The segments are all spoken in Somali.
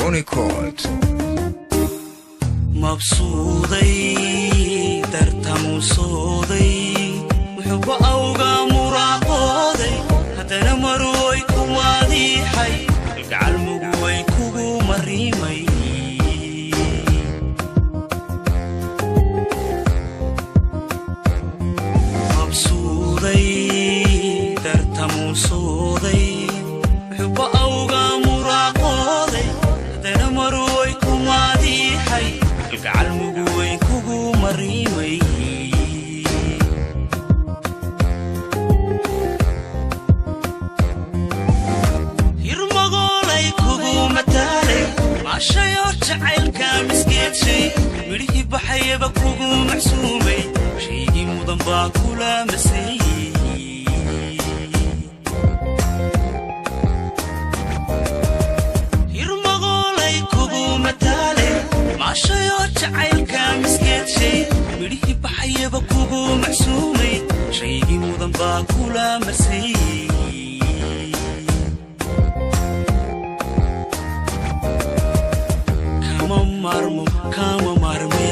Unicolt. Mabsuuday dartamuusooday, muxuba awga muraaqooday, haddana marway ku maadiixay, kalgacalmugu way kugu mariimay. Mabsuuday dartamuusooday, muxuba awga muraaqooday, haddana marway ku maadiixay, kalgacalmugu way kugu mariimay. Hirmagoolay kugu mataalay, maashayoo jacaylka misgeedshay, midhihii baxayaba kugu macsuumay, shaygii mudan baa kula maseeyey. Hirmagoolay kugu mataalay, maashayoo jacaylka misgeedshay, midhihii baxayaba kugu macsuumay, shaygii mudan baa kula maseeyey. Kama maarmo, kama maarme,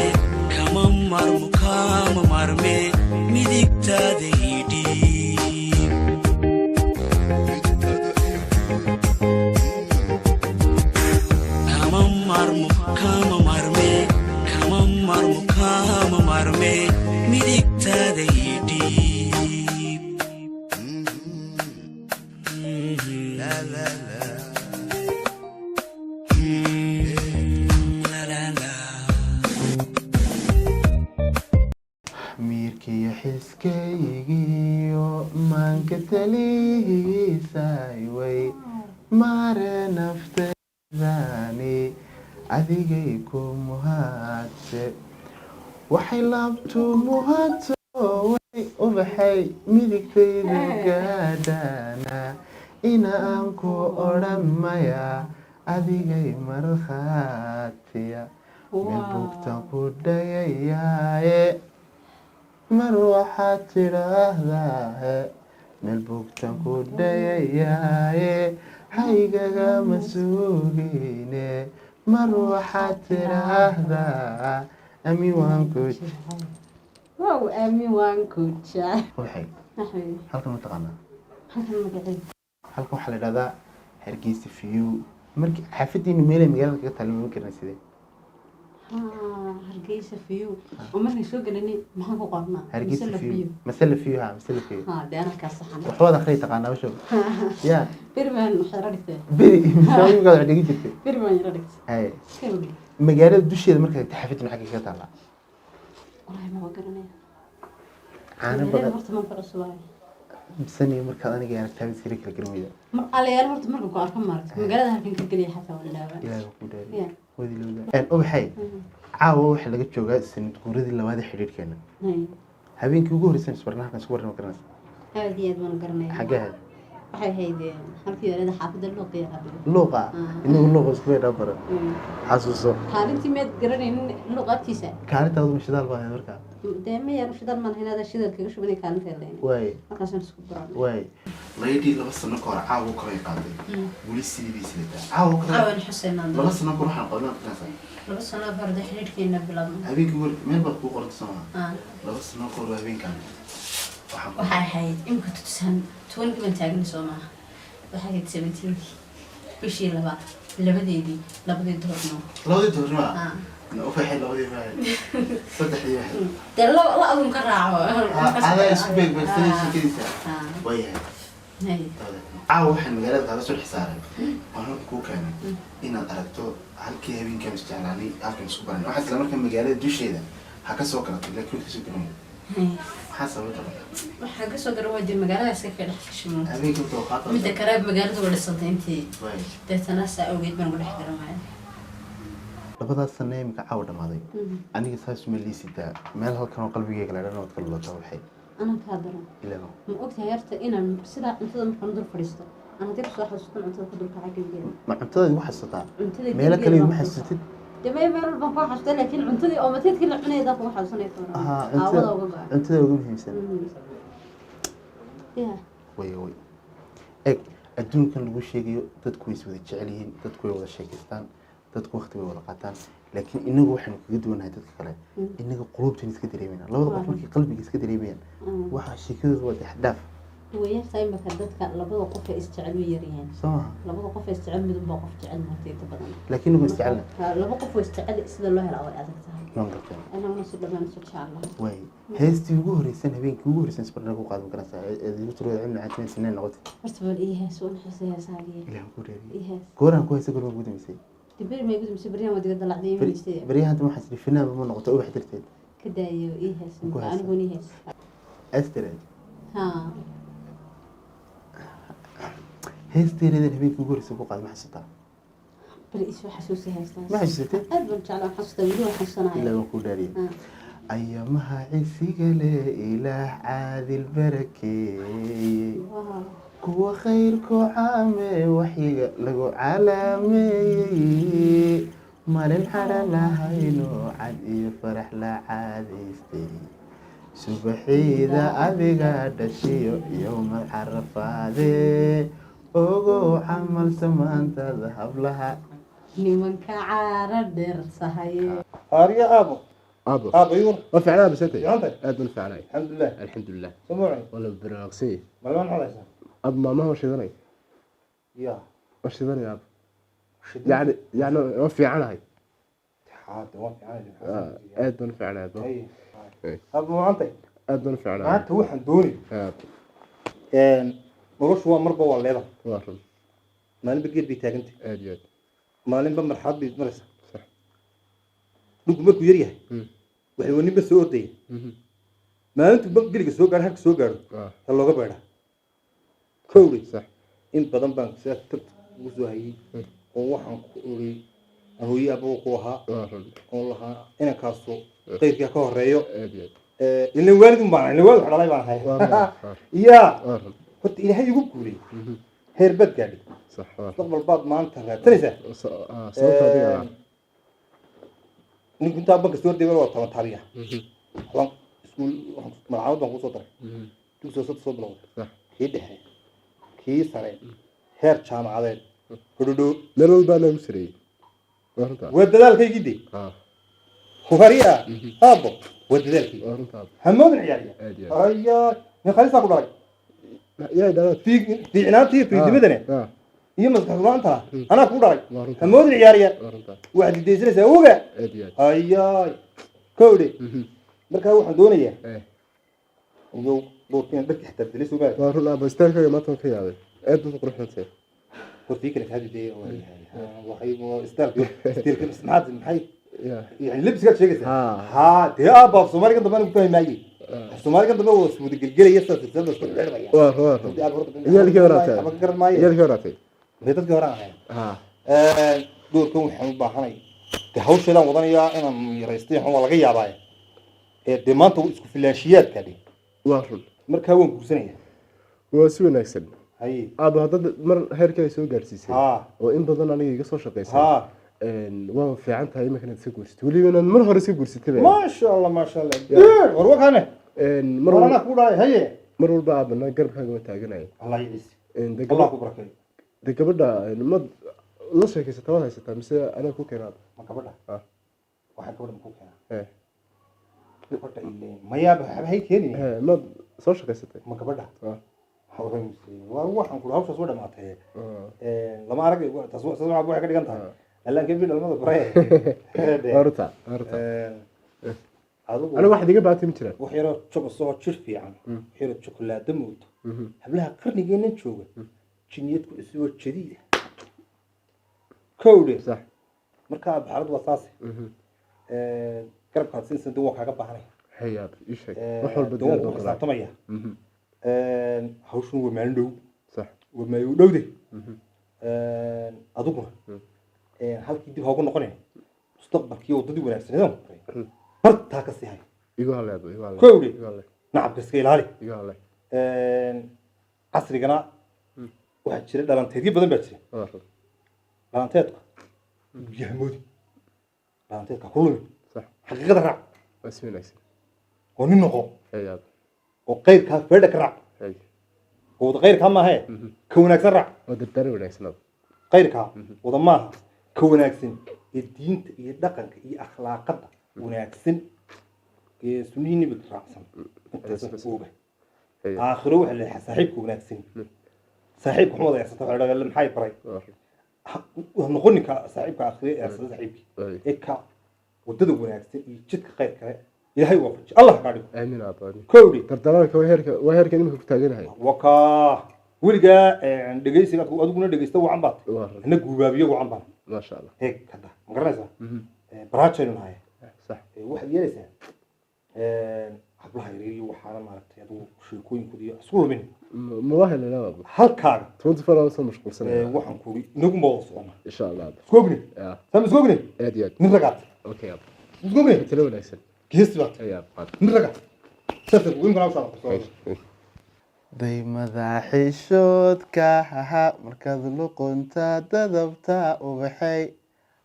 kama maarmo, kama maarme, midigtaada idhiib. Kama maarmo, kama maarme, kama maarmo, kama maarme, midigtaada idhiib. La, la, la. Miirkiyo xiskaygiyo maanka talihiisay, way mare nafteedani adigay ku muhaadse, waxay laabtu muhaadso, way ubaxay midigtaydu gaadhana ina aan ku odhan maya, adigay markhaatiya, meel bugtaan ku dhagayaaye, mar waxaad tidhaahdaahe, meel bugtaan ku dhagayaaye, haygagama sugine, mar waxaad tidhaahdaa, aamin waan ku Wow, aamin waan ku jecel. Waxay Axmed, halkan ma taqaanaa? Halkan magaceed? Halkan waxaa la idhahdaa Hargeysa View. Markii xaafadiinu meelay magaalada kaga taalla ma garan sidee? Haa, Hargeysa View. Oo markay soo gelanay maxaan ku qornaa? Hargeysa Masala. View, Masala View, ha, Masala View. Haa, dee anaa kaa saxan. Waxbaad akhriya taqaanaa basho ya. Beri baan wax yaro dhigtay. Beri misooyinkaad wax dhigi jirtay? Beri baan yaro dhigtay. Haye. Iska ogi. Magaalada dusheeda markaad tagtay, xaafadiinu xagga kaga taallaa? Wallaahi ma garanaya. Caano Magaalada badan. Horta maan ku cusubaayo. Bisaniyo markaad aniga aragtaa iskala kala garan weyda. Mar alayaal horta marka ku arko maaragtay magaalada halkan ka geliya xataa waan dhaawaa. Ilaahay ku dhaariy. Ya. Wadilowda ubaxay, caawa waxaa laga joogaa sanad guuradii labaad ee xidhiidhkeena. Habeenkii ugu horreysay isbarna halkan isku warrama, garanaysa? Aad iyo aad baan garanaya. Xaggee ahayd? Waxay ahayd halkii yarada xaafadda Luuqiya xaafadda. Luuqa. Inagu luuqa isku baydhaa baran, xasuuso. Kaalintii miyaad garanaynin luuqa agtiisa? Kaalintaadu ma shidaal baa ahayd markaa? Dee ma yar shidaal maan hayn, shidaal kaga shubanay kaalinteeda leyn. Waay. Markaasaan isku baranay. Waay, laydhii 2 sano ka hor caawa kale qaaday, weli sidii bay sidataa caawa kale. Caawan xuseenaan. 2 sano ka hor waxaan qabnaa garanaysaa? 2 sano ka hor dee xidhiidhkeena bilaabnay. Habeenkii weli meel baad kuu qoranta soo maha? Ah. 2 sano ka hor habeenkan waxaan Waxay ahayd imika 2020 baan taagnay soo maaha? Waxay ahayd 17-kii bishii laba labadeedii, labadii duhurnimo. Labadii duhurnimo? Ah. Ufaxay, labadii maahay, saddexdii maahay. Dee la adun ka raaco. Adaa isku beegbeegsanay sheekadiisa. Ah. Waayahay. Hay. Caawa waxaan magaalada kaaga soo dhex saaray waan halka kuu keenay inaad aragto halkii habeenkaan isjeclaanay, halkan isku baranay. Waxaa isla markaa magaalada dusheeda ha ka soo galatay, laakiin waad kasoo garan weyday. Hay. Maxaa sababta? Waxaa kasoo garan waayay magaalada iska ka dhex gashay. Habeenkii inta qaata. Midda kale magaalada waa dhisantay intii. Waay. Deetana saa awgeed baan ugu dhex garan waaya. Labadaas sano imika caawa dhamaaday, aniga saas uma liisitaa meel halkan oo qalbigeyga la dhan waad ka lulataa waxay. Anaa kaa daran. Ilaa Ma ogtahay horta inaan sidaa cuntada markaan dul fadhiisto aan haddii kusoo xasuusto cuntada ku dul kaca gebigeeda? Ma cuntada igu xasuusataa? Cuntada meelo gebigeeda kale iguma baan ku xasuusatid? Dee meel walbaan kuu xasuustay, laakiin cuntadii oo mateedkii la cunaydaa kugu xasuusanaya. Ahaa. Aawada Cuntada uga go'a. Cuntada ugu muhiimsan. Ya. Way way, eg, adduunkan lagu sheegayo dadku way is wada jecel yihiin, dadku way wada sheekaystaan. Dadku waqti bay wada qaataan, laakiin inagu waxaynu kaga duwanahay dadka kale, inaga qulubtan iska dareemayna. Labada qof markay qalbiga iska dareemayaan, waxa sheekadoodu waa dexdhaaf. Wayartaa imaka dadka labada qof ee isjecel way yaryihiin. Soo maha? Labada qof ee isjecel midunbaa qof jecel moogta inta badan. Laakiin inagu isjecelna. Ha, laba qof oo isjecel sida loo helaa way adag tahay. Noon garteen. Anaguna si dhammaan isu jecelahay. Waay, heestii ugu horeysan, habeenkii ugu horeysan isbarna ku qaadan karaysaa eed igu tiri cilmi caafimaad sineen noqotay. Horta bal ii hees, waan xiisay heesaagii. Ilaah ku reeriye. Ii hees. Gooraan ku haysa, goorma ugu dambeysay? Diberi may gudumse, beryahan waa diga dalacday imaystay. Baryahan hadda waxaan isiri finaanba ma noqoto ubax darteed. Ka daayo, ii hees. Ku haysa. Aniguna ii hees. Astrid. Ha. Heesteereedan habeenkii ugu horeysan ku qaaday ma xasuutaa? Bal isoo xasuusi heestaas. Ma xasuusatay? Aad baan jeclaa, waan xasuustaa weli, waan xasuusanaya. Ilaa waan ku dhaariyay. Ha. Ayamaha cisiga leh Ilaah caadil barakeeyey, kuwa khayrku caame waxyiga lagu calaameeyey, maalin cadha lahayno cad iyo farax la caadaystay, subaxiida adiga dhashiyo yowmal carafaade, ogow camal samaantada hablaha. Nimanka caara dheer sahaye. Haariya aabo. Aabo. Aabo yuur. Waa fiicnaa bisatay. Fiicantay? Aad baan u fiicnay. Alxamdulilah. Alxamdulilah. Samuuci. Waa la baraaqsanyay. Maalmaan xodaysaa? Ab, maamaha waa shidanay. Ya. Waa shidanay aab, yani waa fiicanahay. Haade waan fiicanay. Aad baan u fiicnay aabo. Hay. Aabo maantay. Aad baan u fiicnay. Maanta waxaan doonay. Aab. Noloshu waa marba waa leedahay. Waa run. Maalinba geed bay taagantay. Aad iyo aad. Maalinba marxalad bay maraysaa. Sax. Dhulku markuu yar yahay, waxay waa ninba soo ordaya. Maalintuu geliga soo gaadho, halka soo gaadho, ha looga beedhaa. Kowdhi. Sax. In badan baan sidaa tabta ugu soo hayay oo waxaan ku iri aan hooye aababa ku ahaa Waa run. oon lahaa inankaasu qayrkii ha ka horeeyo. Aad iyo aad. Ilan waalid un baan ahay, ilan waalid wax dhalay baan ahay. Waa run. Yaa. Waa run. Horta Ilaahay igu guuliyey, heer baad gaadhay, Sax waa. mustaqbal baad maanta raadsanaysaa. Sababta adiga ah. Ninku intaa banka soo ordayay waa taban taabiya. Waxbaan iskuul magacaabad baan kusoo daray, dugsi hoose soo bilowday, kii dhexe, kii sare, heer jaamacadeed hodhodho. Meel walbaa nagu sareeyey, waa runta. Waa dadaalkaygii de. Hubariya aabo, waa dadaalkii. Waa runta aab. Hamoodin ciyaariya. Aad iyo aad. Haya, nin khalisaa ku dhalay. Yaa dhalaad. Fiicnaanta iyo fiidnimadane iyo maskax la'aantana anaa ku dhalay. Waa runta. Hamoodin ciyaariya. Waa runta. Waxaad didaysanaysaa oga. Aad iyo aad. Hayaay, kowdhe. Markaa waxaan doonayaa iyo dhowrkiina dharkii xitaa bedelay soo maarag. Waa run aaba, istaalkaaga maanta waan ka yaabay, aad baad u quruxsan tahay. Horta ii kale kaa didayay waxay istaalka istiilka maxaad maxay ya yani labiskaad sheegaysaa? Ha. Dee aabba, af Soomaaligan dambe anigu fahmi maaye. Af Soomaaligan dambe waa iswada gelgelaya, sidaas silsilada isku xidhmaya. Waa run. Ciyaalkii horaatay. Ama ka garan maaye. Ciyaalkii horaatay. Dee dadkii horaan ahayn. Ha. Doorkan waxaan u baahanay dee hawsheedaan wadanayaa inaan yaraystay waa laga yaabaa ee dee maanta isku filaanshiyaadka dhe. Waa run. Markaa waan guursanaya. Waa si wanaagsan. Haye. Aaba, haddad mar heerkii ay soo gaarsiisay oo in badan aniga iga soo shaqaysay, waa fiican tahay iminka inaad iska guursatay, weliba inaad mar hore iska guursatay ba. Maasha Allah, maasha Allah, good war wakane. Mar war walba anaa ku dhalay, haye. Mar walba aabana garabkaaga waan taaganaya. Allah yiciis. Dee Allah ku barakeeyo. Dee gabadha mad la sheekaysataa, waad haysataa mise anaa ku keenaaba? Ma gabadha? Ah. Waxaan gabadha ma ku keenaa? Eh. Gabadha ileen mayaaba waxba hay keenin. Maad soo shaqaysatay? Ma gabadha? Ah. Waa waxaan kula hawshaas waa dhamaatay. Lama arag taas, taas waxay ka dhigan tahay allaan kebi dhalmada bare. Waa runta, waa runta. Adigu Aniga waxaad iga baatay ma jiraan. Wax yaroo jogosoo jir fiican, wax yaroo jokolaado moodo hablaha qarnigeennan jooga, jinniyad ku cusub oo jadiid ah, kowdhe. Sax. Markaa xaaladu waa saase. Garabkaad siinsan waa kaaga baahanaya. Hay aab, ii sheeg wax walba. De waan Diyaar ku baan kula. xisaabtamaya. Hawshan waa maalin dhow. Sax. Waa maalin dhowde. Adiguna halkii dib hoogu noqonaya mustaqbalkii waddadii wanaagsaneed bartaa ka sii hay. Igu hale aab, igu hale. Kowdhe. Igu hale. Nacabka iska ilaali. Igu hale. Casrigana waxaa jira dhalanteedyo badan baa jira. Waa run. Dhalanteedku biyahamoodi, dhalanteedka ku lumi. Sax. Xaqiiqada raac. Waa si wanaagsan. Oo nin noqo. Hay aab. Oo qayrkaa feedha ka raac. Hay. Oo wada qayrkaa maahe, ka wanaagsan raac. Waa dardaaran wanaagsan aab. Qayrkaa wada maaha, ka wanaagsan. Ee diinta iyo dhaqanka iyo akhlaaqada wanaagsan ee sunnihii nebiga raacsan, intaas ku oga. Aakhiro waxa la yidhaha saaxiibka wanaagsan, saaxiibka xumada eersata waxa la yidhaha maxay baray. Ha noqonin ka saaxiibka aakhiro eersada saaxiibkii ee ka wadada wanaagsan iyo jidka khayr kale Ilaahay waafaji, Allah kaa dhigo. Aamin aabbo, aamin. Kowdhi. Dardaaranka waa heerka, waa heerka imika ku taaganahay. Wakaa weligaa dhegeysiga adiguna dhegeysta wacan baad. Waa run. Ana guubaabiyo wacan baan. Maasha Allah. Heeg hadda ma garanaysaa, baraajaynu nahay. Sax. Waxaad yeelaysaa hablaha yaryar iyo waxaana maaragtay adigu sheekooyinkooda iyo isku lumin. Ma waa helnaa aabbo. Halkaaga. 24 hours oo mashquulsanaya. Waxaan kuuri inagu ma wada socona. Insha Allah aabbo. Isku ogni. Ya. Sama isku ogni. Aad iyo aad. Nin ragaad. Okay aabbo. Isku ogni. Talo wanaagsan. Geesi baad. Ayaa qaad. Nin ragaad saasa kugu imkan hawshaa. Daymada xishoodka haha markaad luqunta dadabta ubaxay,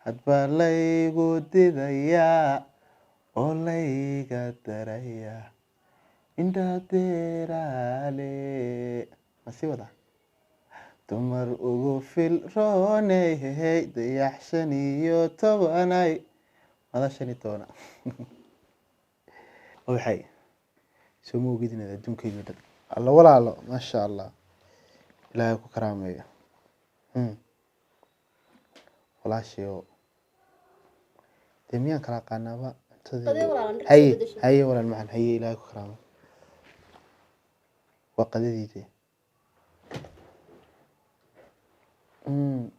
hadba laygu didayaa oo layga darayaa indhadeeraale ma sii wadaa dumar ugu filrooney hehey, dayax 15-ay mada 15-a ubaxay. Soo ma ogid inaad adduunkayga dhan alla walaalo? Maasha Allah, Ilaahay ku karaameeyo. Walaashayo dee miyaan kala aqaanaaba Qadee cuntadii? walaal, aan Haye. dhar soo bedeshay. Haye walaal macaan, haye, Ilaahay ku karaamo. Waa qadadiide.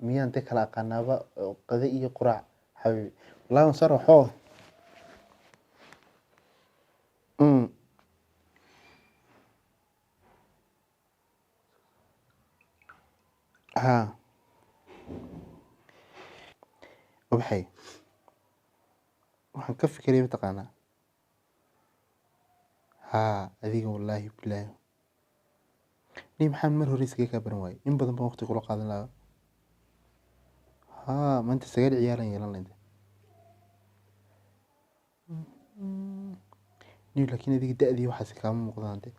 Miyaan dee kala aqaanaaba oo qade iyo quraac? Xabiibi, wallahi waan soo raxo. Haa, ubaxay, waxaan ka fikiray mataqaanaa? Haa, adiga wallaahi bilaahi ni maxaan mar hore iskaga kaa baran waayey? In badan baan waqti kula qaadan lahaa. Haa, maanta 9 ciyaaran yeelan lahayd ni, laakiin adiga da'dii waxaas kaama muuqdaan de.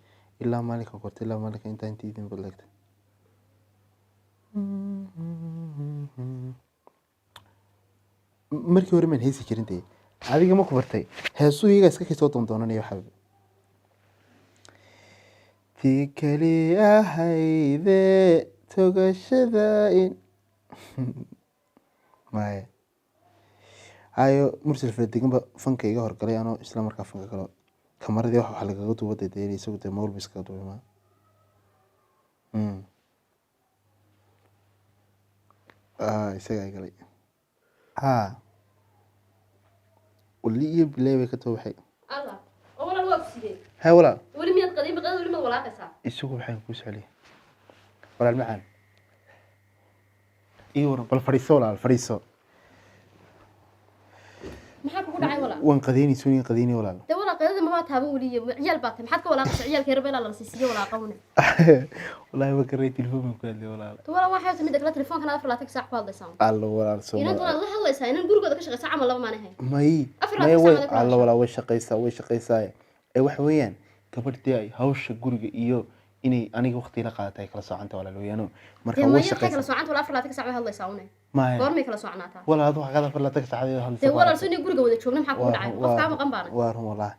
Ilaa maalinka kortay, ilaa maalinka intaa inta idin badleegtay. Markii hore maan heesi jirin dee. Adiga ma ku bartay heesuu iyagaa iska kasoo doondoonanaya xabibi. Tii keli ahayde togashada in maya hayo Mursal Faradegan ba fanka iga horgalay, anoo isla markaa fanka galo kamaradii wax lagaga duuba dee isagu dee mawlba iskaga duubay ma. Isagaa galay. Haa, wali iyo bilay bay ka toobaxay. Allah oo walaal, waa ku sidee? Hay walaal. Weli miyaad qadiin baqada? Weli maad walaaqaysaa? Isagu waxaan kuu socoliya walaal macaan. Ii waran bal, fadhiiso walaal, fadhiiso. Maxaa kugu dhacay walaal? Waan qadeynay, suunigan qadeynay walaal. Dee walaal, qadada mabaa taaban weli iyo ciyaal baa tahay. Maxaad ka walaaqaysaa? Ciyaalka yar beelaa la siisiyo walaaqawna. Wallaahi waa garay, telefoon baan ku hadlay walaal. To walaal, waxay tahay midda kale, telefoonkan 24 saac ku hadlaysaa. Allo walaal, soo Inantan aad la hadlaysaa inan gurigooda ka shaqaysa camal laba maan ahayn. May. Afar may labaatan way saacadood ku allo hadashaa. Walaal, way shaqaysaa, way shaqaysaa. Ee waxa weeyaan gabadh dee ay hawsha guriga iyo inay aniga waqti la qaadatay kala socanta walaal weeyaano. Marka Dee way maya, maxay kala shaqaysaa. socanta walaal? 24 saac way hadlaysaa une. Maya. Goormay kala socnaataa? Walaal, adu waxaa 24 saacadood hadlaysaa. Dee walaal, soo inay guriga wada joogna, maxaa kugu dhacay? Qof kaa maqan baana. Waa run walaal,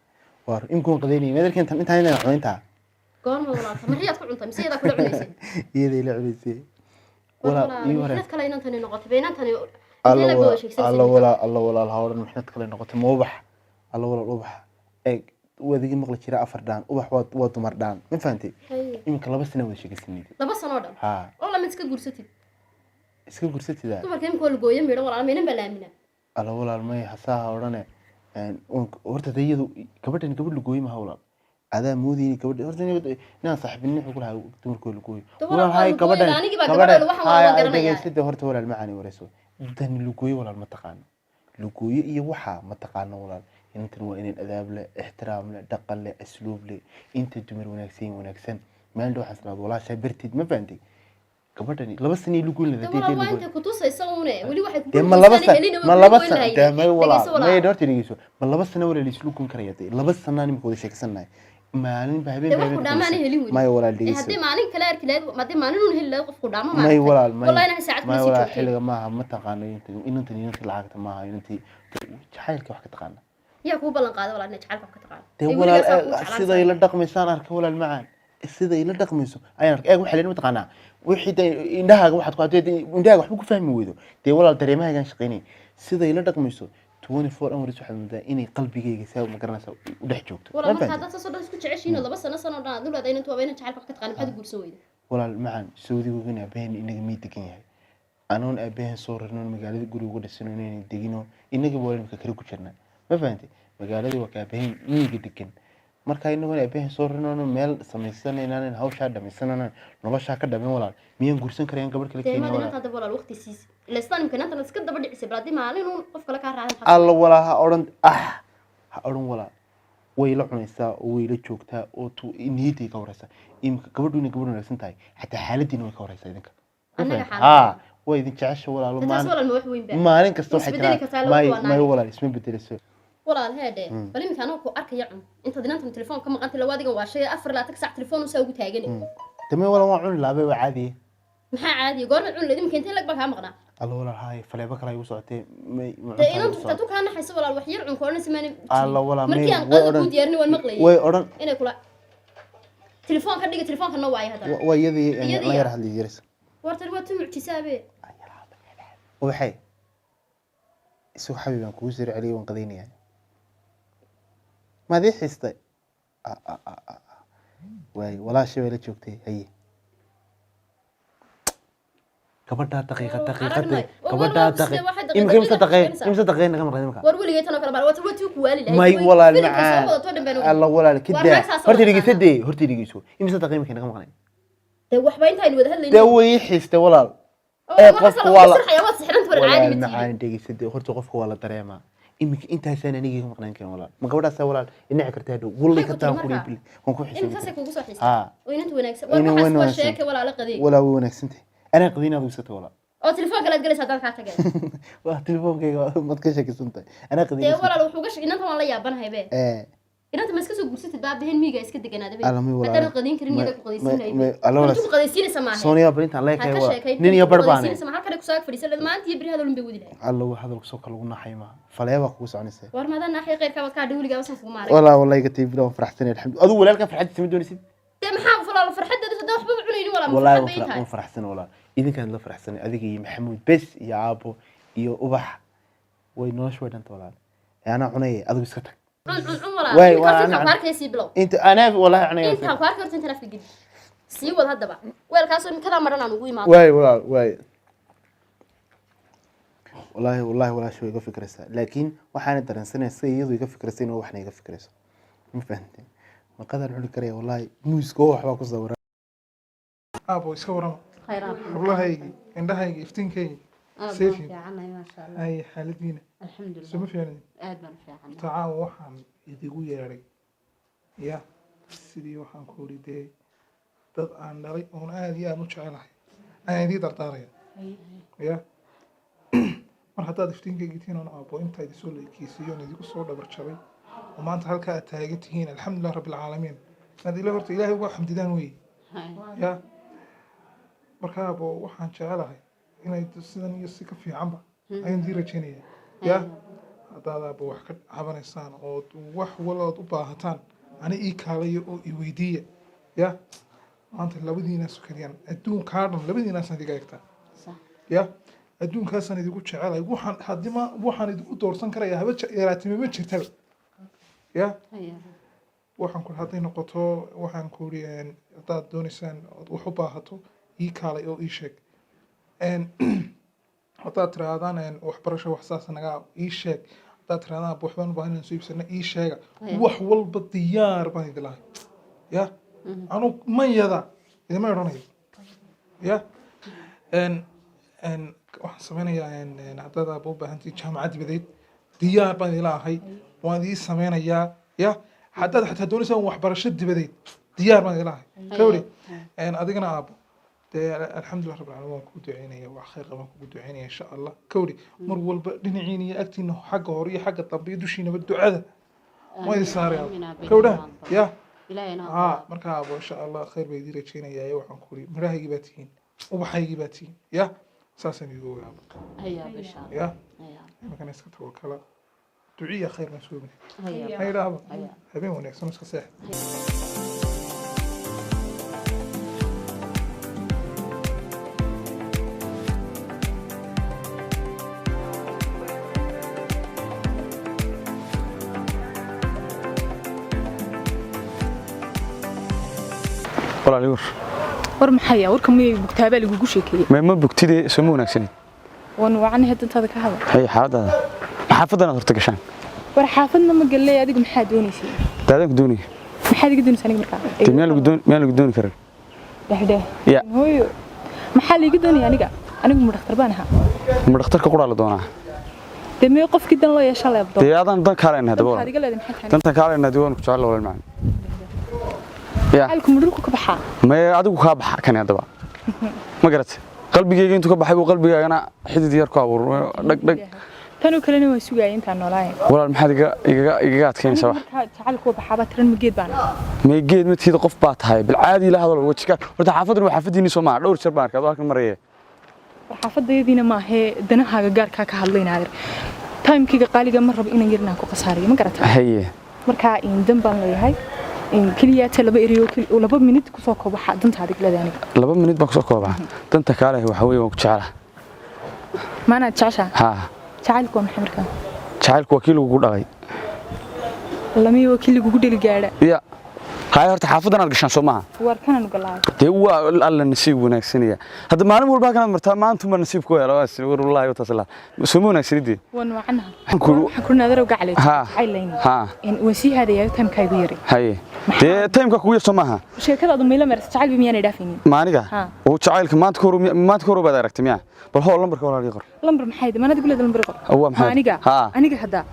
waa run. Imkuun qadeynay meedarka intaan intaan inaan cunayntaa. Goorma walaalta maxiyaad ku cuntay mise iyadaa kula cunaysay? Iyaday la cunaysay walaal. Ii hore Mixnad kale inantani noqotay ba inantani. Alla intee la walaal wada sheegsanaysa? Alla walaal, alla walaal, ha odhan mixnad kale noqotay. Ma ubax? Alla walaal, ubax eeg, waad iga maqli jira afar dhaan ubax waa dumar dhaan, ma fahantay? Haye. Iminka 2 sano wada sheegaysanayda. 2 sano oo dhan? Haa. Oo lamid iska guursatid. Iska gursatida. Dumarka imika waa lagooyo midho walaal, maynan baa la aaminaa. Alla walaal, may hasaa ha odhane. Horta dee iyadu gabadhan gabadh lagooyo maha walaal, adaa moodayni gabadha. Horta inaan saaxiibinin wuxuu ku lahaa dumarka waa lagooyo. Dee walaal, waa hay lagooyo, gabadhan anigii baa gabadhan gabadha waxaan hay waan garanayaa. Dhegeystada horta walaal macaani, wareyso dani. Lagooyo walaal ma taqaano, lagooyo iyo waxaa ma taqaano walaal. Inantan waa inan adaab leh, ixtiraam leh, dhaqan leh, asluub leh, inta dumar wanaagsan wanaagsan. Maalin dhow waxaan islaada walaashaa barteed, ma fahantay? Gabadhani 2 sanay lagoyn Dee lahayd. walaal, waa intay kutusaysa une weli waxay Dee kugu ma laba tusaan san helina way ma kugu laba goyn san lahayd. Dee may walaal Dhegeyso may walaal. Horta dhegeyso, ma 2 sano walaal islu goyn karaya? Dee 2 sanaan imika wada sheegsanahay. Maalin ba habeen Dee ba wax habeen ku ka dhaamaan dambaysa. helin weli. Maya walaal, Ee dhegeyso. Haddii maalin kale arki lahayd, haddii maalin uun heli lahayd qofku dhaamo, May walaal, may. Wallahi inaan saacad May kula sii walaal, joogtay. Xilliga maaha, ma taqaano inantan, inantii lacagta maaha, inantii jacaylka wax ka taqaana. Yaa kuu ballan qaada walaal inay jacaylka wax ka taqaano? Dee Ee walaal, weligaa saa kuu jeclaan. Siday la dhaqmaysaan arka walaal macaan, siday la dhaqmayso ayaan arkay. Eeg, waxaa leen mataqaanaa wixii dee indhahaaga waxaad ku haddii indhahaaga waxba ku fahmi weydo, dee walaal dareemahaagaan shaqaynay. Siday la dhaqmayso 24 hours waxaad moodaa inay qalbigayga saa, ma garanaysaa, u dhex joogto. Walaal Ma marka fahanteen? haddaad saasoo dhan isku jeceshihiin oo 2 sano sano dhan aad u leedahay inantu waaba inan jacaylka wax ka taqaano, maxaad u guursan weyda? Walaal macaan, Sacuudiga aabaheen inaga mii degan yahay, anoon aabaheen soo rarnoon magaalada guriga uga dhisano inayna degino, inagaba waa imika kale ku jirnaa, ma fahantay? Magaaladii waa ka aabaheen miyiga degan. Marka inagoon aabaheen soo rarnoon meel samaysanaynan, hawshaa dhamaysanana, noloshaa ka dhamin, walaal miyaan guursan karayaan gabadh kale Dee kenya maad walaal? inanta hadaba walaal waqti siis ilaystaan imka inantan iska daba dhicisay, bal haddii maalin uun qof kale kaa raacdan maxaad? Alla walaal, ha odhan, ah ha odhan walaal. Way la cunaysaa oo way la joogtaa oo tu niyadday ka waraysaa. Imika gabadhu inay gabadh wanaagsan tahay, xataa xaaladiina way ka waraysaa idinka. Ma Annaga fahanteen? xaaladda? Haa, way idin jecesha walaalo. Taas Maalin walaal ma wax weyn baa? Maalin kasta Ma waxay isbedeli tiraa kartaa laba may waa may naag. Walaal, isma bedeleyso. Walaal heedhe, bal iminka anoo ku arkaya cun intaad inantan telefoon ka maqantay, lawa adigan waa shay 24 saac telefoon usaa ugu taagani. Dame walaal, waan cuni laabay, waa caadiye. Maxaa caadiya? Goorma cun leed? Iminka intee lag baa kaa maqnaa? Alla walaal, haay, faleebo kale ay igu socotay, may ma Dee cuntaa inantu igu xitaa socotay. tu kaa naxayso walaal, wax yar cunka odhanaysa maana. Alla walaal, Markii may aan way qadada odhan kuu diyaarin waan maqlayay way odhan inay kula telefoon ka dhiga, telefoonka noo waayo haddana. Waa iyadii Iyadii la ya. yar hadli yaraysa. Wartan waa tu mucjisaabe. Waxay isagu xabiib aan kugu soo celiyay, waan qadaynayaa, maad ii xiistay. Ah, ah, ah, ah. Waay walaashay way la joogtay. Haye, gabadhaa daqiiqa daqiiqada Aragnay. Oo gabadhaa war waa daqiiq sidee waxay daqiiqad imika imse daqiiqad daqiiq shaqaynaysaa? Imse daqiiq naga maqlay imika? War weligay tan oo kale baa waa tuu ku waali lahayd. May Way walaal filimka soo macaan, wadato dhan baan ogahay. Alla walaal, War kadaa naag saas oo horta wada dhegeysa. taqaanaa. Dee horta dhegeyso, imse daqiiq imika naga maqlay? Dee waxba intaaynu wada hadlaynin. Dee way ii xiistay walaal. Oo Ee waxaas qofka lagu waa la sirxayaa, waad sixiranta war caadi walaal ma tihi. Macaan, dhegeysa, dee horta qofka waa la dareemaa. Iminka intaasaan aniga iga maqnaan karin walaal, ma gabadhaasaa walaal inaci kartaa hadhow wallay Maxay ka ku taan tiri kuri markaa? bil waan ku Iminkaasay xiisay. kugu soo xiistay. Haa. Oo inanta wanaagsan. War Inan waxaas waa wanaagsan. sheeke walaala qadeeg. Walaa way wanaagsantahay, anaa qadin aad ugsatay walaal. Oo telefoon kale aad galaysaa haddaan kaa tagay. Waa telefoonkayga, maad ka sheekaysan tahay, anaa qadin. Dee walaal wuxuu ga inanta waan la yaabanahay be. Ee Inanta ma iska soo guursatid baabaheen miyiga iska deganaada be. Alla may walaal. Haddaanad qadiin karin iyada ku qadaysiin lahayd. Alla walaal. Intu ku qadaysiinaysa maaha. Sooniya barintaan Ha leekahay ka walaal. sheekayn. Nin iyo bar baane. Qadaysiinaysa ma halkan ku soo ag fadhiisan lahayd maanta iyo beri hadal un bay wadi lahayd. Alla waa hadalku soo kala ugu naxay maaha, faleebaa kugu soconaysa. War maadaan naaxay qeyrkaa baad kaa dhawligaa weligaa wasan kugu maaray. Walaa wallahi iga tahay bila, waan faraxsanay, alxamdu. Adigu walaalkan farxadiisa ma doonaysid? Dee maxaa walaal farxadeeda haddaan waxbaba cunaynin walaal ma والله farxad bay ii tahay. waan faraxsan walaal, idinkaan la faraxsanay, adiga iyo Maxamuud bes iyo aabo iyo Ubax, way nolosha way dhanta walaal. Ee anaa cunaya, adigu iska tag. Cun cun cun walaal. Waay, Iminka waa intaan ku anaa arkaya sii bilow. Inta anaa wallahi cunaya. Intaan ku arkay horta intaan afka geli. Sii wad haddaba. Weelkaasoo imikadaa madhan aan ugu imaado. Waay walaal, waay wallahi wallahi walaasha way iga fikraysaa, laakiin waxaana dareensanaya sida iyadu iga fikraysa inuu waxna iga fikrayso, ma fahanteen? Maqadaan cuni karaya wallahi, muuska oo waxbaa ku sawiran. Aabo, iska warama. Khayraad. Hablahaygi, indhahaygi, iftiinkaygi. Aad baan Seefi. fiicanahay, maasha Allah. Ay xaaladiina? Alxamdulilah. Suma fiicnin? Aad baan u fiicanahay. Tacaawa waxaan idigu yeedhay ya sidii waxaan ku idhi, dee dad aan dhalay oon aad iyo aad u jecelahay ayaan idii dardaaraya ya. Mar haddaad iftiinkaygi tihiin oon aabbo intaa idin soo leekeysiiyo oon idigu soo dhabar jabay oo maanta halkaa aad taagan tihiin, alxamdulilah rabbi alcaalamiin, inaad ila horta Ilaahay uga xamdidaan weeye ya. Marka aabbo waxaan jecelahay inay sidan iyo si ka fiicanba ayaan idii rajaynaya ya. Haddaad aabbo wax ka cabanaysaan ood wax walood u baahataan, ani ii kaalaya oo i weydiiya ya. Maanta labadiinaas keliyaan adduunkaa dhan labadiinaasaan idiga egtaa ya, adduunkaasaan idigu jecelahay. Waxaan haddii ma waxaan idigu doorsan karaya haba yaraatime ma jirtaba ya. Waxaan ku hadday noqoto, waxaan ku iri haddaad doonaysaan ood wax u baahato, ii kaalay oo ii sheeg. Haddaad tirahdaan waxbarasho wax saas naga ii sheeg, haddaad tirahdaan waxbaan u baahan inaan soo iibsana, ii sheega. Wax walba diyaar baan idin lahay ya. Anu mayada idima odhanayo ya. Waxaan sameynayaa haddaad aaba u baahantihiin jaamacad dibadeed, diyaar baan idin lahay, waan idii sameynayaa ya. Haddaad xataa doonaysaan waxbarasho dibadeed, diyaar baan idin lahay kawri. Adigana aabo dee alxamdulilah rabbil caalamiin, waan kugu duceynaya, wax khayr qabaan kugu duceynaya insha Allah kawri. Mar walba dhinaciina iyo agtiina, xagga hore iyo xagga dambe iyo dushiinaba ducada waan idin saaraya kawdha ya. Ilaahayna ha Haa, markaa aabo insha Allah khayr bay idin rajaynayaa. Waxaan ku uri midhahaygii baa tihiin, ubaxaygii baa tihiin, ya saasaan idigu ogaa aabo. Haya aabo, insha Allah. Ya Haya. Iminkana iska tawakala, duciya khayr baan suubinay. Haya. Ha yidhaahdo Haya. Habeen wanaagsan, iska seex. Walaal, war. War maxaya? Warka miyay bugtaabaa lagugu sheekeeyey? Ma bugtide, soo ma wanaagsanin? Waan wacanahay, dantaada ka hadal. Hay, xaaladaada xaafaddan aad horta gashaan? War xaafadna ma galley, adigu maxaa doonaysay? Daadaan ku doonaya. Maxaad iga doonaysaa aniga markaa? Dee miyaan lagu doon, miyaan lagu dooni karin? Dhexdheh. Ya. Hooyo, maxaa liiga doonaya aniga? Anigu ma dhakhtar baan ahaa? Ma dhakhtarka quraa la doonaa? Dee mee qofkii dan loo yeesha leebdo. Dee adaan dan kaaleyna hadaba. Maxaad Walaal, iga leedahay? Maxay tahay? dantan kaaleyna hadii waan ku jecel, walaal macaan, ya. Xaalku ma dhulku ka baxaa? Mae, adigu kaa baxa kani haddaba, ma garatay? Qalbigayga intuu ka baxay buu qalbigaagana xidid yar ku abuur dhag dhag. Tanoo kalena waan sugaayay intaan noolaayn. Walaal, maxaad iga igaga igaga adkeynaysaa wax? Markaa jacaylku baxaaba tiran ma geed baan ahaa? May, geed matida, qof baa tahay. Bilcaadi ila hadal wajiga horta. Xaafaddan waa xaafadiinii, soo maaha? Dhowr jeer baan arkay adoo halkan maraya. War xaafadayadiina maahee, danahaaga gaarkaa ka hadlayna adeer. Timekayga qaaliga ma rabo inaan yarnaan ku khasaariyo, ma garataa? Haye. Markaa in dan baan leeyahay in keliya ta laba erayo oo 2 minute kusoo koob waxaa danta adig leedahay aniga. 2 minute baan kusoo koobaa danta kaale. Waxa weeye, waan ku jeclaa. Maanaad jeceshaa? Haa. Jacaylku waa maxay markaa? Jacaylku waa kii lagugu dhalay. Lamiyo waa kii lagugu dheli gaadha. Ya haye, horta xaafaddan aad gashaan, soo maaha? War kanaan galaayo. Dee waa alla nasiib wanaagsanaya. Hadda maalin walba halkan aad martaa, maanta baa nasiib ku hela. War wallaahi wataas la soo ma wanaagsanidee? Waan wacanaha. Waxaan ku waxaan ku naadarow gacaleed. Haa. Jacayl layni. Haa. Waan sii haadayaa, timekaygu yaray. Haye, dee timeka kugu yar, soo maaha? Sheekadaadu mayla maras, jacaylba miyaanay dhaafaynin? Maaniga? Haa. Oo jacaylka maanta ka hor, maanta ka hor baad aragtay miya? Bal hoo lambarka walaal ii qor. Lambar maxay? Maanad igu leedahay lambar qor? Waa maxay? Ma aniga? Haa. Aniga hadda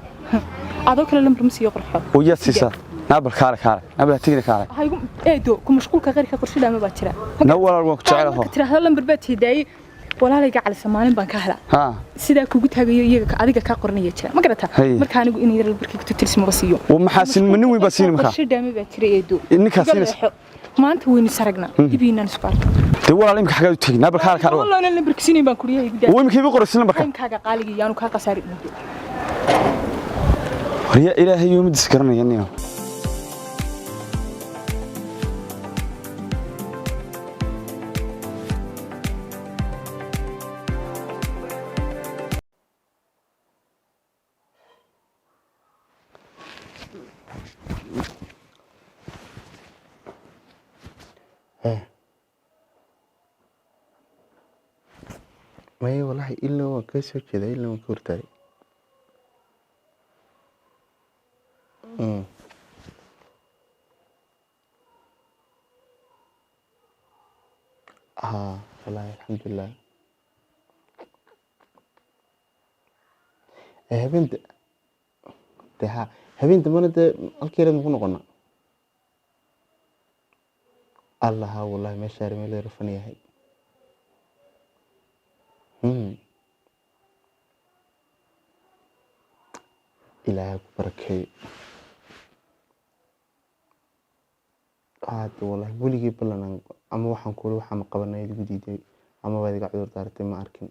adoo kale lambar ma siiyo, qorxo. Oo yaad siisaa? Naabal kaale, kaale, naabal ha tigina, kaale. Ha igu eedo ku mashquulka qeyrka qorshidhaama baa jira. Na walaal, waan ku jecelaho. Marka tiraahdo lambar baa tiidaayey, walaalayga calisa maalin baan ka helaa. Haa. Sidaa kugu taagayo iyaga adiga kaa qoranaya jira, ma garataa? Haye. Marka anigu in yar lambarkii ku tirsi maba siiyo. Oo maxaa siin? Ma nin weyn baa siini markaa? Qorshidhaama baa jira eedo. Ninkaa Iga siinaysa? leexo. Maanta waynu saragnaa, dibiinaan isku arkay. Dee walaal, imika xagaad u tegi? Naabal kaale, kaale. Wallah lambarka siinayn baan kuriyahay igu daa. Oo imika iiba qoraysin lambarka? Timekaaga qaaliga yaanu kaa khasaarin muddo. Waryaa, ilaahay yoomadiis garanaya niyo. Maya, walahi ilaa waan ka soo jeedaa, ilaa waan ka hortaagay. Haa, walahi alxamdulilah. Ee, habeen de haa, habeen dambena dee halkii yareed maku noqonaa? Allaha, wallahi meesha meel rafan yahay. Ilaahay ku barakeeyo. Hada wallahi weligii ballan ama waxaan kuuli waxaan qabanay igu diiday ama waad iga cudur daaratay, ma arkin.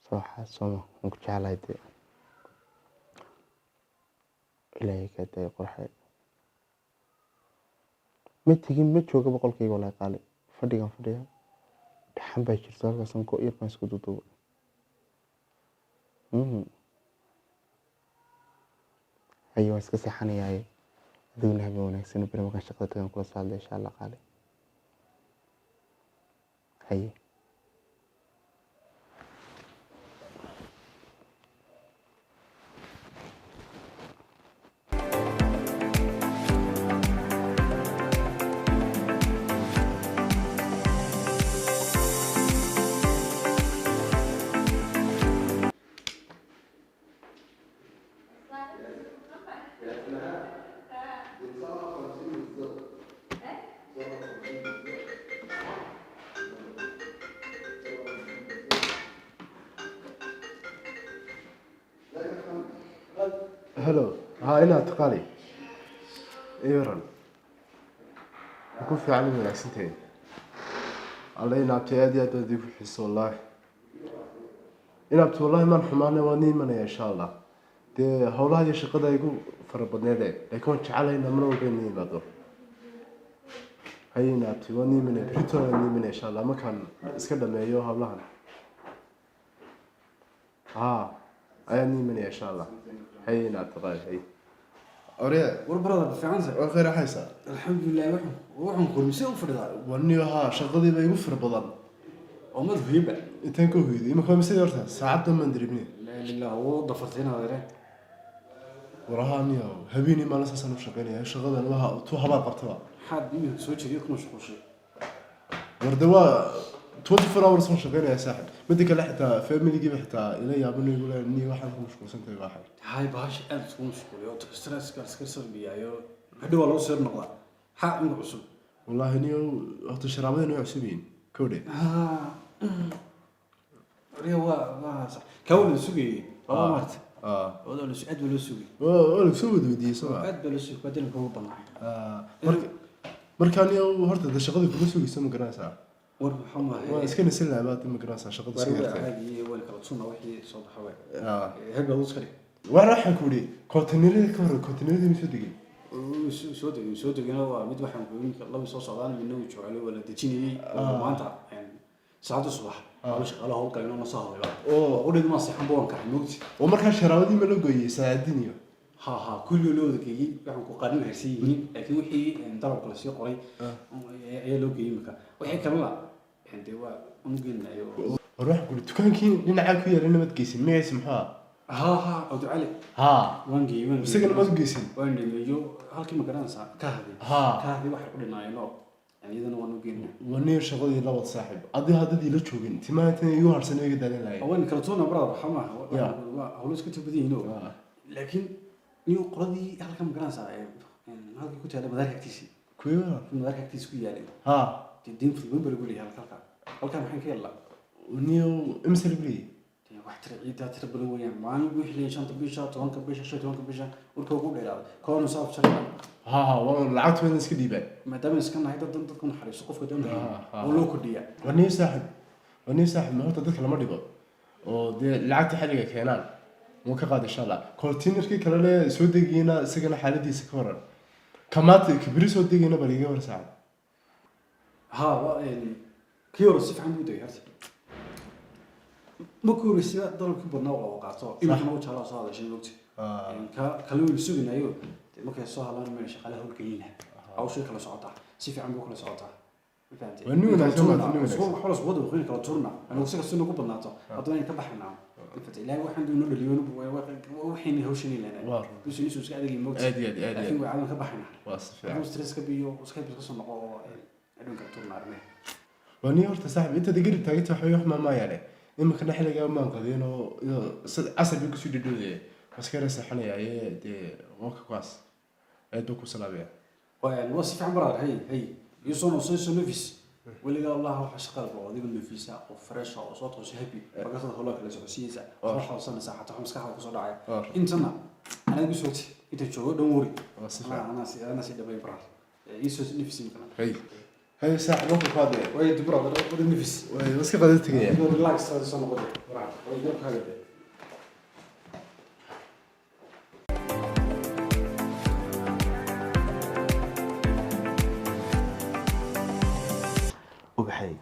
Soo sooma, waan ku jeclahay dee. Ilaahay kaa daayo qorxay. Ma tegin, ma jooga boqolkayga wallahi qaali. Fadhigan fadhiya. Dhaxan baa jirta, halkaasaan go' yar baan isku duuduubay. Haye, waan iska seexanayaaye. Adiguna habeen wanaagsan, beri markaan shaqada tagaan kula soo hadlay insha Allah qaali. Haye. Hello, haa, inaad taqaali iran ku fiican in wanaagsan tahay. Alle inaabti, aad iyo aad baad iigu xiiso wallaahi. Inaabti, wallaahi maan xumaanay, waan ii imanaya insha Allah. Dee howlaha iyo shaqada igu fara badneede, laakiin waan jecelahay inaan mar walba inii imaado. Haye inaabti, waan ii imanaya berrito, waan ii imanaya insha Allah markaan iska dhameeyo howlahan. Haa, ayaan ii imanaya insha Allah. Haye inaabti qaali, haye. Orya. War brother, fiicansa? Waa khayr, haysa. Alxamdulilah. Waxaan kulmisay u fadhidaa. Waniyo haa, shaqadiiba igu fara badan. Oo mad hoyba. Intaan ka hoyday imika waa misadii horta saacaddan baan dareeminay. Laa ilaaha, wuu dafartay inaad ere. Waraha niyo, habeenii maalin saasaan u shaqaynaya shaqadan, waha tuu habaar qabtaba. Maxaad iminka soo jeediyo ku mashquulshay? Warde waa 24 hours waan shaqaynaya saaxib. Midda kale xitaa familigiiba xitaa ila yaabano, igu leeyahay niyo waxaan ku mashquulsan tahay waxay. Hay, bahasha aad isku mashquuliyo, stresska iska sarbiyaayo, hadhow waa lagu soo noqdaa. Maxaa iminka cusub? Wallaahi niyo, horta sharaabadeen way cusub yihiin kowdhe. Oriya, waa sax, kaa waa la sugayay laba maarta. Wada la aad baa loo sugayay. Waa la soo wada weydiiyey soo ma? Aad baa loo sugayay, badan kugu banaa. Marka niyo horta de shaqada kuga sugayso ma garanaysaa. War maxaa maahay? Waa iska nasin lahaa baad ma garanaysaa, shaqada iska yartay. Caadi waa kala tuna wixii soo baxa way. Hebel iska dhig. Waxaan ku yidhi kontineerada ka hor, kontineeradii ma soo degay? Soo degay, soo degayna. Waa mid waxaan ku iminka laba soo socdaan, midna wuu joogaa, waa la dejinayay oo maanta saacada subax waa shaqaalaha howlgalay inoo soo hadlay oo qudheedu ma seexan baan kaxay moogti. Oo markaa sharaabadii ma la gooyey saacadiin iyo? Ha, kulli loo wada geeyey, waxaan ku qaarin harsan yihiin, laakiin wixii dalabka lasii qoray ayaa loo geeyey imika, wixii kalena dee waa unu geenayo. War waxaan ku yidhi dukaankii dhinacaa ku yaalay nabad geysin, magaciisa muxuu ahaa? Ha, Abducali. Haa. Waan geeyey, waan geeyey. Isagana maad u geysin? Waan dhameeyo halkii, ma garanaysaa, ka haday. Ka haday waxay ku dhinaayeen oo iyadana waan u geynaa. Waniyo shaqadii labad saaxiib, adi haddad ila joogin timaha intan igu harsan iga daalin lahayd. Waan kala tuuna brother, waxaa maaha waa hawlo iska tiro badan yihiin oo, laakiin niyo qoladii halkan ma garanaysaa halkii ku taala madaarka agtiisii. Kuwii? Madaarka agtiisa ku yaalay. Dee deyn fudud baa lagu leeyahay halka maxaan ka helnaa? Waniyo imse lagu leeyahay? Dee wax tira ciidaa tira badan weeyaan, maalin wixii leeyahay 5-ta bisha, 10-ka bisha, 15-ka bisha, warka ugu dheeraaday koona soo afjarna. Ha, waa lacagta waa iska dhiibaan. Maadaama iska nahay dad dadku naxariiso qofka doonaya oo loo kordhiyaa. Waniyo saaxib, ma horta dadka lama dhigo oo dee lacagta xilliga keenaan wuu ka qaad insha Allah. Containerkii kalena soo degayna isagana xaaladiisa ka waran? Kamaata kabiri soo degayna bal iga war saaxib. Ha, waa kii hore si fiican buu degay horta, ma kooraysa dalabkii badnaa oo qaato iminkana u jaalaa soo hadashay mogta ka kale waynu suganayo. Dee markay soo hadlaan meel shaqaalaha howlgelina hawshay kala socotaa, si fiican buu kala socotaa. Ma fahamtay? Waa nin wanaagsan, waa nin wanaagsan. Wax la isku wada waqooyi kala turna anigu si kasta nagu badnaato haddana aynu ka baxaynaa. Ma fahamtay? Ilaahay waxaan duu noo dhaliyo waxayna hawshan leynaa. Waa run. Business iska adag moogta. Aad iyo aad, aad iyo aad. Laakiin way cadan ka baxaynaa. Waa si fiican. Hadduu stress ka biyo iska ka soo noqo oo adduunka turna arrimaha. Waa nin horta saaxib, intaad garib taaganta waxbay wax maamaayaane iminkana xilligaa maan qadeen oo casar bay kusii dhadhowdaya maskara seexanayaaye. Dee waka kuwaas aad buu ku salaamaya. Waa si fiican brother. Hey hey, iyo soo noqo, soo nafis weligaa. Allah waxa shaqada baa adiga nafisa oo fresh oo soo toosay, happy markaas howlo kala socodsiinaysa, wax xawsanaysa xataa wax maskaxda ku soo dhacaya intana aniga soo inta joogo dhan wari. Waa si fiican. Anaa si dhabay brother, iyo soo nafis imkana. Hey hey saaxib, waka ku hadlaya. Way brother, wada nafis. Way iska qadar tegaya. Relax soo noqo brother, way garabkaaga dee. Ubaxay,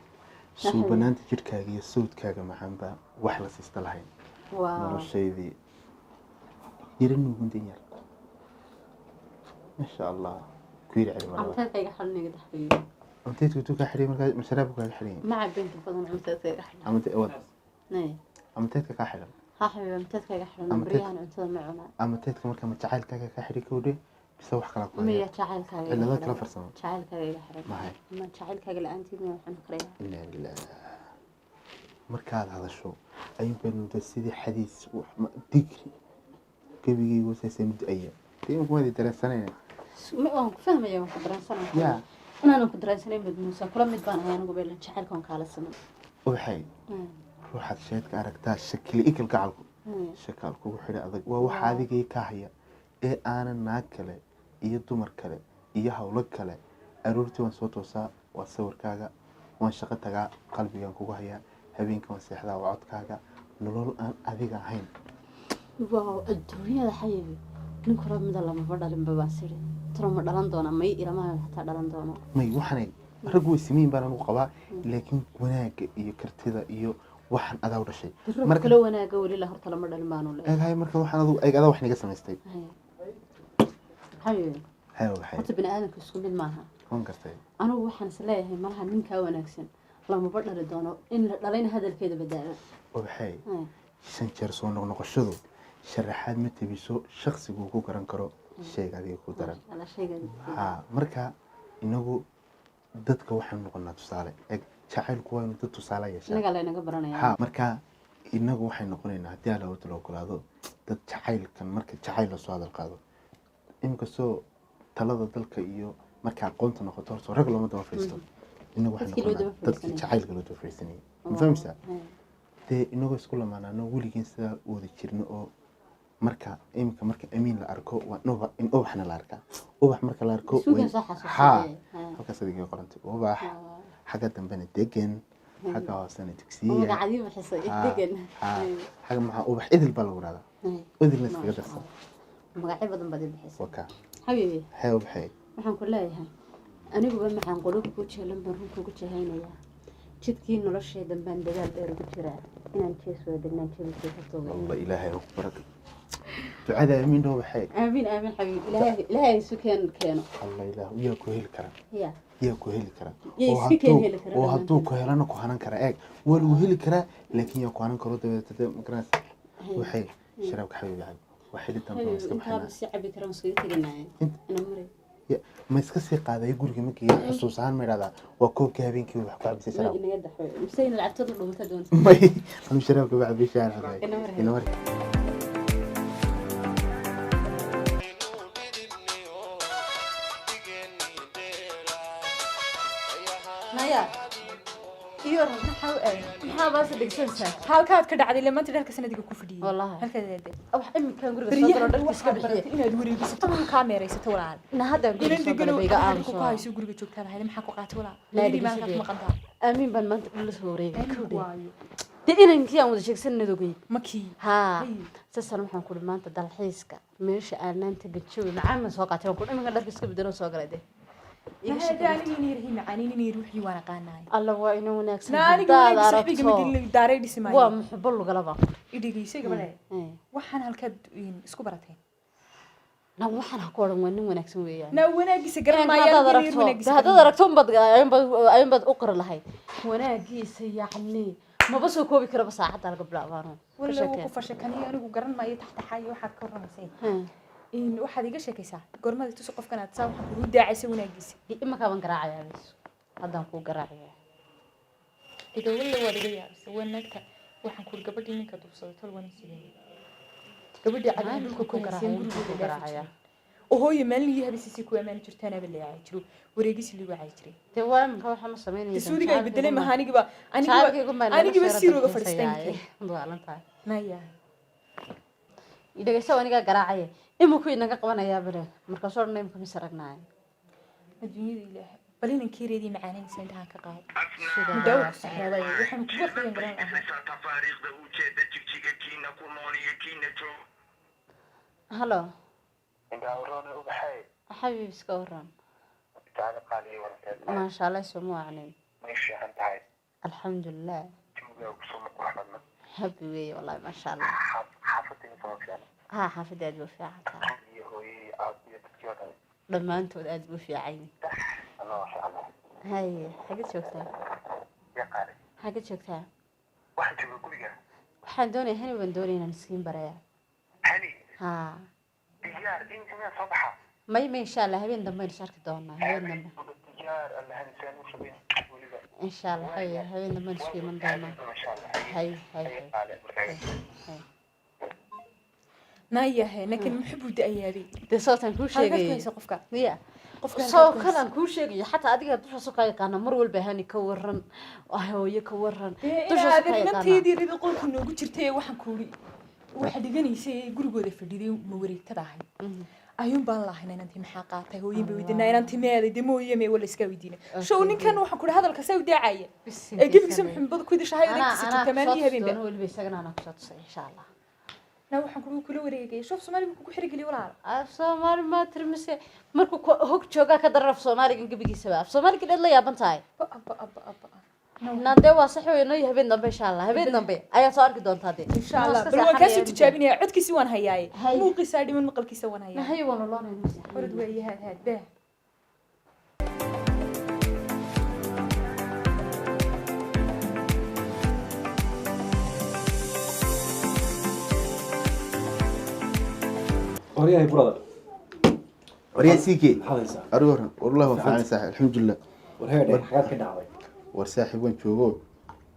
suubanaanta jidhkaaga iyo sawdkaaga macaanba wax la siista lahayn. Noloshaydii yara nuugundan yar, maasha Allah, ku yiri celi maraba. Cuntada iga xidhan iga dhaxbeeyo. Cuntaydku intuu kaa xidhay markaa masharaabku kaaga xidhan. Ma cabin inta badan cuntada iga xidhan. Ama wad. Nee. Ama teedka kaa xidhan. Ha xabiibi, cuntada iga xidhan. Ama baryahan cuntada ma cunaa. Ama teedka markaa ma jacaylkaaga kaa xidhay kowdhe mise wax kalaa ku haya? Miya, jacaylkaaga iga Cilado xidhan. Kala farsamo. Jacaylkaaga iga xidhan. Maxay? Ma jacaylkaaga la-aantiid ma waxaan karaya? Inaa lillaah, markaad hadasho ayuun baad moodaa sidii xadiis digri gebigaygu saasaan u da-aya. Dee imika waad i dareensanayna. Ma waan ku fahmaya, waan ku dareensanaya. Ya. Inaanan ku dareensanayn baad muusa kula mid baan ahay anigu beelan jacaylka waan kaala siman. Ubaxay, ruuxaad sheedka aragtaa shakili ikal gacalku shakaal kugu xidha adag waa waxa adigii kaa haya. Ee aanan naag kale iyo dumar kale iyo hawlo kale. Aroortii waan soo toosaa, waa sawirkaaga. Waan shaqo tagaa, qalbigaan kugu hayaa. Habeenkii waan seexdaa, waa codkaaga. Nolol aan adiga ahayn. Wow, adduunyada xayibi nin kula mida lamaba dhalinba baan siri. Tiro ma dhalan doona? May, ilamaha xataa dhalan doono. May, waxaanay raggu way samayn baan anugu qabaa, laakiin wanaagga iyo kartida iyo waxaan adaa u dhashay. Rag Marka kula wanaaga weli la horta lama dhalin baanu leeyahay. Eeg hay, marka waxaan adigu eeg, adaa wax naga samaystay. Xayibi. Hay waxay. Horta bini aadamka isku mid maaha. Waan gartay. Anigu waxaan is leeyahay malaha ninkaa wanaagsan lamaba dhali doono, in la dhalayna hadalkeeda badaala. Waxay 5 jeer soo noqnoqoshadu sharaxaad ma tebiso. Shakhsigu ku garan karo shayga adiga ku daran. Ala shayga. Ha, marka inagu dadka waxaanu noqonaa tusaale. Eg, jacaylku waa inuu dad tusaale yeeshaa. Inagaa laynaga baranaya. Ha, marka inagu waxay noqonaynaa, haddii Alla wata la ogolaado, dad jacaylkan marka jacayl lasoo hadal qaado, inkastoo talada dalka iyo marka aqoonta noqoto horta rag looma daba fadhiisto, inagu waxay Dadkii loo noqonaa daba dadkii fadhiisanayay. Jacaylka loo daba fadhiisanayay, ma fahmaysaa? Dee inagoo isku lamaanaano weligeen sidaa u wada jirno oo marka iminka marka amiin la arko waa in in ubaxna la arkaa. Ubax marka la arko Suugan soo xasuustay. Ha, halkaas adiga qorantay ubax, xagga dambena degan, xagga hoosena dugsiya. Magacadii bixisay degan. Ha, xagga maxaa ubax idil baa lagu rahdaa, idilna iskaga darsan. Magacyo badan baad ii bixisay. Waka. Xabiibi. Hee, ubaxay. Waxaan ku leeyahay aniguba maxaan qulub ku jeelan baan run kugu jahaynayaa. Jidkii nolosheedan baan dadaal dheer ugu jiraa inaan jees wada degnaan jebisay ka toogay. Allah, ilaahay ha ku baraka. Ducada amiin dhoo, waxay. Aamiin, aamiin xabiib. Ilaahay, ilaahay isu keeno. Allah, ilaah yaa ku heli kara. Ya. Yaa ku heli kara. Yaa Oo iska keen heli kara. Oo hadduu ku helana ku hanan kara. Eeg, waa lagu heli karaa, laakiin yaa ku hanan karo? Dabeetade ma garanaysa, waxay sharaabka xabiibi cab, waa xili dambe waan iska Intaaba baxaynaa. si cabi karaan iskaga teganaya ina maray. Ma iska sii qaaday guriga? Ma geeya? Xusuus ahaan ma idhahdaa waa koobkii habeenkii wax ku cabisay Ma sharaab? Inaga daxo mise in lacagtada dhumata doonta? May, anu sharaabka ba cabay shaar xaday. Ina maray. Ina mari. Naya. Iyo maxaa u aaday? Maxaa baase dhegsanaysaa? Halkaad ka dhacday ile maanta dharka sanadiga ku fadhiyey. Wallahi. Halkaad aaday? Wax iminkaan guriga soo galo Baryahan dharka iska waxaad bixiye. baratay inaad wareegisato, kaa meeraysato walaal. Na haddaan guriga Inan soo degano galay ba iga ku aamuso. hayso guriga joogtaa lahayd, maxaa ku qaatay walaal? Naa Weli maalkaad dhegeysadee. maqan tahay. Aamiin baan maanta dhul soo wareegay. Aamin waayo. Dee inankii aan wada sheegsanay ogey. Makii? Haa. Hay. Saasaan waxaan ku maanta dalxiiska meesha aanaan tegin jawi macaan baan soo qaatay. Waan ku iminka dharka iska bedelo soo galay dee. Iga Mahada shaqeyn. aniga inay rahi macaaniin inay ruuxii waan aqaanaay. Alla waa ina wanaagsan Na aniga haddaad wanaag saxbiga ma aragto. gelin daaray dhisi maayo. Waa muxubo lugalaba. I dhegeysay gabadha. Waxaan halkaad isku barateen? Na waxaan ha ku odhan, waa nin wanaagsan weeyaan. Na wanaagiisa garan Inanka maayo. haddaad Aniga inay aragto wanaagiisa dee haddaad garan. aragto unbaad ayuunbaad u qori lahayd wanaagiisa, yacni maba soo koobi karaba saacadda laga bilaabaano ka Walla wuu sheekeen. ku fashakaniyo, anigu garan maayo taxtaxaayo waxaad ka warramaysay. In waxaad iga sheekaysaa goormada tusi qofkan aad saa waxaan kugu daacaysa wanaagiisa. Dee iminkaa baan garaacayaa bes, haddaan kuu garaacayaa. Iga walla waad iga yaabisay wanaagta. Waxaan kuuri gabadhii ninka duubsaday tol wana sideen gabadhii cagaha dhulka ku hayseen gurigooda dhaafi Garaacaya. jiray oo hooyo maalin iyo habisiisii ku ammaani jirtaan aba la yaaci jiro, wareegisi lagu caayi jiray. Dee waa iminka waxaa ma samaynaysa. Suudiga ay bedelay maha, anigiba anigiba anigiba siirooga fadhiistay Daalantahay. Maya. Dhegeyso, anigaa garaacaya iminku inaga qabanayaa bale markaasoo dhan imika mis aragnaayo. Adduunyada ilaahay, bal inan keereedii macaanaysa indhahan ka qaado mudaawo ku saxraabay waxaan kugu aqriyan garan ahaa. Halo xabiib, iska waran? Maasha Allah, isuma wacnin, alxamdulilah, happy weeye wallahi, maasha Allah. Ha, xaafadda aad buu fiican tahay, dhammaantood aad buu fiican yihiin. Haye, xagad joogtaa? Xagad joogtaa? Waxaan doonaya hani baan doonaya inaan iskiin baraya. Ha, may may, insha Allah habeen dambe aynu is arki doonaa, habeen dambe insha Allah. Haye, habeen dambe aynu isku iman doonaa. Hay hay hay hay. Nayahe, nakan muxuu da-yaabay? Dee sababtaan kuu Halkaad ku sheegayay hayso qofka? Ya. Qofka halkaad Soo ku kalaan hayso? Kuu sheegayo xataa adiga dusha soo kaa yaqaana mar walba. Hani ka waran? Hooyo ka waran? Dee Dusha soo inaad kaa yaqaana. inantaydii rida qolka noogu jirtay waxaan kuuri. Waxa dhiganaysay ee gurigooda fadhiday ma wareegtada ahayd ayuun baan lahayn inantii maxaa qaatay, hooyin bay weydiinaa, inantii meeday dee mooye mee wala iska weydiina. Show ninkan waxaan ku hadalka saa u daacaya ee gebigiisa muxumbada ku idishahay odagtiisa joogtaa maalin iyo habeenba. Weliba isagana anaa kusoo tusay insha Allah. Na waxaan kugu kula wareegaya shoof Soomaali buu kugu xirigeliyay walaal. Af Soomaali ma tirmise markuu ku hog joogaa ka daran af Soomaaligan gebigiisaba, af Soomaaliga dheed la yaaban tahay. Ba ba ba ba. Naan dee waa sax weyn noo, habeen dambe insha Allah, habeen dambe ayaad soo arki doontaa dee. Insha Allah bal waan kaasoo tijaabinaya, codkiisi waan hayaaye. Hay. Muuqiisaa dhiman, maqalkiisa waan hayaa. Nahay waan oloonayna. Orod weeye, haad haad baa. Waryahay brother. Waryaa CK. Maxaad haysaa? Arigo horan wallahi waan fiican saaxiib, alxamdulilah. War heedhe, xagaad ka dhacday? War saaxiib waan joogo.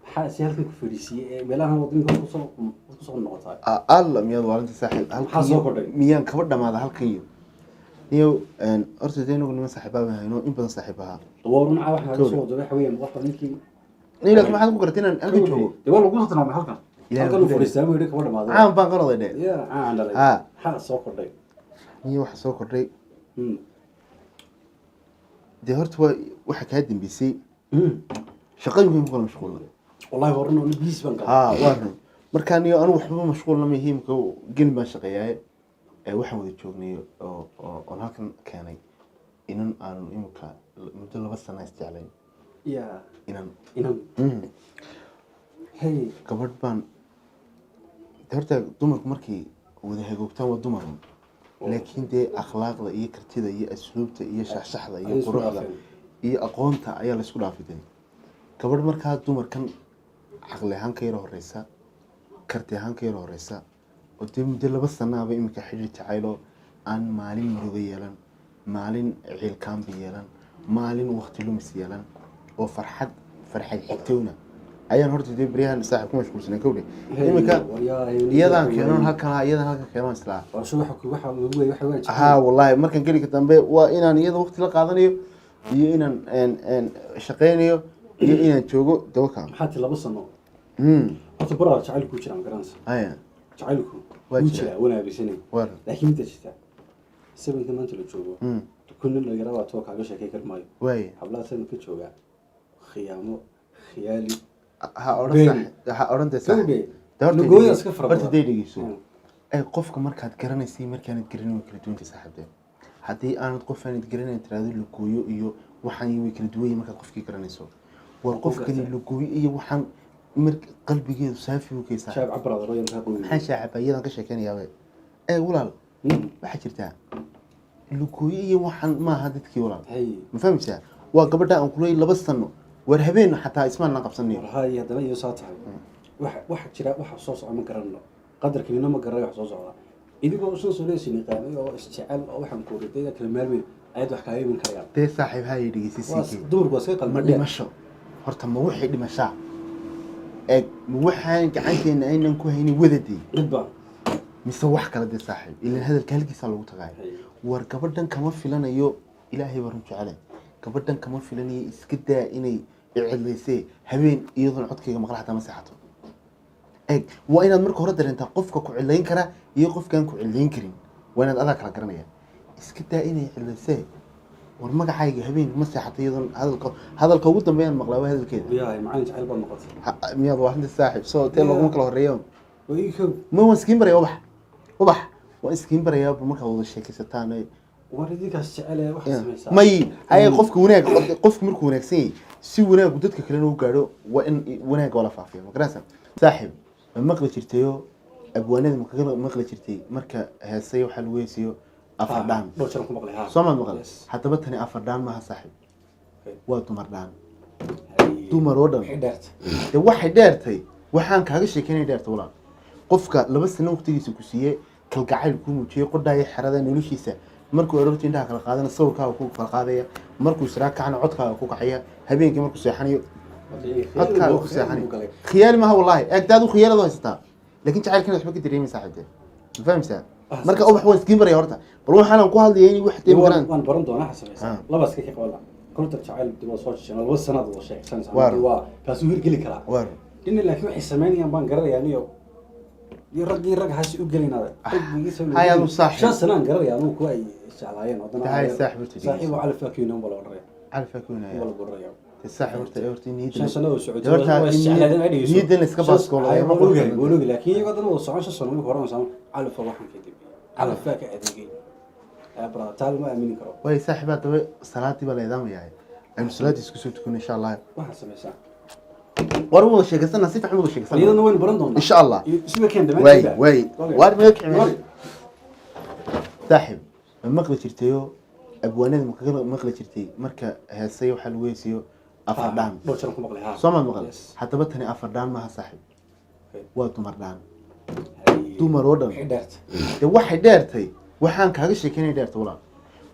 Maxaa si halkan ku fadhiisiiyey ee meelahan waddanka kusoo noqotay? Alla miyaad waalinta saaxiib? Maxaa soo kordhay? Miyaan kaba dhamaada halkan iyo niyow? Horta dee inagu niman saaxiibaa baan hayno, in badan saaxiib ahaa. Waa run, waxa kaga soo wado waxa weeyaan qofka ninkii Niyo, laakiin maxaad ku garatay inaan halkan joogo? Dee waa lagu soo tilmaamay halkan. Ilaahay halkan uu ku fadhiistaa buu yidhi kaba dhamaaday. Caan baan qaladay dhe. Ya caan dhalay. Ha. Maxaa soo kordhay? Niyo, waxa soo kordhay dee horta waa waxa kaa dambeysay shaqooyinkan ku kala mashquulnay. Wallahi waa run oo biis baan galay. Ha, waa run. Markaa niyo anigu waxba mashquulna ma ihi, imika gelin baan shaqeeyaaye. Ee waxaan wada joognay oo oon halkan keenay inan aanu imika muddo 2 sana isjeclayn. Ya. Inan. Inan. Hey. Gabadh baan de horta dumarku markay wada hagoogtaan waa dumar un, laakiin dee akhlaaqda iyo kartida iyo asluubta iyo shaxshaxda iyo Ayay isku quruxda dhaafeen. Iyo aqoonta ayaa laysku dhaafay dee. Gabadh markaa dumarkan caqli ahaan ka yara horeysa, karti ahaan ka yara horeysa, oo dee muddo 2 sanaaba iminka xidhiir jacaylo aan maalin murugo yeelan, maalin ciilkaanba yeelan, maalin waqti lumis yeelan, oo farxad farxad xigtowna ayaan horta dee beryahan saaxiib ku mashquulsanay kowdhe. Hey, iminka waryahay, iyadaan keenoon halkan, iyadaan halkan keenoon islaa. Waa soo waxa ku waxa ugu weyn waxa weyn. Haa wallahi, markan gelinka dambe waa inaan iyada waqti la qaadanayo iyo inaan shaqeynayo iyo inaan joogo dawaka. Maxaa ti 2 sano? Horta brother jacaylku jira ma garanaysa. Haya. Jacaylku Waa wuu jiraa. jiraa, wana aaminsanay. Waa. Laakiin midda jirta sevenka maanta la joogo kun nin dhalinyaro baa too kaaga sheekay kari maayo. Waaye. Hablaha sevenka jooga khiyaamo khiyaali. Ha odhan Been. saaxiib, ha odhan dee saaxiib. Gawdhe, Dee horta lugooyada iska fara horta badan. dee dhegeyso. Ee qofka markaad garanaysay markaanad garanin way kala duwantay saaxiibtee. Haddii aanad qof aanad garanayn tiraahdo lugooyo iyo waxaan iyo way kala duwan yihiin markaad qofkii garanayso. War qofkani lugooyo iyo waxaan mar qalbigeedu saafi buu kay saaxiib. Shaab cabrada rooyan ka qoyay. Maxaan shaacaba iyadan ka sheekeynayaa. Ee walaal, waxaa jirtaa lugooyo iyo waxaan maaha dadkii walaal. Hey. Ma fahmaysaa? Waa gabadha aan kulay 2 sano. War habeen xataa ismaan la qabsanayo. War haye haddana iyo saa tahay. Waxa jira waxa soo socda ma garanno. Qadarkiina ma garanayo waxa soo socda. Idigoo usan soo leeyahay qaamay oo isjecel oo waxaan ku riday kala maalmeyn ayad wax kaaga iman karayaan. Dee saaxiib ha ii dhegeysi Waa CK. dumarku waa iska qalbi Ma dheer. dhimasho. Horta ma wixii dhimashaa? Eeg, ma waxaan gacanteena aynan ku haynin wadadii? Midba. Mise wax kale dee saaxiib? Ilaan hadalka halkiisa lagu tagay. War gabadhan kama filanayo, Ilaahay baa run jecele. Gabadhan kama filanayo, iska daa inay cidlaysay habeen iyadoon codkayga maqla xataa ma seexato. Eeg, waa inaad marka hore dareentaa qofka ku cidlayn kara iyo qofkaan ku cidlayn karin. Waa inaad adaa kala garanaya. Iska daa inay cidlaysay. War magacayga habeen ma seexato iyadoon hadalka ugu dambeeyaan maqlaa waa hadalkeeda. Yahay macallin jacayl baad noqotay. Ha, miyaad waa arrinta saaxiib soo tee looguma kala horreeyo. Waa ii kow. Ma waan iskiin barayaa ubax. Ubax waan iskiin barayaa markaad wada sheekaysataan ee War idinkaas jecel ee wax samaysaa. May haye qofka wanaag, qofku markuu wanaagsan yahay si wanaagu dadka kalena u gaadho waa in wanaagga wala faafiyo, ma garanaysaa saaxiib? Ma maqli jirtayo abwaanada ma kaga maqli jirtay marka heesay waxaa lagu heesayo afar dhaan? Dhowr jeer ku maqlay, ha. Soo maad maqal? Haddaba tani afar dhaan maaha saaxiib, waa dumar dhaan, dumar oo dhan. Waxay dheertay. Dee waxay dheertay, waxaan kaaga sheekeynay dheertay walaal. Qofka 2 sano waqtigiisa ku siiyey, kalgacayl kuu muujiyey, qodhaaya xerada noloshiisa, markuu aroortii indhaha kala qaadana sawirkaaga ku kala qaadaya, markuu israa kacana codkaaga ku kacaya, habeenkii markuu seexanayo codkaaga ku seexanayo. Khiyaali maaha wallaahi, eegtaadu khiyaalaad haysataa, laakiin jacaylkana waxba ka dareemaysaa saaxiibtee. Ma fahmaysaa? Marka ubax waan iskiin baraya horta, bal waxaan ku hadlayaa inay wax deemi karaan. Waan baran doonaa waxa samaysaa. Laba iska ka qaban lahaa. Konta jacayl dib oo soo jisheen 2 sanaad wada sheegsanaysaa. Waar. Waa kaasuu hirgeli karaa. Waar. Dhinac laakiin waxay samaynayaan baan garanayaa aniyo. Iyo raggii rag hasi u gelinaada. Hay adu saaxiib. 5 sanaan garanaya anuu kuwa ay jeclaayeen haddana. Hay saaxiib horta. Saaxiib oo calaf laakiin baa la odhanaya. Calaf laakiin Waa la odhanaya. Saaxiib horta horta niyadda. 5 sano oo socotay. Horta waa isjeclaadeen ay dhegeyso. Niyaddan iska baaskoolaya ma qurux badan. Waa laakiin iyago dhan wada socon 5 sano marka hore sano calaf waxaan ka dib. Calaf ka adeegay. Brother, taal ma aamini karo. Way saaxiib haddaba salaadii baa la idaamayaa. Aynu salaadii isku soo tukano insha Allah. Waxaa samaysaa. War wada sheegaysana si fiican wada sheegaysana. Iyadana waynu baran doonaa. Insha Allah. Isuga keen Way dhammaantiinba. way. Okay. Waar ma kicin. Saaxiib ma maqli jirtayo abwaanada ma kaga maqli jirtay marka heesay waxa lagu heesiyo afar dhaan. Dhowr jeer ku maqlay, ha. Soo ma maqal. Yes. Haddaba tani afar dhaan maaha saaxiib. Okay. Waa dumar dhaan. Dumar oo dhan. Waxay dheertay. Dee waxay dheertay waxaan kaaga sheekeynay dheertay walaal.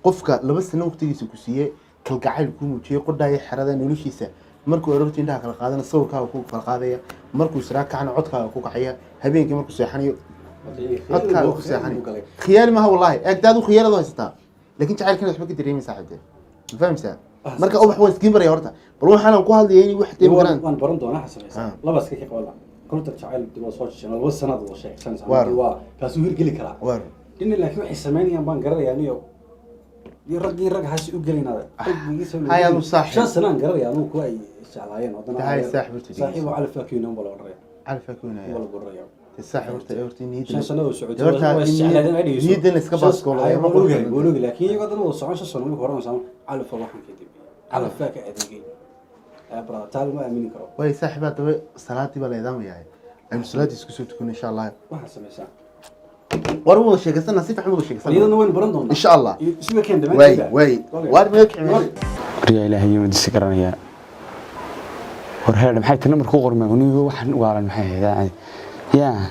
Qofka 2 sano waqtigiisa ku siiyey kalgacayl ku muujiyey qodhaaya xerada noloshiisa markuu aroortii indhaha kala qaadana sawirkaaga ku kala qaadaya markuu israa kacana codkaaga ku kacaya habeenkii markuu seexanayo codkaaga ku seexanayo khiyaali maaha wallaahi eegtaadu khiyaalaad haysataa laakiin jacaylkana waxba ka dareemaysaa saaxiibtee ma fahmaysaa marka ubax waan iskiin baraya horta bal waxaan ku hadlayay in wax dee magaraan waan baran doonaa waxa samaysaa. Laba iska ka qaban. Kontar jacayl dib oo soo jishan 2 sanaad wada sheegsanaysaa. Waar. Waa kaasuu hirgeli karaa. Waar. Dhinna laakiin waxay samaynayaan baan garanayaa aniyo. Iyo raggii rag hasi u gelinaada. Hay adu saaxiib. 5 sanaan garanaya anuu kuwa ay jeclaayeen haddana. Hay saaxiib horta. Saaxiib oo calaf laakiin baa la odhanaya. Calaf laakiin Waa la odhanaya. Saaxiib horta horta niyadda. 5 sano oo socotay. Horta waa isjeclaadeen ay dhegeyso. niyaddan iska baaskoolaya ma qurux badan. Waa laakiin iyago dhan wada socon 5 sano marka hore sano calaf waxaan ka dib. Calaf ka adeegay. Brother, taal ma aamini karo. Way saaxiib haddaba salaadii baa la idaamayaa. Aynu salaadii isku soo tukano insha Allah. Waxaa samaysaa. War wada sheegaysana si fiican wada sheegaysana. Iyadana waynu baran doonaa. Insha Allah. Isuga keen Way dhammaantiinba. way. Waar ma kicin. Riyaa ilaahay iyo madisi garanaya. War heer maxay tan nambar ku qormay anigu waxaan waalan maxay ahayd yaa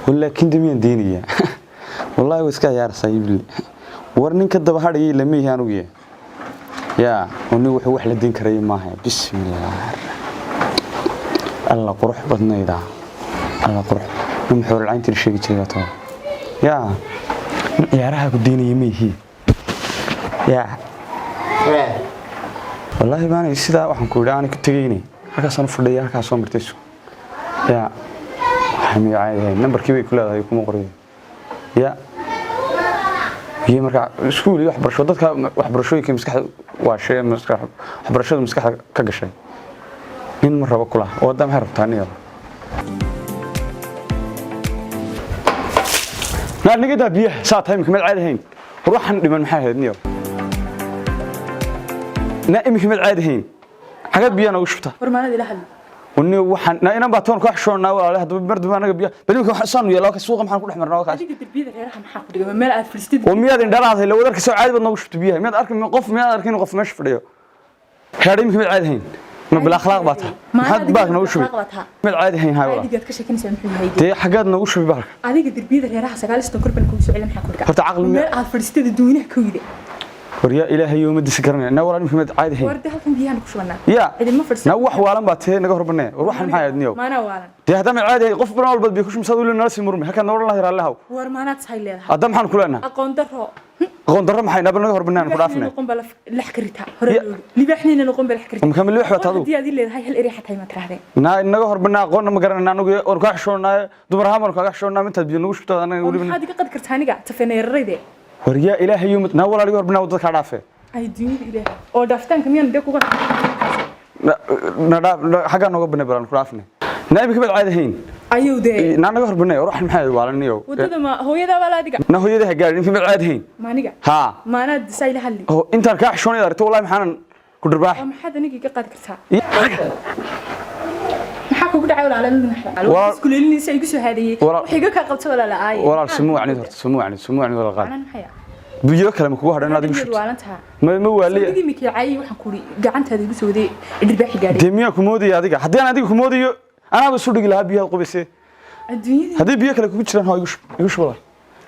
walaakin damiyaan deynaya wallahi way iska ciyaaraysaa ibli war ninka daba hadhayay lama yahay anugu yaa anigu wuxuu wax la deyn karay maaha bismillaah alla qurux badnayda alla qurux muxuu lacayntii sheegi jiray taa yaa ciyaaraha ku deynaya ma yihi yaa wallaahi baanay sidaa waxaan ku idhi aanay ku tegaynay halkaasaan u fadhiya halkaas soo martay isu yaa waxay magacaadahay nambarkii bay ku leedahay kuma qorayo yaa iyo markaa iskuul iyo waxbarasho dadka waxbarashooyinka maskaxda waa shay maskax waxbarashada maskaxda ka gashay nin ma rabo kula oo hadda maxay rabtaa nin naar naga daa biyaha saa tahay imika mad caadi hayn war waxaan dhiman maxay ahayd niyo na imika mad caadi hayn xagaad biyaha noogu shubtaa war maanad ila hadli wani waxaan na inan baa toon ku xishoonnaa walaale haddaba mar dambe anaga biyaha bal imika waxaan saanu yeelaa suuqa maxaan ku dhex marnaa kaas adiga darbiyada reeraha maxaa ku dhigay ma meel aad fadhiistid oo miyaad indhalaad la wadarka soo caadi baad noogu shubtay biyaha miyaad arkin qof miyaad arkin qof meesha fadhiyo heer imika mad caadi hayn ma bila akhlaaq baa tahay maxaad baak noogu shubay mad caadi hayn hay walaal adigaad ka sheekanaysaa muxuu yahay dee xagaad noogu shubay bahalka adiga darbiyada reeraha 9 kor baan kugu soo celin maxaa ku dhigay Horta caqli meel aad fadhiistid dadweynaha ka wide war yaa ilaahay oo ma disi garanaya na walaal imika mad caadi hayn war de halkan biyahan ku shubanaa yaa cidima fadhiisan na wax waalan baa tee naga horbanee war waxaan maxay ahayd niyow maanaa waalan dee haddaan mad caadi hayn qof badan walba biyo ku shumsaad weli nala sii murmay halkaan noolan lahay raalli haw war maanaad sahay leedahay hadda maxaan ku leenahay aqoon darro aqoon darro maxay nabal naga horbanaan ku dhaafnay noqon baa lax karita hore libaaxnina noqon baa lax karita ma kamil wax baad adigu haddii aad ii leedahay hal erey xataa ma tirahdeen na naga horbanaa aqoonna ma garanayna anagu war ka xishoonnaa dumar ahaan baan kaaga xishoonnaa intaad biyo nagu shubto anaga weliba maxaad iga qadi kartaa aniga tafeneerarayde war yaa ilaahay oo na walaal iga horbanaa wadada kaa dhaafee ay dunyada ilaahay oo dhaafitaanka miyaan dee kuga na dhaaf xaggaa nooga banay balan ku dhaafnay na imika mad caadi hayn ayuu dee na naga horbanay war waxaan maxay waalaniyow wadada ma hooyadaa baa la adiga na hooyada ha gaarin imika mad caadi hayn maaniga haa maanaad saa ila hadli oo intaan kaa xishoonay aragto wallahi maxaanan ku dharbaax oo maxaad aniga iga qaadi kartaa maxaa kugu dhacay walaal isku leelinaysa igu soo haadayay wax iga ka qabto walaal aay walaal sumuu wacnid horta sumuu wacnid sumuu wacnid walaal qaad macnaan maxay biyo kale ma kugu hadhan adigu shubto waalantaha ma waaliya sawdigii mikicay waxaan ku uri gacantaada igu soo waday dhirbaaxi gaadhay dee miyaa ku moodaya adiga haddii aan adiga ku moodayo anaaba isu dhigi lahaa biyaha qubaysee adduunyada haddii biyo kale kugu jiraan ha igu shub igu shub walaal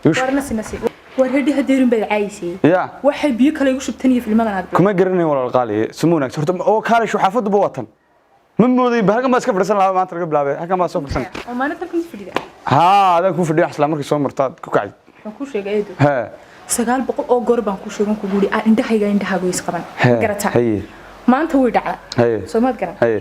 igu shub war nasi nasi war hedhi hadeerin baad caayisaye ya waxay biyo kale igu shubtan iyo filmadan aad kuma garanayn walaal qaali sumuu wanaagsan horta oo kaalish xaafaduba watan ma mooday halkan baa iska fadhisan lahaa maanta laga bilaabay halkan baa soo fadhisan oo maalinta halkan fadhida haa adaan ku fadhiyo isla markii soo martaad ku kacay waan kuu sheegay eedo hee 900 oo goor baan kuu sheegan kugu yidhi indhahayga indhahaagu is qaban hee garataa haye maanta way dhacda haye soo maad garan haye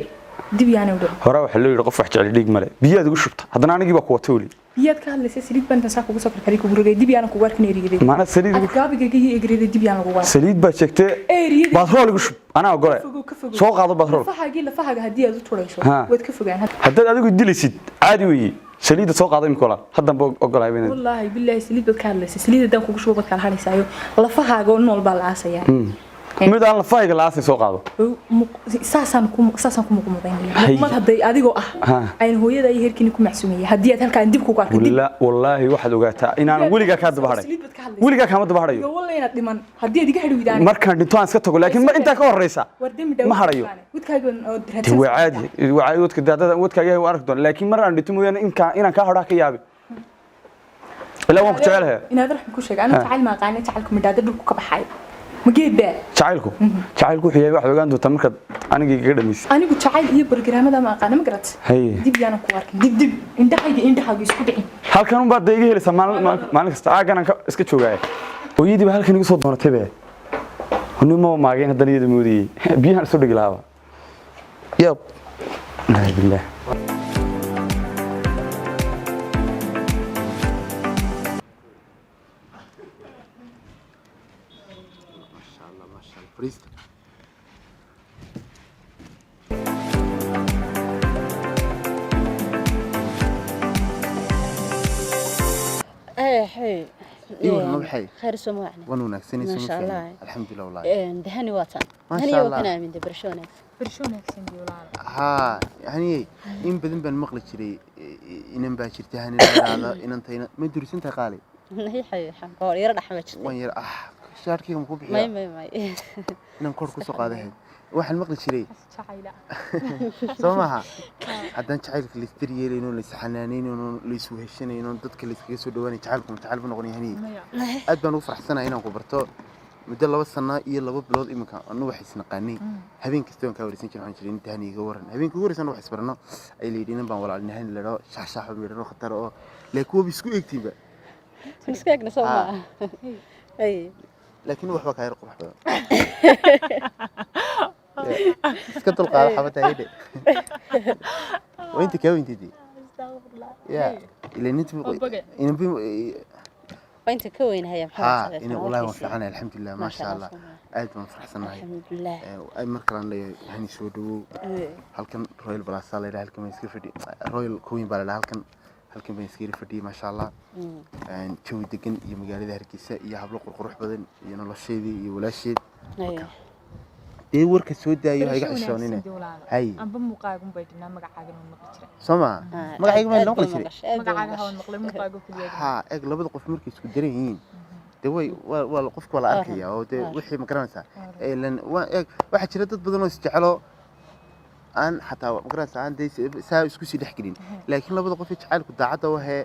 Dib yaana u dhicin. Hore waxaa loo yidhi qof wax jecel dhiig male, biyaad igu shubta, haddana anigii baa ku wata weli. Biyaad ka hadlaysa, saliid baan intaan saa kugu soo karkariyay kugu rogay, dib yaana kugu arkin eriyaday. Maana saliid igu Gaabigayga iyo egriyada dib yaan lagugu arkin. Saliid baad sheegtee. Eriyada. Batrool igu shub, anaa ogole. Fogow, ka fogow. Soo qaado batrool. Lafahaagii, lafahaaga haddii aad u turayso Ha. waad ka fogaan. Haddaad adigu dilaysid caadi weeye, saliidda soo qaado imika walaal, haddanba ogolahay inaad Wallaahi billaahi, saliid baad ka hadlaysa, saliid haddaan kugu shubo baad kala hadhaysaayo, lafahaaga oo nool baa la aasayaa. Mid aan lafahayga la-aasay soo qaado. Saasaan ku muqmuqaynaya. Hay. Mar hadday adigoo ah Ha. ayna hooyada iyo herkiina ku macsuumaya, haddii aad halkaan dib kugu arko dib. Wallaahi waxaad ogaataa inaan weligaa kaa daba hadhay. Saliid baad ka hadlaysaa. Weligaa kaama daba hadhayo. Walla inaad dhiman haddii aad iga hadhi weydaan. Markaan dhinto aan iska tago, laakiin mar intaa ka horeysa War dembi dhaw. ma hadhayo. Wadkaaga oo De waa caadi, waa caadi wadka daadada wadkaaga waa arki doona, laakiin mar aan dhinto mooyaane inkaa inaan kaa hadhaa ka yaabi, ilaa waan ku jecelahay. Inaad raxmi ku sheega, anigu jacayl ma aqaana, jacaylku midhaada dhulku ka baxayo ma geed baa. Jacaylku wuxuu yahay waxaad ogaan doontaa markaad aniga igaga dhamaysid. Anigu jacayl iyo barnaamijyada ma aqaana, ma garat. Haye. Dib yaanan ku arkin, dib dib indhahayga indhahayga isku dhicin. Halkan unbaad dee iga helaysaa maalin kasta, aaggan aan iska joogaaya. Hooyadii baa halkan igu soo doonatay be, nin maba maageen, haddana iyada moodayey biyahan isu dhigi lahaaba. Yab, wallaahi billaah. Masha Allah, masha Allah, fariista. Hey. Iyo warma waxay? Khayr soo macna. Waan wanaagsanay, soo Masha ma fiicni? Allah. Alxamdulillah wallaahi. Dahani waa tan. Masha Dahani waa Allah. kana aamin barasho wanaagsan. Barasho wanaagsan iyo walaal. Haa, yani in badan baan maqli jiray inan baa jirta hani la yidhaahdo inantayna ma dursinta qaali. Nahi xayo xan koor yar dhaxma jirta. Waan yar ah shaarkayga ma ku May bixiyaa? May may. Inaan kor kusoo qaadahayd waxaan maqli jiray. Jacayla. Soo maaha haddaan jacaylka laisdar yeelayno, laisxanaanayno, laisweheshanayno, dadka laiskaga soo dhawaanay, jacaylku ma jacayl buu noqonaya haniye. Aad baan ugu faraxsanahay inaan ku barto muddo 2 sano iyo 2 bilood iminka anu wax isnaqaanay. Habeen kasta waan kaa wareysan jiray, waxaan jiray inta hani iga waran. Habeenka ugu horeysan wax isbarano ay la yidhi inan baan walaalnay hani la dhaho shaxshaaxo midhano khatar oo laakiin waba isku eegtiinba. Iska eegna soo Ah. ma. Ay. Laakiin waxba kaa yar qurux badan. Iska dulqaado xabadda hidhe, waa inta kaa weyntidii ya ila ninta inanbi. Waa inta ka weynahaya maxaa? Haa, ina wallaahi waan fiicanahay, alxamdulilah, maasha Allah, aad baan faraxsanahay. Alxamdulilah. Ay mar kalaan leeyahay hani soo dhawow. Halkan Royal Plaza la yidhaha, halkan baan iska fadhi, Royal Queen baa la yidhaha, halkan baan iska yara fadhiyay, maasha Allah. Jawi degan iyo magaalada Hargeysa iyo hablo qurqurux badan iyo nolosheedii iyo walaasheed. Dee warka soo daayo, ha iga xishoonine. Hay. Amba muuqaagun bay dhinaa, magacaagan waan maqli jiray. Soo maa magacayga maa la maqli jiray? Magacaaga waan maqlay, muuqaaga keliya. Haa, eeg, labada qof markay isku daran yihiin dee way waa qofka waa la arkaya oo dee wixii ma garanaysaa. Ilan waa eeg, waxaa jira dad badan oo isjecelo aan xataa ma garanaysaa aan dee saa isku sii dhex gelin, laakiin labada qof ee jacaylku daacadda wahee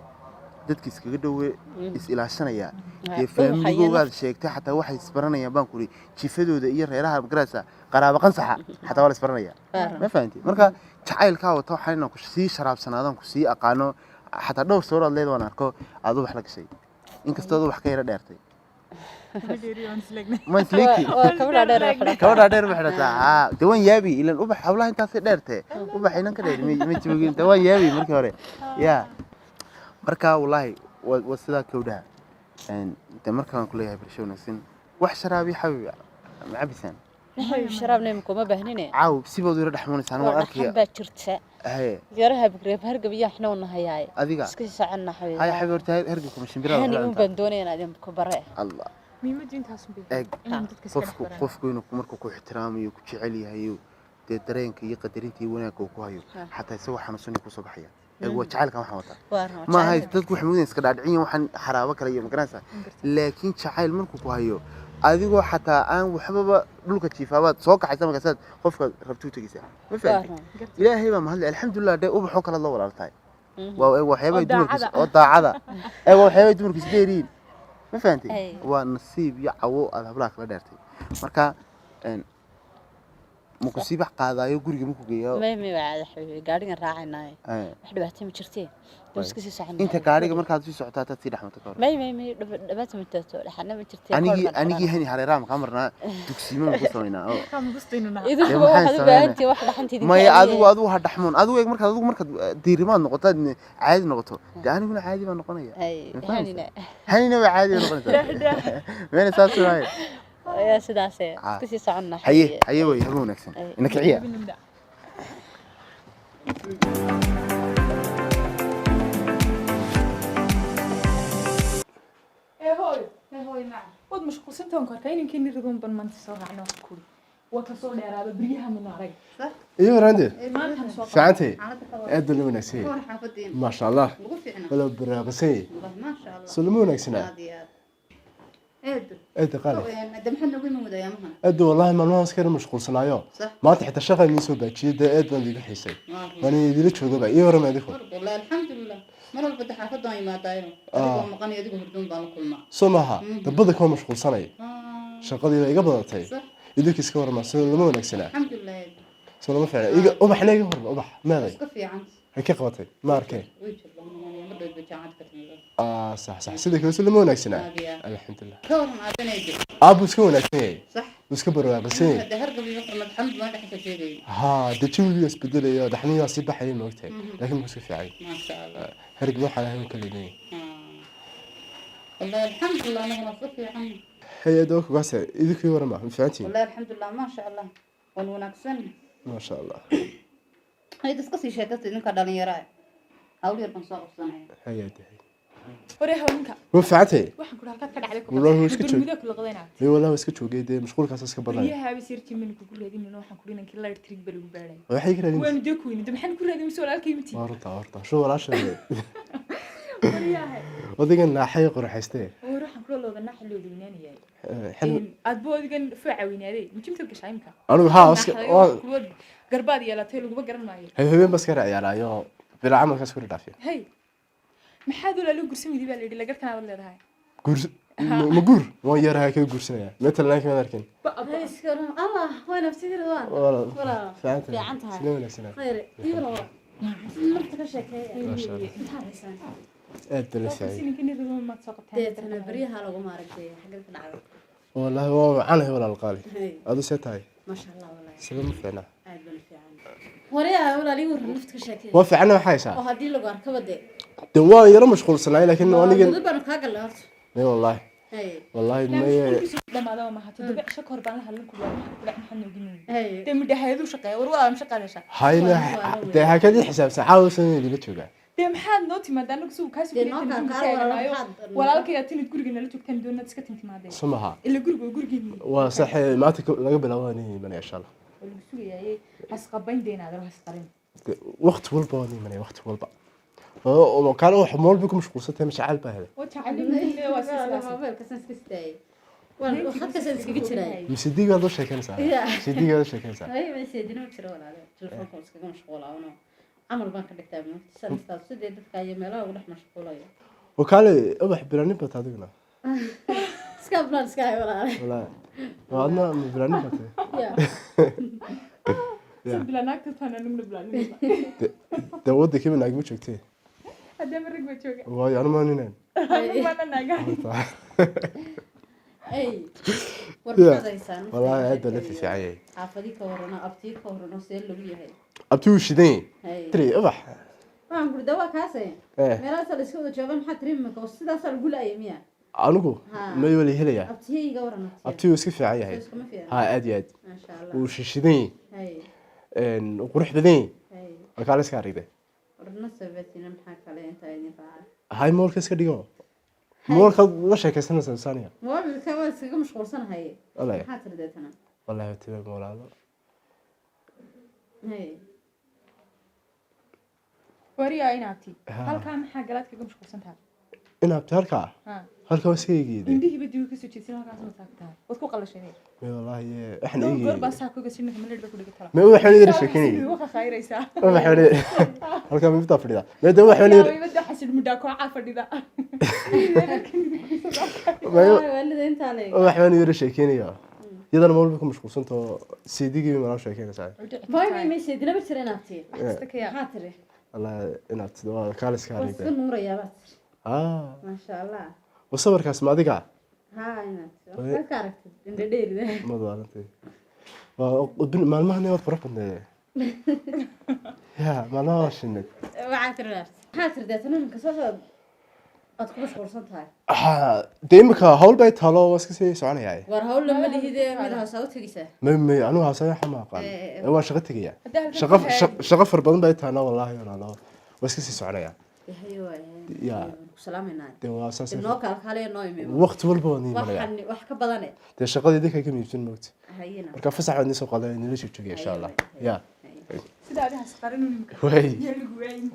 dadka iskaga dhowe is ilaashanaya dee faamiligoogaad sheegtay xataa waxay isbaranayaan baan kuri jifadooda iyo reeraha ma garanaysaa, qaraabo qansaxa xataa waa la isbaranaya, ma fahanti? Marka jacaylkaa wata waxaan inaan ku sii sharaabsanaadaan, ku sii aqaano, xataa dhowr sawir aad leed waan arko aad ubax la gashay, inkastoo aad ubax ka yara dheertay. Ma isleegti? Kabadhaa dheer way xidhataa. Kabadhaa dheer bay xidhataa. Haa, dee waan yaabi, ilan ubax hablaha intaasay dheertee ubax inan ka dheer ma joogin, dee waan yaabi markii hore ya. Marka wallaahi waa sidaa kowdhaha. Dee mar kalaan ku leeyahay barasho wanaagsan. Wax sharaabi xabibi ma cabisaan? Naxwi sharaabna imika uma baahnine. Caaw sibaad ula dhexmuunaysaan Waa waan dhaxan arkaya. baa jirta. Haye. Yaraha bigreeb hargab iyo axna u nahayaaye. Adiga? Iska soconna xabiibi. Haya xabibi, horta hergelka ma shimbiraha Hani waxla un cuntaa? baan doonaya inaad idinku bare. Allah. Muhiimaddu intaas un bay. Eeg, Inaan dadka iska qofku dhex barano. qofku inuu markuu ku ixtiraamayo, ku jecel yahay, dee dareenka iyo qadarinta iyo wanaagga uu ku hayo, xataa isagoo xanuunsan kusoo baxaya. Eeg, waa jacaylkan waxaan wataa. Waa run. Ma ahay dadku waxay moodayaan iska dhaadhicin waxaan xaraabo kale iyo ma garanaysaa, laakiin jacayl markuu ku hayo adigoo xataa aan waxbaba dhulka jiifaabaad soo kaxaysa, markaasaad qofka rabtuu tegaysaa, ma fahamtay? Ilaahay baa mahadle, alxamdulilah. Dhee ubaxoo kale la walaaltahay waa eeg waxyaabaha Oo dumarkiis daacada. oo daacada. Eeg, waa waxyaabaha dumarkiis dheeriyiin, ma fahantay? Ay. Waa nasiib iyo cawo aad hablaha kala dheertay. Marka Ma ku sii bax qaadaayo guriga ma ku geeyaa? May may, waa caadi xabiibi, gaadhigan raacaynaaye. Eh. Wax dhibaato ma jirtee, dee iska sii socon. Inta gaariga markaad sii socotaa taad sii dhexmarto ka hor. May may may, dhibaato ma jirto, dhaxana ma jirtee. Anigii anigii hani hareeraha makaa marnaa, dugsiimo ma ku samaynaa oo. Idinku Dee maxaan waxaad u sameynaa? baahantihiin wax dhaxantiidin. Maya, adigu adigu ha dhaxmoon, adigu eeg markaad adigu markaad diirimaad noqoto, aad caadi noqoto, dee aniguna caadi baan noqonaya. Ma fahamsan? Hanina. Hanina waa caadi bay noqonaysaa, meena saas waaye. Yaa sidaase. Ah. Iska sii soconna. Haye haye, way habe wanaagsan. Ay. Ina kiciya. Ee hooyo, waad mashquulsantahan ku arkaa. Inankeeni ridoon ban maanta soo raacna, wax kuri waa kasoo dheeraada beryaha mina arag. Iyo waraande. Maantana soo qaban. Fiicantay, aad baa loo wanaagsan yahay, maasha Allah, wala baraaqsan yahay, soo lama wanaagsanaa? Aad qaali aad wallahi, maalmahaas ka mashquulsanaayo. Maanta xitaa shaqa idiin soo baajiyay, dee aad baan idiga xiisay, waan idila joogaba. Iyo warama idinku? Wallahi alxamdulilah, mar walba de xaafadaan imaadaayo, adigoo maqan iyo adigoo hurduun baan la kulmaa. Soo maaha, dabada kuma mashquulsanay, shaqadii baa iga badatay. Idinka iska warama, soo lama wanaagsanaa? Alxamdulilah. Soo lama fiicna? Iga ubaxna, iga horma ubax meeday? Iska fiican. Hay ka qabatay ma arkay? Way jirtaa, ma dhow jaamacad ka timid. Ah, sax sax, sidoo kale soo lama wanaagsanaa? Aad iyo aad. Alxamdulilah. Ka waran aabanaydi? Aabbu iska wanaagsan yahay. Wuu iska barwaaqasan yahay. De hargab iyo madax xanuun baan dhexda sheegayay. Haa, dee jawigiiba isbedelaya, dhaxmihii baa sii baxaya, ma ogtahay? Laakiin wuu iska fiicay. Maasha Allah. Hargab waxaan ahayn ka leeyahay. Wallahi alxamdulilah, anaguna iska fiican. Hay-adda waa kugaase, idinkii warama, ma fiicantihiin? Wallahi alxamdulilah, maasha Allah, waan wanaagsan. Maasha Allah. Hayd iska sii sheekasta idinka dhalinyaraa, hawl yar baan soo qabsanaya. Hay-adda. Waree haweenka. Ma fiicantahay? Waxaan ku dhahay halkaad ka dhacday ku Wallahi waa iska joog. Muddo kula qadayna. May, wallahi waa iska joogay, dee mashquulkaas iska badanay. Baryaha abis yartii mana kugu raadinayno, waxaan ku dhinankii light trick baa lagu baadhay. Waxay ka raadinaysaa? Waanu dee ku weyne, de maxaan ku raadin mise walaalkay miti? Waa runtaa, waa runtaa, shuu walaasha. Waryahay. Odaygan naaxay qoraxaystee. War waxaan kula looda naaxa loo weynaanayay. Xil Aad buu odigan fooca weynaaday, mujimta gashaa imka. Anigu haa, Garbaad yeelatay laguma garan maayo. Habeen bas ka ciyaaraayo, bilaa camalkaas kula dhaafiyo. Hay, maxaad walaalo gursan weyday baa la yidhi, lagartan aad leedahay. Guurs ma guur waan yarahay kaga guursanaya matalan, kama arkin. Allah waa nafsidii Ridwaan. Walaal, Walaal, fiican tahay. fiican tahay. Sidee wanaagsanaa? Khayr iyo walaal, marta ka sheekeeya. Maasha Allah. Maxaa haysaan? Aad baa la fiicay. Ninkan ridoon maad soo qabtaan. Deetana beryaha laguma aragtay, xagga ka dhacday? Wallahi waa wacanahay walaal qaali. Hey. Adu see tahay? Maasha Allah wallahi. Sidee, ma fiicnaa? Aad baan u fiican. Waryaha walaal, ii waran, nafta ka sheekeeya. Waa fiicana, waxaa haysaa? Oo haddii lagu arkaba dee. Dee waan yaro mashquulsanaay, laakiin anigan Dad baan kaa galnay horta. May wallahi. Hey. Wallahi maye. Mashquulkiisu dhamaadaba maaha, 7 cisho kahor baan la hadlin ku dhahay, maxaa ku dhacay, maxaa noogi Hey. nuugi dee midhahayduu shaqeeya. War walaal, ma shaqaad heshaa? Hayna dee hakadii xisaabsan caawa san idila joogaa. Dee maxaad noo timaada anagu sugu kaasi? Dee noo kaa kaa walaal, maxaad- Walaalkay aad tinid guriga nala joogtaan, doonaad iska tintimaadeen. Soo maha? Ila guriga waa gurigeeni. Waa sax, maanta laga bilaabo waan imanaya insha Allah. Waa lagu sugayaye, hasqabayn deenaadalo hasqarin. Dee waqti walba waan imanaya, waqti walba oo kaale wax mool bay ku mashquulsantahay, ma jacayl baa helay? Waa jacayl, waa sidaas. Mobilka saan iska sidaayay. Waan khadkaasaan iskaga jiraay. Mise digaad la sheekanaysaa? Yeah. Mise digaad la sheekanaysaa? Ay, ma seedina ma jiro walaalo. Telefoonka waan iskaga mashquulaa, uno camal baan ka dhigtaa maanta. Saan istaas sidee dadka iyo meelaha ugu dhex mashquulayo. Oo kaale ubax, bilaanin bata adiguna? Iska plan iska hay walaalo. Wallaahi waa adna ma bilaanin batay? Yeah. Yeah. Bilaa naagta taan aniguna bilaa. Dee waddankiiba naagma joogtee. Haddaba rag baa jooga. Waayo anu maaninaan. Anigu maana naaga. Ay. War Yeah. maxaad haysaa? Nafta Wallaahi ka aad baa la sheekeeya. fiican yahay. Xaafadii ka warano, abtii ka warano, see lagu yahay? Abti wuu shidan yahay. Hay. Tiri ubax. Waxaan kuri dawaa kaase. Eh. Meelahaasaa la iska wada jooga, maxaa tiri imika? Oo sidaasaa lagu la'ayay miya? Anigu Ha. may wala helayaa. Abtiyayga waran, abtiya. Abti wuu iska fiican yahay. Soo iskama fiicna? Haa, aad iyo aad. Maasha Allah. Wuu shishidan yahay. Hay. Wuu qurux badan yahay. Hay. Waa kaale iska aragtay. Warna sabatina, maxaa kale intaa idin raaca? Hay, moolka iska dhigo, moolkaad la sheekaysanaysaa saaniya. Mobilka waa iskaga mashquulsanahay. Wallaahi. Maxaa tiri deetana? Wallaahi tiba moolaado. Hay. Wariyaa inaabti. Ha. Halkaa maxaa galaad kaga mashquulsan tahay? Inaabti halkaa. Ha. Halkaa waa iska eegeyday. Indhihiiba dibi kasoo jeedsan, halkaas ma taagtaa, waad ku qalashadeen. May wallaahi waxaan Dhowr goor baa eegeyay. saa kuga sinaka maledh ba ku dhigi tala. May waxaan yara sheekeynayay. Waxa khayraysaa. Waxaan halkaa mibtaa fadhida may de waxaan yara. Yaawayba xasid mudhaa koocaa fadhida. May Waalida intaa leeg. waxaan yara sheekeynaya. Iyadana ma walba ku mashquulsantao seedigii bay malaa sheekeynaysaa. May may may, seedina ma jira inaad tii. Maxaa tiri? Allah, inaad waa kaaliska Waa iska areegta. nuurayaa baad tiri. Ah. Maasha Allah. Wa sawirkaas ma adiga? Haa, inaad waxaa ka aragtid indho dheerida. Mad waalantay. Waa maalmahan waad qurux badneed. Ya maalmaha waa shineed. Waxaa tiri inaad maxaa tiri deetana ninka soo socda aad ku mashquulsan tahay. Ha, dee imika hawl bay taalo, waa iska sii soconayaa. War hawl lama lihide, mid hoosaa u tegaysaa. May, anigu haasaya xama aqaan. Eh, Waa shaqo tegaya. Haddii halkan Shaqo ku haadi. Shaqo fara badan bay taalo wallaahi, walaalo. Waa iska sii soconaya. Yahay waay. Ya. Ku salaamayna. Dee waa saas. Dee noo kaalkaaliya, noo imi. Waqti walba waan imanaya. Waxan wax ka badane. Dee shaqadii idinka ka miibsan moogta. Hayina. Marka fasax waan idiin soo qaaday, nila joogaya insha Allah. Ya. Sida adiga hasqarin imika. Way. Yaa lagu waayin.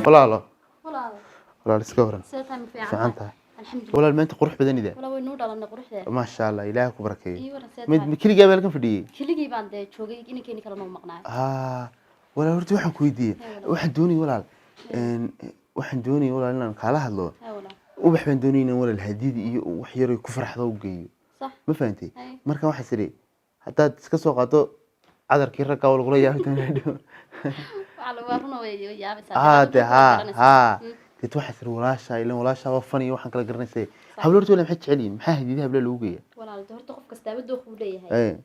Walaalo. Walaal. Walaal, iska waran? Sidee tahay, ma fiican? Fiican tahay. Alxamdulilah. Walaal, maanta qurux badanida. Walaal, way nuu dhalanay quruxdeeda. Maasha Allah, ilaaha ku barakeeyo. Ii waran, sidee Mid tahay? Keligee baa halkan fadhiyey? Keligii baan dee joogay, inankeeni kalena u maqnaay. Ah, walaal, horta waxaan ku weydiiyey, Hee, walaal. waxaan doonayay walaal, waxaan doonayay walaal inaan kaala hadlo. Hee, walaal. Ubax baan doonayay inaan walaal hadiyad iyo wax yar oo ku farxdo u geeyo. Sax. Ma fahantay? Hee. Marka waxaa tidhi haddaad iska soo qaado cadarkii ragga waa lagula yaabi doonaa dhow. Waxaa lagu waa runa, way yaabaysaa. Haa Dee de dadku way haa garanaysaa. Haa, deet waxaa tiri walaasha, ilan walaasha waa fan iyo waxaan kala garanaysay. Hablo horta walaal maxay jecel yihiin? Maxaa hadiyadaha hablaha loogu geeya? Walaal, dee horta qof kastaaba dooq uu leeyahay.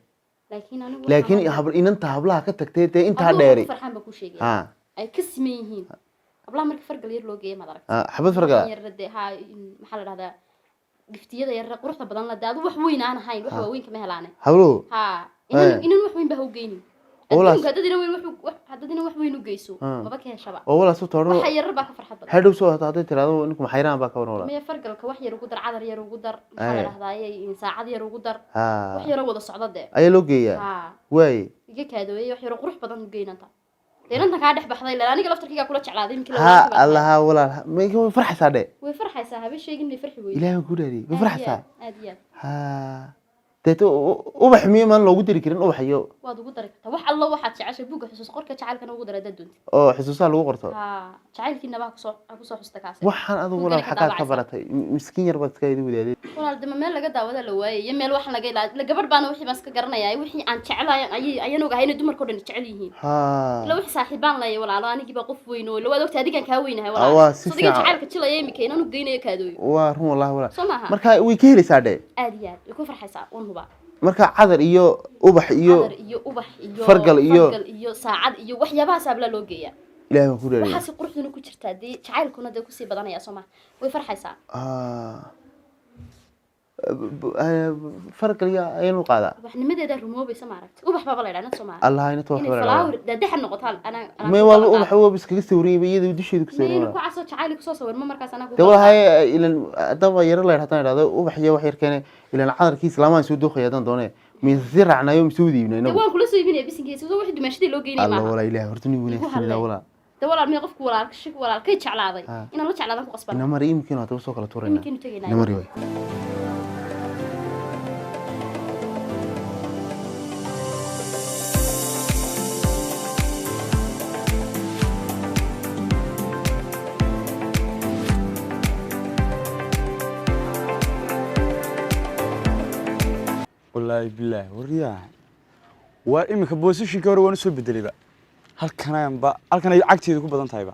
Laakiin anigu waxaan Laakiin inanta hablaha ka tagtay dee intaa habluhu dheeri. ku farxaan baa kuu sheegaya. Haa. Ay ka siman yihiin hablaha marka fargal yar loo geeya, maad aragtay? Ah, xabad fargal ah? Yar dee haa, maxaa la dhahdaa, giftiyada yar quruxda badan la dee, adu wax weyn aan ahayn, wax waaweyn kama helaane. Habluhu? Haa, inan wax weyn ba ha u geynin. Walaas- Adduunka haddad inan weyn haddad inan wax weyn u geyso, maba ka heshaba. Oo walaas u toodho. Waxa yarar baa ka farxad badan. Hadhow soo hata hadday tiraahdo ninku maxayraan baa ka waran walaal. Maya, fargalka wax yar ugu dar, cadar yar ugu dar, maxaa la dhahdaa, saacad yar ugu dar. Wax yaroo wada socda dee. Ayaa loo geeyaa? Haa. Waaye. Iga kaadooyay, wax yaroo qurux badan u geynanta. Dee inantan kaa dhex baxday ilaan aniga laftarkaygaa kula jeclaaday imika la Ha walaalka baa tahay. Allaha walaal, ma way farxaysaa dhe. Way farxaysaa, habe sheegin inay farxi weydo. Ilaahay ku dhaariyey, way Aad iyo farxaysaa. aad, aad iyo aad. Ha, deet ubax miyo maan loogu diri karin ubax iyo? Waad ugu dari kartaa wax allo waxaad jeceshay, buugga xusuus qorka jacaylkana ugu dar haddaad doontid. Oo xusuusaha lagu qorto. Haa, jacaylkiinaba ha kusoo xusta kaasi. Waxaan adigu Buuggana walaal ka xaggaad ka daabacaysaa. baratay? Miskiin yar baad iska idi wadaadeen. Walaal, dema meel laga daawada la waayay iyo meel waxaan laga ilaa gabadh baana wixii baan iska garanayaa, wixii aan jecelahay ayay ayaan ogahay inay dumarka o dhan jecel yihiin. Ila wixii saaxiibaan leeyahay walaalo, anigii baa qof weyn oo lawaad ogta adigaan kaa weynahay Ah, walaal. waa si So adigan fiican. jacaylka jilaya imika inaan u geynayo kaadooyo. Waa run wallahi walaal. Soo maaha? Marka way ka helaysaa dhe. Aad iyo aad way ku farxaysaa, wan hubaa. Marka cadar iyo ubax iyo Cadar iyo ubax iyo fargal iyo fargal iyo saacad iyo waxyaabahaas ablaa loo geeyaa. Ilaahay baan ku dhaariyey. Waxaasi quruxduna ku jirtaa dee, jacaylkuna dee kusii badanaya, soo maha? Way farxaysaa. Ah. Fargal iyo ayaan u qaadaa. Ubaxnimadeedaa rumoobaysa, ma aragti? Ubax baaba la idhaa soo maaha? Allah, inta wax Inay baa la idhaa. flower daadaxa noqotaan anaa anaa May ku waaba ballan ubax qaada. waaba iskaga sawiran iyada dusheeda ku May sawiran inuu ku walaal. caso jacayl kusoo sawirmo markaas anaa ku Dee ballan walahi ilan haddaba yaro la haddaan idhahdo ubax iyo wax yar keene, ilan cadarkii islaamaan soo dooqaya haddaan doone, mise sii raacnayo mise wada iibnay dee inagu. waan kula soo iibinaya bisinkiisa, soo wixii dumaashadii loo geynaya Alla maaha. walaa, ilaahay horta nin Igu wanaagsan hadlay. ilaa walaa. Dee walaal, miya qofku walaalkay jeclaaday inaan la jeclaadan ku qasbana. Ina mari imkiinu haddaba soo kala tuurayna. Iminkaynu tegaynaa. Ina mari way. Wallaahi bilaahi, waryaa, waa iminka boosishinka hore waan usoo bedelayba, halkanaanba halkan ay cagteedu ku badan tahayba.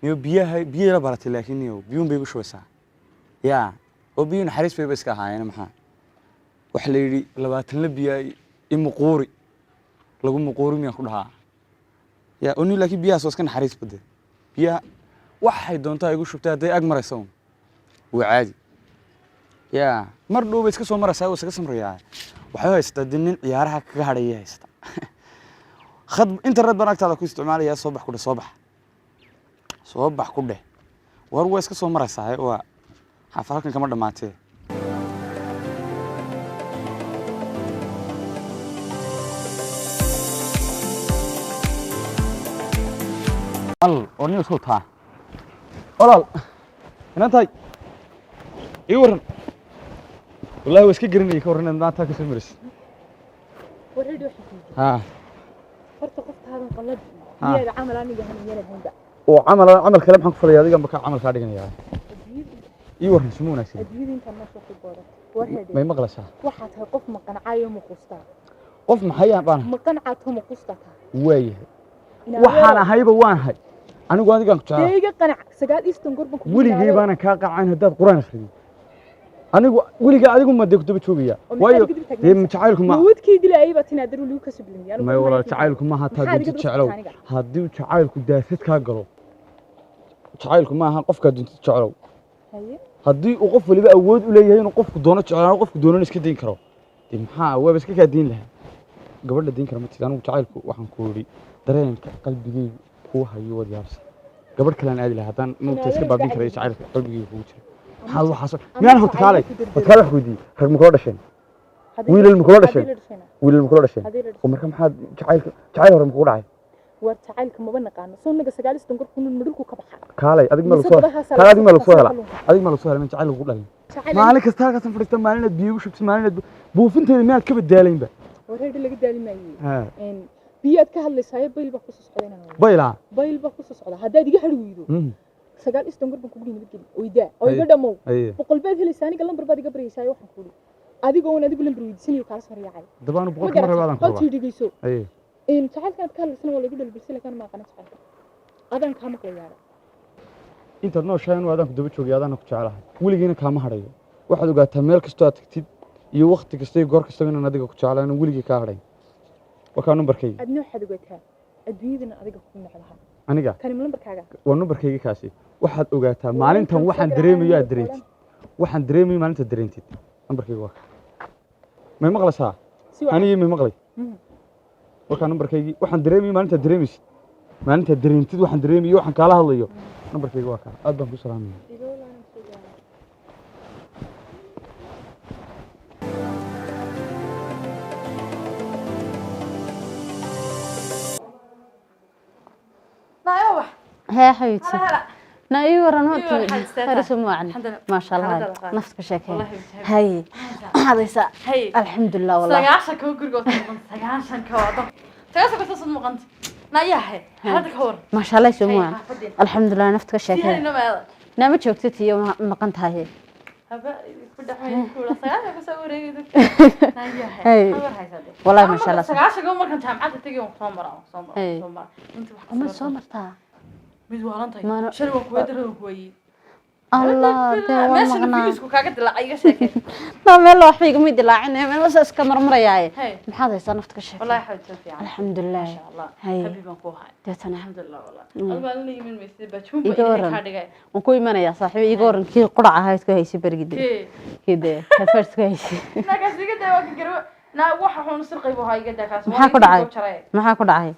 Niyo biyaha biyay la baratay, laakiin niyo biyuun bay igu shubaysaa yaa, oo biyuu naxariis bayba iska ahaayeen. Maxaa waxa la yidhi 20 la biyaa i muquuri lagu muquuri miyaan ku dhahaa yaa oo niyo, laakiin biyahaas waa iska naxariis bade. Biyaha waxay doontaa igu shubtay hadday ag maraysa un waa caadi yaa, mar dhow bay iska soo maraysaa, waa iskaga samrayaa. Waxay haysataa dee nin ciyaaraha kaga hadhayay haysataa. Khad internet baan agtaada ku isticmaalayaa, soo bax ku dheh, soo bax, soo bax ku dheh. War waa iska soo maraysaa, waa xaafad halkan kama dhammaatee. Al oo nin soo taa. Walaal, inantahay ii waran. Wallahi waa iska garanayay ka warran inaad maanta ka soo marisid. Wareer, waxaan ku weydiiyey. Ha. Horta qoftaadan qalad Ha. miyaada camal aniga haniyana hunda. Oo camal, camal kale maxaan ku falaya? Adigan ba ka camal kaa dhiganayaa. Ii waran, suma wanaagsan? Adduunyada intaan noo soo xiboodatay, warheede. May maqlaysaa? Waxaa tahay qof maqancaayo, muqustaa. Qof maxay baan? Maqancaato, muqustaa tahay. Waayahay. Inaa Waxaan weerar- ahayba waan hay anigu, adigaan ku jeclaa. Dee iga qanac, sagaal istan gorban ku Weligay baanan kaa qacayn haddaad Quraan akhrido. Anigu weligaa adigu ma dee ku daba joogaya, waayo dee jacaylku ma mawadkii dilaayay baa tinaa daru ligu ka sublimiya. May walaal, jacaylku maaha taa Maxaad duntid iga jeclow. durugtaa aniga? Haddii jacaylku daasad kaa galo, jacaylku maaha qofkaa duntid jeclow. Haye. Haddii uu qof waliba awood u leeyahay inuu qofku doono jeclaano, qofku doonana iska dayn karo, dee maxaa waaba iska kaa dayn lahaa gabadha dayn kara ma tid. Anigu jacaylku waxaan ku idhi dareenka qalbigaygu kuu hayo waad yaabsan. Gabadh kalean aadi lahaa haddaan mugta iska baabin karayo jacaylka qalbigayga kugu jira. Maxaad waxaas miyaan horta kaalay horta kaalay wax weydiiyey? Rag ma kula dhasheen? Wiilal ma kula dhasheen? Wiilal ma kula dhasheen? Oo marka maxaad jacaylka, jacayl hore ma kugu dhacay? War jacaylka maba naqaano, soo naga sagaal istan gorku madhulku ka baxa. Kaalay, adig ma lagu Mise soo badahaas kaalay, adig ma lagu soo lagu helaa kalluunka. Adig ma lagu soo helaa min jacayl lagu dhalin? Jacayl- Maalin kasta halkaasan fadhiista, maalinaad biyo ugu shubtid, maalinaad buufinteeda miyaad ka badaalaynba? Wareer, laga daali maaye. Ha. Biyaad ka hadlaysaayo, bayl baa kusoo socda inaan wado. Baylaa? Bayl baa kusoo socda haddaad iga hari weydo. Sagaal istan gorban kugu nabadgeli oydaa oo iga Haye. dhamow. Haye. 100 baad helaysaa, aniga lambar baad iga baryaysaa. Waxaan kuuhi adigoon adigu lambar weydiisanayo kaala soo riyaacay. Haddaba anu Ma 100 kama garatay? rabo, adaan ku rabaa. Qoltii dhigayso. Haye. Jacaylkan aad ka hadlaysana waa lagu dhalbilsay, laakiin ma aqana jacaylka adaan kaa maqlayaana. Intaad nooshahay anu adaan ku daba joogay, adaana ku jeclahay, weligiina kaama hadhayo. Waxaad ogaataa meel kastoo aad tagtid iyo wakhti kasta iyo goor kastaba inaan adiga ku jeclahay, inaan weligii kaa hadhayn. Waa kaa numbarkayga. Adna waxaad ogaataa adduunyadana adiga kugu necbaha. Aniga Kani ma lambarkaaga? Waa numbarkayga kaasi. Waxaad ogaataa maalintan waxaan dareemayo aad dareentid, waxaan dareemayo maalinta dareentid. Numbarkayga waa kaa. May maqlaysaa? Si wacan. Anigii may maqlay? Warkaa numbarkaygii, waxaan dareemayo maalintaad dareemaysid, maalintaad dareentid waxaan dareemayo, waxaan kaala hadlayo. Numbarkayga waa kaa. Aad baan ku salaamaya. Hee xabiibti, na ii waran. Ii waran, xabiibti. Horta wacan. Alxamdulillah. Maasha Allah. Xaaladda waa qaali. Nafta ka sheekee. Wallahi bitahay. Haye, maxaad haysaa? Haye. Alxamdulilah wallah. 90 ka guriga waad maqanta, 90 ka waa dab, 90 ka soo maqanta nayahe. Xaaladda ka war? Maasha Allah, soo Haye, wacan. xaafadeen. Alxamdulilah, nafta ka sheekee. Siyaarina maada. Naa ma joogtid iyo maqan tahay? Haba ku dhaxay kula 90 ka soo wareegay dadka nayahe. Haye. War haysaa dee. Wallahi maasha Allah. 90 ka markan jaamacadda tagay waan soo maraa, waan soo maraa, Haye. waan soo maraa inta wax. Ma soo martaa? Mid waalan tahay. Maano- Shalay waan kuweydiin rabaa, kuweydiin. Allah, dee waa Meesha maqnaa. nafiyisku kaaga dilaacay, iga sheekay. Naa meel waxba igama dilaacin, meel wasa iska marmarayaaye. Haye. Maxaad haysaa? Nafta ka sheekee. Wallahi xabiibti fiican. Alxamdulilah. Masha Allah. Haye. Habi baan ku ahay. Deetana. Alxamdulilah wallahi. Alba la yimin maysid bajuun ba Iga ilaahay waran. kaa dhigay. Waan ku imanayaa saaxiibo. Iga waran kii qurac ahayd ku haysay berigide? Kee? Kii dee headphones ku haysay. Nagaas iga daa, waa ka garwa naa waxa xun sirqay buu ahaa, iga daa kaas. Maxaa ku dhacay? Maxaa ku dhacay?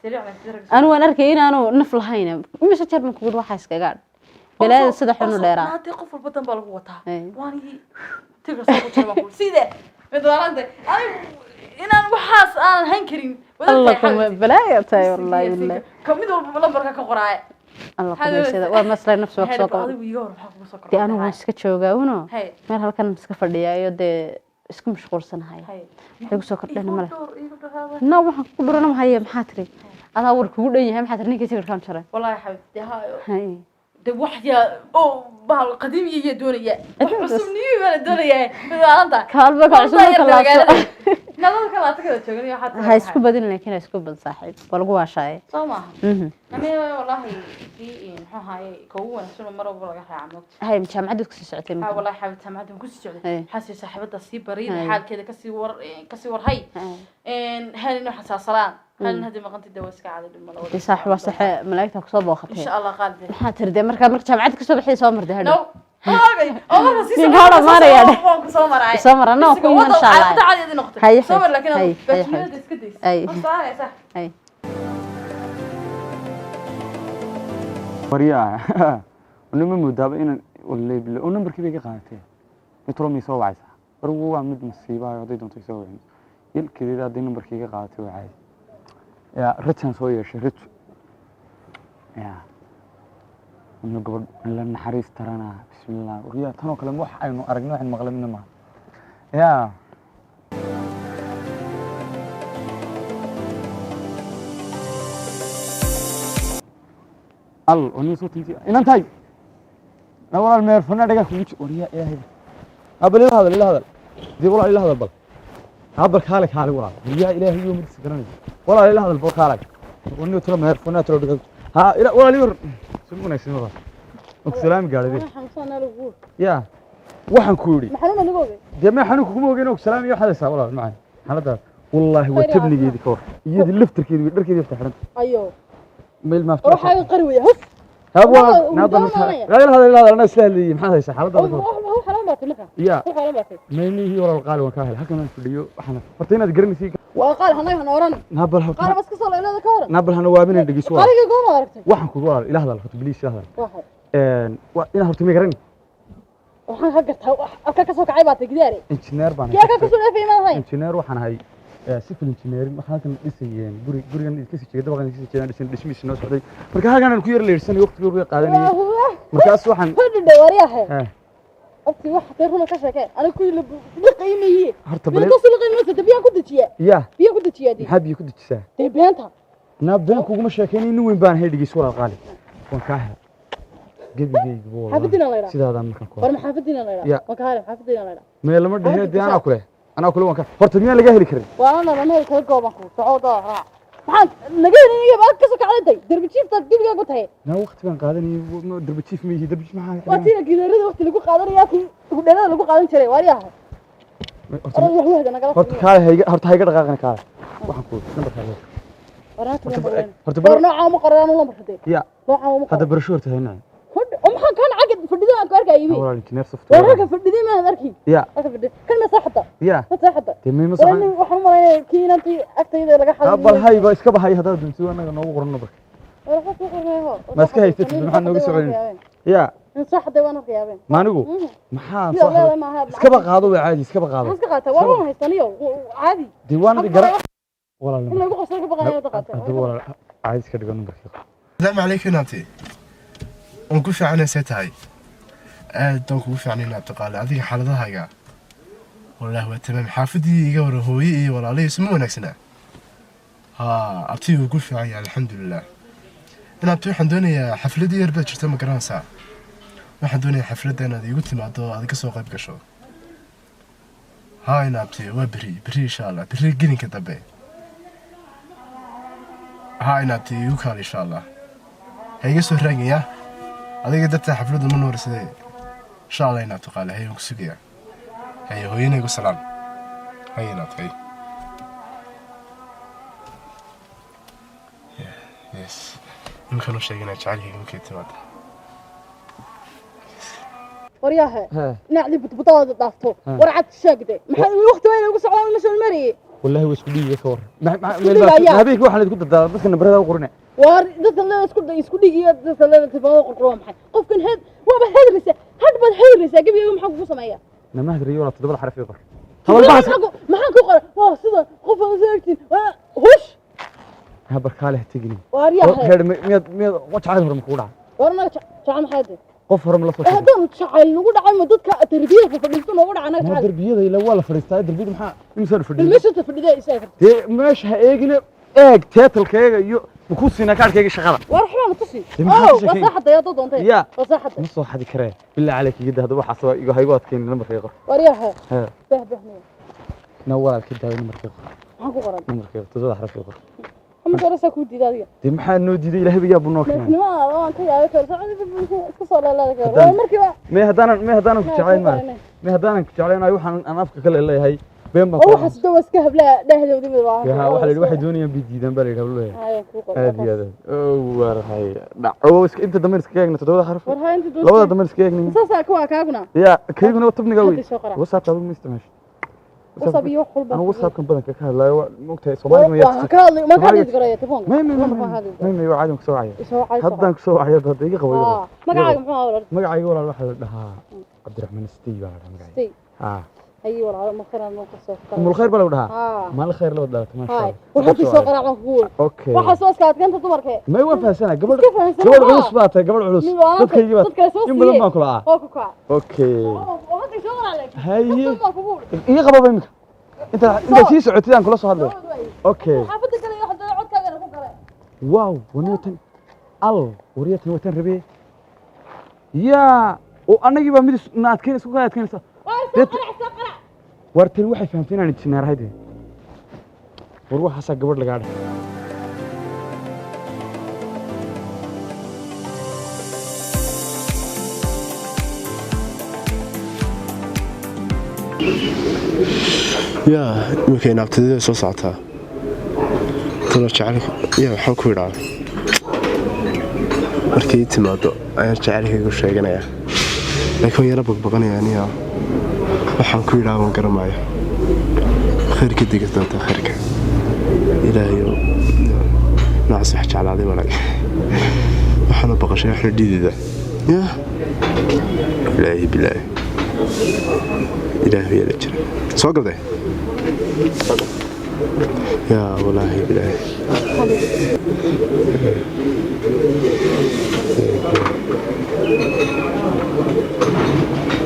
Anu waan arkay inaanu naf lahayn. Imise jeer baan kugu waxaa iskaga adh balaayada sida xun u dheeraa. Haddii qof walba dan baa lagu wataa. Ay. Waanigii tigra soo ku jira baan ku sidee mid waalanta anigu inaan waxaas aanan hayn karin. Alla kuma balaaya tahay wallahi billahi. Ka mid walba lambarka ka qoraaye. Alla kumaysada waa maslay nafsi wax soo qabo. Adigu iga hor maxaa kugu soo Dee kordhay? anigu waan iska joogaa uno. Hay. Meel halkan iska fadhiyaayo, dee isku mashquulsanahay. Hay. Waxay ku soo kordhana male. Dhowr iigu dhowr. Na waxaan ku dhurana mahaye. Maxaa tiri? Adaa war kugu dhan yahay. Maxaa tiri ninkii sawirkaan jaray? Wallahi xabiibti hayo. Hay. De wax yaa oo bahal qadiimi ayaa doonaya, wax cusub niyo baa la doonayaa, mid waalanta. Kaalba ka cusub marka laabto. Nalada kalaata kala joogan iyo waxaad Ha isku badin, laakiin ha isku bad saaxiib, waa lagu waashaaye. Soo maaha? Mhm. Aniga wallahi kii muxuu ahaaye ka ugu wanaagsan oo mar walba laga raaca moogta. Hay, jaamacadda kusii socotay Ha marka? wallahi xabiibti jaamacadda waan kusii socday. Hay. Waxaa sii saaxiibada sii bariyada Hay. xaalkeeda kasii war, kasii war hay. Halin waxaa saasalaan halin haddii maqantid dee waa iska caadi dhib mala. Dee saaxiib waa saxe, malaa'igta kusoo booqatay. Insha Allah qaalide. Maxaa tiri dee markaa marka jaamacadda kasoo baxday soo martay hadhow? No, oogay oo marka sii Ninka hor amaanaya dheh. waan ku soo maraay. Soo mara, no, ku iman insha Allah. Caadi caadi noqotay. Hay, Soo mar laakiin hay, hay, baajinada iska days. Hay. Ma saaraysa? Hay. Waryaa, nima moodaaba inaan wallahi billahi oo nambarkii bay ka qaadatee metro may soo wacaysaa. Wargu waa mid masiibaayo, hadday doonto isoo wicin yalkedeeda. Hadday nambarkii ka qaadatay waa caadi. Yaa rajaan soo yeeshay rajo yaa. Inuu gabadh la naxariis taranaa. Bismillah, waryaa, tanoo kale wax aynu aragno, waxaynu maqlay midna maaha. Yaa al oniyo soo tinti inantahay na walaal meerfana dhagaa kugu waryaa, ilaahay abal ila hadal, ila hadal dee walaal, ila hadal bal habal, kaale kaale walaal. Waryaa, ilaahay iyo markiisa garanaysa walaal, ila hadal bal, kaale oniyo talo meerfana talo dhagaa ha ila walaal iwar si wanaagsan walaal og salaam gaadhay. Yaa, waxaan ku yidhi maxanuun aniga ogey? Dee ma xanuunka kuma ogeyn. Og salaam iyo waxaad haysaa walaal macaan xaaladaas wallaahi waa tabnigeedii ka war, iyadii laftarkeedii way dharkeedii wafta xidhanta ayo meel maafta. Waxaa qari weya huf. Hab walaal. Waa- naabal waa- ila hadal, ila hadal, anaa isla hadlayay. Maxaad haysaa xaaladaada ka war? Xalaan baatay marka. Yaa. Xalaan baatay. Maynihii walaal qaali waan kaa helay halkan aan fadhiyo. Waxaan horta inaad garanaysi. Waa qaal hanaga hana oran. Naabal qaal bas ka soo leelada ka waran. Naabal hana waabina, dhegeyso walaal. Qaaliga gooma aragtay? Waxaan kugu walaal ila hadal horta, please ila hadal. Waxay Waa inaad horta ma garani. Waxaan ka gartaa halka ka soo kacay baatay gidaare. Injineer baan Yaa ka soo dheefay ma ahayn? Injineer waxaan ahay, civil engineering. Waxaan halkan dhisayeen guri, gurigan kasii jeeda, dabaqan kasii jeedaan dhisan, dhismihiisa noo socday. Marka halkan aan ku yar leersanay waqtiga uga qaadanayay. Markaas waxaan fadhi waryahay. Abti wax tay runa ka sheekay aniga ku la qiimeeyay. Horta bal bal ka soo qiimeeyay biyaan ku dejiyaa. Ya. Biyo ku dejiyaa dii. Maxaa biyo ku dejisaa? Dee beenta. Naa been kuguma sheekeynay, nin weyn baan ahay. Dhegeyso walaal qaali, waan kaa helay gebigayga. Xaafadiina la yidhaa. Sidaadaan markaan ku war maxaafadiina la Ya. yidhaa waan ka helay maxaafadiina la yidhaa. Mee lama dhehee dee, anaa kule, anaa kule, waan ka horta miyaan laga heli karin? Waa ana meel kala gooban ku soco daa raac. Maxaan naga helin iyaga baad ka soo kacday darbi jiifta dibigaagu tahay. Naa waqti baan qaadanayay, darbi jiif ma yihi, darbi jiif maxaa? Waa tiina gidaarada waqti lagu qaadanaya, kii hudheelada lagu qaadan jiray waaryahay. Horta wax wahda nagala. Horta kaale hayga, horta hayga dhaqaaqina, kaale waxaan ku nambarkaa. Horta war noocaa uma qoraan lambarka dee. Ya. Noocaa uma hadda qoran. Barasho horta haynaa. Oo maxaan kan cagad fadhida aan ku arkayay? Walaal injineer war software. halka fadhiday maahan arkin. Ya. Halka fadhiday kan ma saaxada? Ya. Ma saaxada? Dee ma war saxan. waxaan u malaynayaa kii inantii agtayda laga xaday. Bal hayba iska bahay haddaad doonto, annaga noogu qoran nambarka. War waxaa ku qornay ho. Ma iska haysatid? Maxaad nooga soo celin ya? In saaxaday waan arkayaabeen. Maanigu maxaan Miyaa soo leedahay maaha? Iskaba qaado, waa caadi, iskaba qaado. Maxaan iska qaataa? War waan haystaniyo caadi. Dee waana gara walaal. In lagu qabsado ka baqanayo hadda qaata. Hadda walaal caadi iska dhigo nambarkii. Asalaamu calaykum naabti, waan ku fiicanaysay tahay, aad baan kugu fiicnay naabti qaali. Adiga xaaladahaaga wallaahi waa tamaam. Xaafadii iga hore, hooye iyo walaalihii isma wanaagsanaa? Haa, abtii wuu ku fiican yahay, alxamdulilah. Inaabti waxaan doonayaa xafladii yar baad jirta, ma garanaysaa? Waxaan doonayaa xafladda inaad iigu timaado oo aad ka soo qayb gasho. Haa inaabti, waa beri beri insha Allah, beri gelinka dambe. Haa inaabti, iigu kaal insha Allah, ha iga soo raagaya adiga dartaa xafladdu ma nuurisadee insha Allah. Inaabti qaali, haye, waan ku sugayaa. Haye, hooyana igu salaam. Haye inaabti, haye. Yes, iminkaan u sheegay inaan jecelyahay markay timaada. Waryahe. Hee. Dhinacdii budbudadaada dhaafto. War cad sheegde, maxaa waqti weyn ugu socdaa meesha marayay? Wallaahi waa isku dhiiga ka war. Isku dhiigaya. Habeenkii waxaan idinku dardaa dadka nambarada u qorina. War dadka le isku dhigiyo, dadka le telefoonada qorqor, waa maxay qofkan? Heed waaba heedlaysaa, hadh baad heedlaysaa gebigayga. Maxaa kugu sameeya? Nama hadriyo walaal, toddobada xaraf ii qor. Maxaan ku qoray? Waa sida qof aan soo egtin hush. Habar kaale ha teginin. Waaryahay. Heer miyaad jacayl hore ma kugu dhacay? War naga jacayl maxaa de? Qof hore ma la soo sheegay? Haddaan jacayl nagu dhacay, ma dadka tarbiyada fadhiisto noogu dhaca naga Ma jacayl? darbiyada ila waa la fadhiistaa, darbiyada maxaa imisaan fadhiyo? Meesha fadhida isaa karta. Dee meesha ha eegine, eeg teetalkayga iyo ma ku siinaa kaarkayga shaqada. War waxbaa na tusi. Dee maxaad oo ka waa sheekeyn? saaxaday haddaad doontay. Ya. Waa saaxaday. Ma soo xadi karee, bilaa caleyk igida hadda waxaas waa igu haygu adkeyn. Nambarkayga qor. Waryahay. Hee. Bah bah miya? Na walaalka daawo, nambarkayga qor. Maxaan ku qoran? Nambarkayga toddobada xaraf ii qor. Ama soo kuu diiday adiga? Dee maxaa noo diiday? Ilaahay yaa buu noo keenay. Madaxnimada waan ka yaabay karo iska soo laalaada karo waa markiiba. May haddaanan ku Ma, jeclayn ku maa qoranay. May haddaanan ku jeclayn ay waxaan aan afka kale leeyahay been baan oo ku waxaas dawa iska hablaa dhexdooda mid waa. Yaa, waxa la yidhi waxay doonayaan bay diidaan baa la yidhi habluhu. Haya, kuu qoran. Aad iyo aad oo war hay dhac oo iska inta dambe iska eegna toddobada xaraf. War haya inta labada dambe iska eegna. Saasaa kuwa kaaguna. Ya, kayguna waa tabniga wey. Hadda soo qora. WhatsAppka adigu ma isticmaasho? WhatsApp iyo wax walba. Anigu WhatsAppkan badanka ka hadlayo, waa maogtahay Soomaaliga ma Waa ka hadlay, ma ka hadli karaya telefoonka. May may Ma may ka hadli. may may, waa caadi, waan kusoo wacaya. Isoo wacay, soo Haddaan kusoo wacaya hadda iga qabo, iga qabo. Ah, magacaaga muxuu ahaa walaal? Magacayga walaal waxaa la dhahaa Cabdiraxmaan Stey baa la dhahaa magacayga. Stey. Haa. Haye walaalo, ma khayr ma kasoo. Umul khayr baa lagu dhahaa. Haa. Maalin khayr la dhalatay, maasha Haay, Allah. waxaad soo qaraac baan kugu wuri. Okay. Waxaa soo iska adkeenta dumarka. May waan fahansanaa gabadh. Iska fahansan, Gabadh haa. culus baa tahay, gabadh culus. Nin waa Dadkaygii baa dadka soo in badan siiyey. baan kula ah. Oo ku kaca. Okay. Oo hadda soo qaraac laakiin. Haye. Dadka baan kugu wuri. Iga qababa iminka. Inta inta sii socotid aan kula soo hadlayo. Okay. Xaafadda kale iyo waxda codkaagana ku galay. Wow, waniyatan al wariyatan watan rabe. Yaa, oo anagii baa mid na adkeynaysa ku kala adkeynaysa. Waa soo Dad- qaraac, soo qaraac. War tani waxay fahamtay inaan injineer ahay dee. War waxaasaa gabadh lagaa dhahay. Yaa, iminka inaabtadida soo socotaa talo jecelka yaa waxaan ku idhaa markii ii timaado ayaan jecelkaygu sheeganayaa, laakiin waan yara baqbaqanaya aniga. Waxaan ku idhaa waan garamaayo. Khayrka degi doontaa, khayrka ilaahayo nacas wax jeclaaday walaag waxaana baqashay waxna dhidida. Yaa ilaahi bilaahi ilaahu yeela jira soo galday. Yaa walaahi bilaahi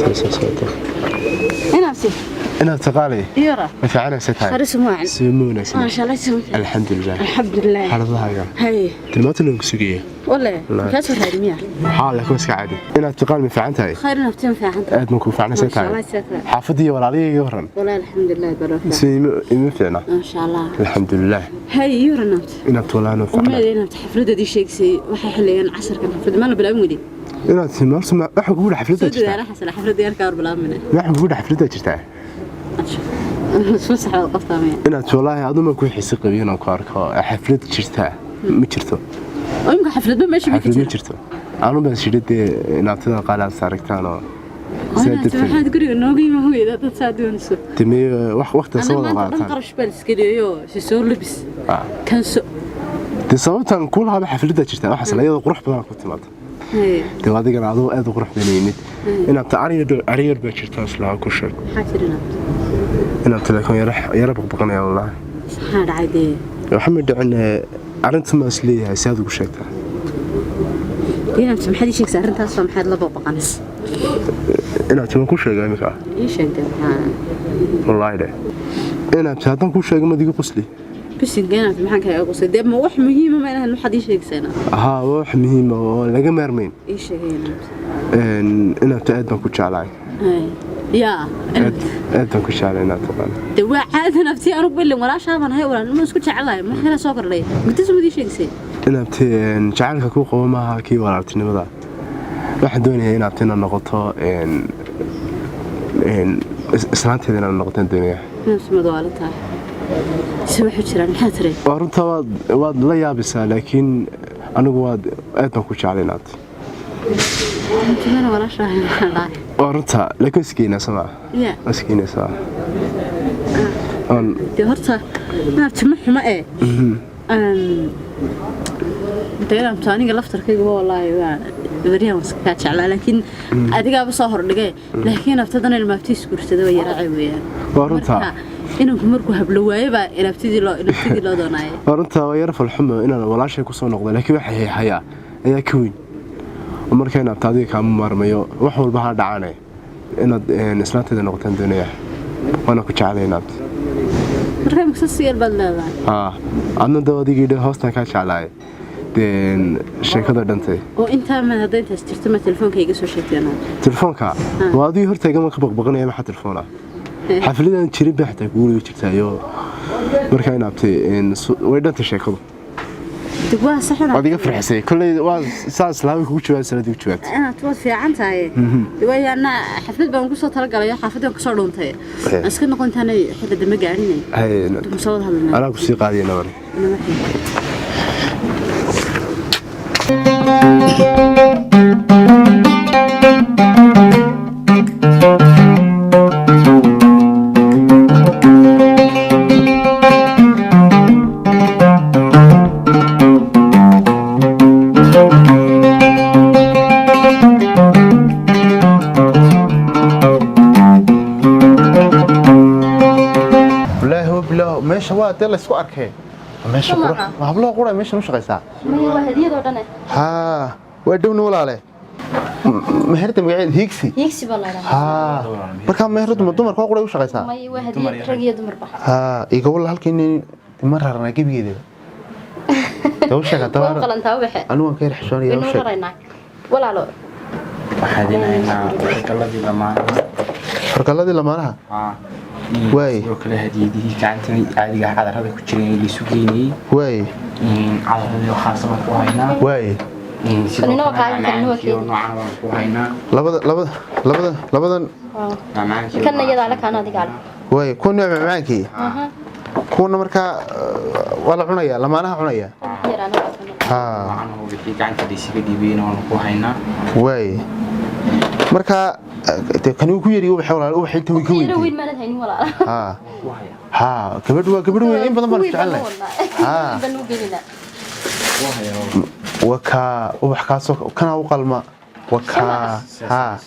tan soo socota. Inaasi. Inaad taqaali. Yara. Ma fiicanaysa tahay? Khayr sumaacan. Si ma wanaagsan? Maasha Allah, si wanaagsan. Alxamdulilah. Alxamdulilah. Xaaladahaaga? Haye. Tilmaanta loogu sugaya. Wale. Wallaahi. Kaa soo raadi miya? Maxaa leh kuwa iska caadi. Inaad taqaali, ma fiican tahay? Khayr naftiin fiican tahay. Aad ma ku fiicanaysa Maasha tahay? Allah, sidoo kale. Xaafadii walaalihayga waran? Walahi alxamdulilah baraka. Si ima fiicna. Maasha Allah. Alxamdulilah. Haye yara nafti. Inaad walaano fiicna. Umeeda inaad xafladadii sheegsay waxay xilligan casarkan xaflad ma la bilaabin weli. Inaad timaarto waxaan kugu dhax Soo xafladda jirtaa. dadaala xasana xafladda yarka hor bilaabmina. Waxaan kugu dhax xafladda jirtaa. Soo saxda qofta miya? Inaad walaahi aduma ku xiisi qabin inaan ku arko xaflad jirtaa ma jirto. Oo imka xafladba meesha ma Xaflad ma jirto. jirto. Anu baan shidhadee inaabtada qaalaad saaragtaan oo sidaa Inaad darteed maxaad guriga nooga yimi hooyada dad saa doonayso. Demee wax waqti soo Ana wada maanta dhan qaataan. qarash baan iska dhigayo si soo labis. Ah. Kanso. Dee sababtan ku lahaaba xafladda jirtaa waxaas la iyadoo qurux badan ku timaado. Haye. Dee adigana adoo aad u qurux badan yimid. Inaad ta ariga ariga baa jirtaa islaa ku sheeg. Maxaa jira inaad? Inaad telefoon yara yara baqbaqanaya wallaahi. Maxaa dhacay dee? Waxa ma dhicin arrinta ma is leeyahay si aad ugu sheegtaa. Inaad maxaad ii sheegaysaa arrintaas waa maxaad la baqbaqanaysa? Inaad timo ku sheego imika. Ii sheegtay maxaa? Wallaahi de. Inaad haddaan ku sheego madiga qosli. Bisinka inaad maxaan kaga qosay? Dee ma wax muhiima ma inahan waxaad ii sheegaysaa inaad? Haa, waa wax muhiim ah oo laga maarmayn. Ii sheegay inaad. Inaad aad baan ku jeclahay. Haye. Yaa. Aad aad baan ku jeclahay inaad taqaan. Dee waa caadi naftii anugu bilin walaashaa baan ahay walaal ma isku jecelahay ma kala soo kordhay muddo soo ii sheegaysay. Inaad jacaylka ku qabo maaha kii walaaltinimada. Waxaan doonayaa inaad tina noqoto islaanteeda inaad noqotaan doonayaa. Inaad sumad waa la tahay. Si waxu jiraan maxaa tiray? Waa runta waad la yaabisaa, laakiin anigu waad aad baan ku jeclay inaad. Tumana walaashaa ahay maxaa dhacay? Waa runta, laakiin iskeynaa sama. Yaa. Iskeynaa sama. Dee horta inaad timo xumo ee. Dee inaad aniga laftarkayga wallaahi waa baryahan waan iska kaa jeclaa laakiin adigaaba soo hordhigay laakiin naftadana ilmaabtiis guursada waa yaraaci weeyaan. Waa runta. Marka inanku markuu hablo waayo baa ilabtidii loo ilabtidii loo doonaayay. Waa runta, waa yar falxumo inaan walaashay ku soo noqdo, laakiin waxa hayaa ayaa ka weyn. Oo marka inaad adiga kaama maarmayo wax walba ha dhacane inaad islaanteeda noqotaan doonayaa. Waana ku jeclay inaad. Marka imika si yar baad leedahay. Haa, adna dee adigii dhe hoostaan kaa jeclaay. Dee sheekada dhantay. Oo intaa ma hadda intaas jirto ma telefoonka iga soo sheegtay inaad. Telefoonka waa adigii hortayga ma ka baqbaqanaya maxaa telefoona. Xafladan jirin baa xitaa kugu jirtaa iyo markaa inaabtay way dhantay sheekadu. Dee waa sax inaad. Waad iga farxisay kolley waa saas laabay kugu jawaab sanadii ugu jawaabtay. Inaad waad fiican tahay. Dee waayo anna xaflad baan ku soo talagalay xaafaddan ku soo dhuuntay. Iska noqon taanay xilli dambe gaarinay. Haye. Dum soo wada hadalnaa. Anaa ku sii qaadiyay nabar. Thank you. Waa dee la isku arkay meesha. Soo qurux maaha. Ma hablaha qura meeshan u shaqaysaa? Maya, waa hadiyadoo dhan eh. Haa, waa dhowna walaale. Meherda magaceed Hiigsi? Hiigsi baa la idhaahdaa. Haa, markaa meheradu ma dumarka waa quray u shaqaysaa? Maya, waa hadiyad rag iyo dumarba. Haa, iga walla halka in ma rarnaa gebigeedaba dee u sheeg Waa u haddaba. qalantaa ubaxe. Anigu waan ka yar xishoonaya, u Waynu sheeg. raraynaa walaalo. Waxaad inaynaa fargaladii lamaanaha. Fargalladii lamaanaha? Waay, sidoo kale hadiyadihii gacanta caadiga ah, cadarada ku jireen ee laisu geynayey. Waay. Cadaradii waxaas baan ku haynaa. Waay. Sidoo Kanina waa kale kaaga, kanina waa macmacaankii oo keedi. noocan baan ku haynaa. Labada labada labada labadan. Macmacaankii. Kanna iyadaa le, kaana adigaa le. Waay, kuwa nooc macmacaankii. Kuwana markaa waa la cunayaa, lamaanaha cunaya. Yaraana waa kana. Haa. Macnaha wixii gacanta laysaga dhiibeyna waanu ku haynaa. Waay, markaa dee kani uu ku yari ubaxa walaal, ubaxa inta way ka Yaro weyn. weyn maanad haynin walaal. Haa haa, gabadhu waa gabadh weyn, in badan baan jecelnahay. Haa. Baan u gelinaa. Waa kaa ubax kaasoo kanaa u qalma, waa kaa. Haa,